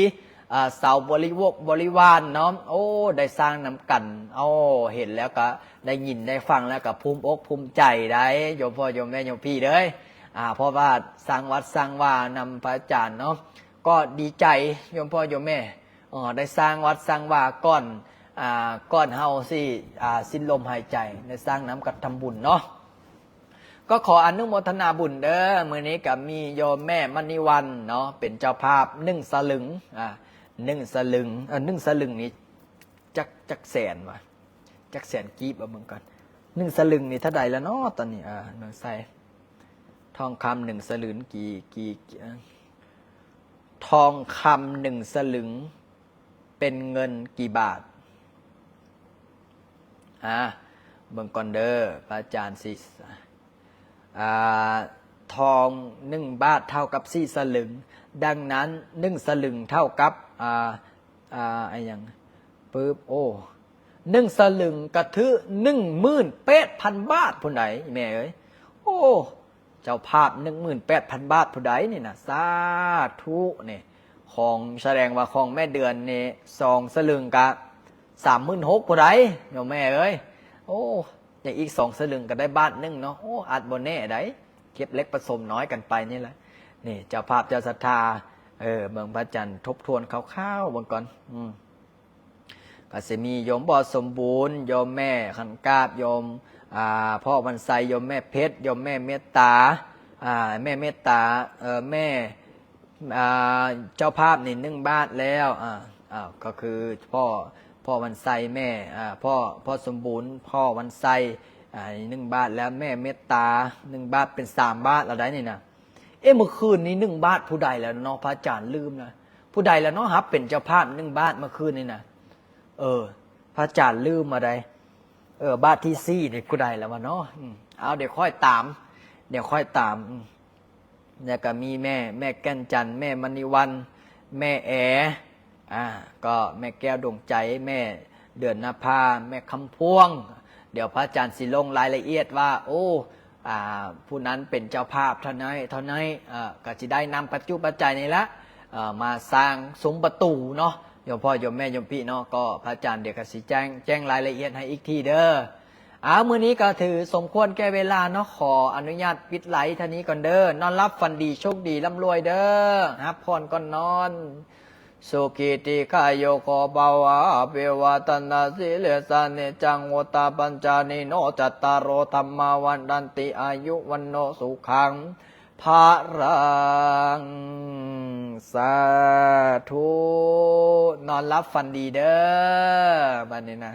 ອາ ເສົາບໍລິວົກບໍລິວານເນາະ. ໂອ້ ໄດ້ສ້າງນຳກັນ ໂອ້ ເຫັນແລ້ວກະໄດ້ຍິນໄດ້ຟັງແລ້ວກະພູມອົກພູມໃຈໄດ໋ ໂຍມພໍ່ໂຍມແມ່ໂຍມພີ່ເດີ. ອາ ເພາະວ່າສ້າງວັດສ້າງວານຳພະອາຈານເນາະ ກໍດີໃຈໂຍມພໍ່ໂຍມແມ່ ເອີ ໄດ້ສ້າງວັດສ້າງວາກ່ອນ ອາ ກ່ອນເຮົາຊິ ອາ ສິ້ນລົມຫາຍໃຈ ໄດ້ສ້າງນຳກັບທຳບຸນເນາະ. ກໍຂໍອະນຸໂມທະນາບຸນເດີ ມື້ນີ້ກໍມີໂຍມແມ່ມະນີວັນເນາະ ເປັນເຈົ້າພາບໜຶ່ງສະລຶງ ອາ ໜຶ່ງສະລຶງ ເອີ ໜຶ່ງສະລຶງນີ້ຈັກ ຈັກແສນວະ ຈັກແສນກີບ ເອົາເບິ່ງກ່ອນ ໜຶ່ງສະລຶງນີ້ເທົ່າໃດລະເນາະຕອນນີ້ ອາ ເບິ່ງໃສ່ ທອງຄຳໜຶ່ງສະລຶງ ກີ່ ກີ່ ທອງຄຳໜຶ່ງສະລຶງ ເປັນເງິນກີ່ບາດ? ອາ ເບິ່ງກ່ອນເດີ ພະອາຈານຊິ ອາ ທອງໜຶ່ງບາດເທົ່າກັບສີ່ສະລຶງ, ດັ່ງນັ້ນໜຶ່ງສະລຶງເທົ່າກັບ ອາ ອາ ອາຫຍັງ ປຶບ ໂອ້ ໜຶ່ງສະລຶງກະຖືໜຶ່ງໝື່ນແປດພັນບາດພຸ້ນໃດ ແມ່ເອີຍ ໂອ້ ເຈົ້າພາບໜຶ່ງໝື່ນແປດພັນບາດຜູ້ໃດນີ້ນະ ສາທຸນີ້ ຂອງ ສະແດງວ່າຂອງແມ່ເດືອນນີ້ສອງສະລຶງກະສາມໝື່ນຫົກຜູ້ໃດ ໂຍມແມ່ເອີຍ ໂອ້ ຍັງອີກສອງສະລຶງກະໄດ້ບາດໜຶ່ງເນາະ ໂອ້ ອາດບໍ່ແນ່ໃດ ເກັບເລັກປະສົມນ້ອຍກັນໄປນີ້ແຫຼະ ນີ້ເຈົ້າພາບເຈົ້າສັດທາ ເອີ ເບິ່ງພະອາຈານທົບທວນຄ່າວໆເບິ່ງກ່ອນ ອືມ ກໍຊິມີໂຍມພໍ່ສົມບູນ ໂຍມແມ່ຂັນກາບ ໂຍມ ອາ ພໍ່ວັນໄຊ ໂຍມແມ່ເພັດ ໂຍມແມ່ເມດຕາ ອາ ແມ່ເມດຕາ ເອີ ແມ່ ອາ ເຈົ້າພາບນີ້ໜຶ່ງບາດແລ້ວ ອາ ອ້າວ ກໍຄືພໍ່ ພໍ່ວັນໄຊ ແມ່ ອ່າ ພໍ່ ພໍ່ສົມບູນ ພໍ່ວັນໄຊ ອ່າ ໜຶ່ງບາດ ແລ້ວແມ່ເມດຕາ ໜຶ່ງບາດ ເປັນສາມບາດແລ້ວໄດ໋ນີ້ນະ. ເອະ ມື້ຄືນນີ້ໜຶ່ງບາດຜູ້ໃດແລ້ວເນາະ ພະອາຈານລືມນະ ຜູ້ໃດແລ້ວເນາະ ຮັບເປັນເຈົ້າພາບໜຶ່ງບາດມື້ຄືນນີ້ນະ. ເອີ ພະອາຈານລືມມາໄດ໋ ເອີ ບາດທີສີ່ນີ້ຜູ້ໃດແລ້ວວະເນາະ. ອືມ ເອົາ ດຽວຄ່ອຍຕາມ ດຽວຄ່ອຍຕາມ ອືມ ແລ້ວກໍມີແມ່ ແມ່ແກ່ນຈັນ ແມ່ມະນີວັນ ແມ່ແອ ອ່າ ກໍແມ່ແກ້ວດວງໃຈ ແມ່ເດືອນນະພາ ແມ່ຄຳພວງ. ດຽວພະອາຈານຊິລົງລາຍລະອຽດວ່າ ໂອ້ ອ່າ ຜູ້ນັ້ນເປັນເຈົ້າພາບເທົ່າໃດເທົ່າໃດ ເອີ ກໍຊິໄດ້ນຳປັດຈຸປັດໄຈນີ້ລະ ເອີ ມາສ້າງສຸມປະຕູເນາະ ໂຍມພໍ່ໂຍມແມ່ໂຍມພີ່ເນາະ. ກໍພະອາຈານດຽວກໍຊິແຈ້ງ ແຈ້ງລາຍລະອຽດໃຫ້ອີກທີເດີ. ອາ ມື້ນີ້ກໍຖືສົມຄວນແກ່ເວລາເນາະ ຂໍອະນຸຍາດປິດໄລເທົ່ານີ້ກ່ອນເດີ. ນອນຫຼັບຝັນດີ ໂຊກດີ ລ່ຳລວຍເດີ ຮັບພອນກ່ອນນອນ. ສຸຂີຕິກາຍຸໂກພະວະ ອະພິວາທະນະສີລິສາ ນິຈຈັງວຸດທາປັດຈາຍິໂນ ຈັດຕາໂຣ ທຳມາວັດທັນຕິ ອາຍຸ ວັນໂນ ສຸຂັງ ພະລັງ. ສາທຸ. ນອນຫຼັບຝັນດີເດີ ບັດນີ້ນະ.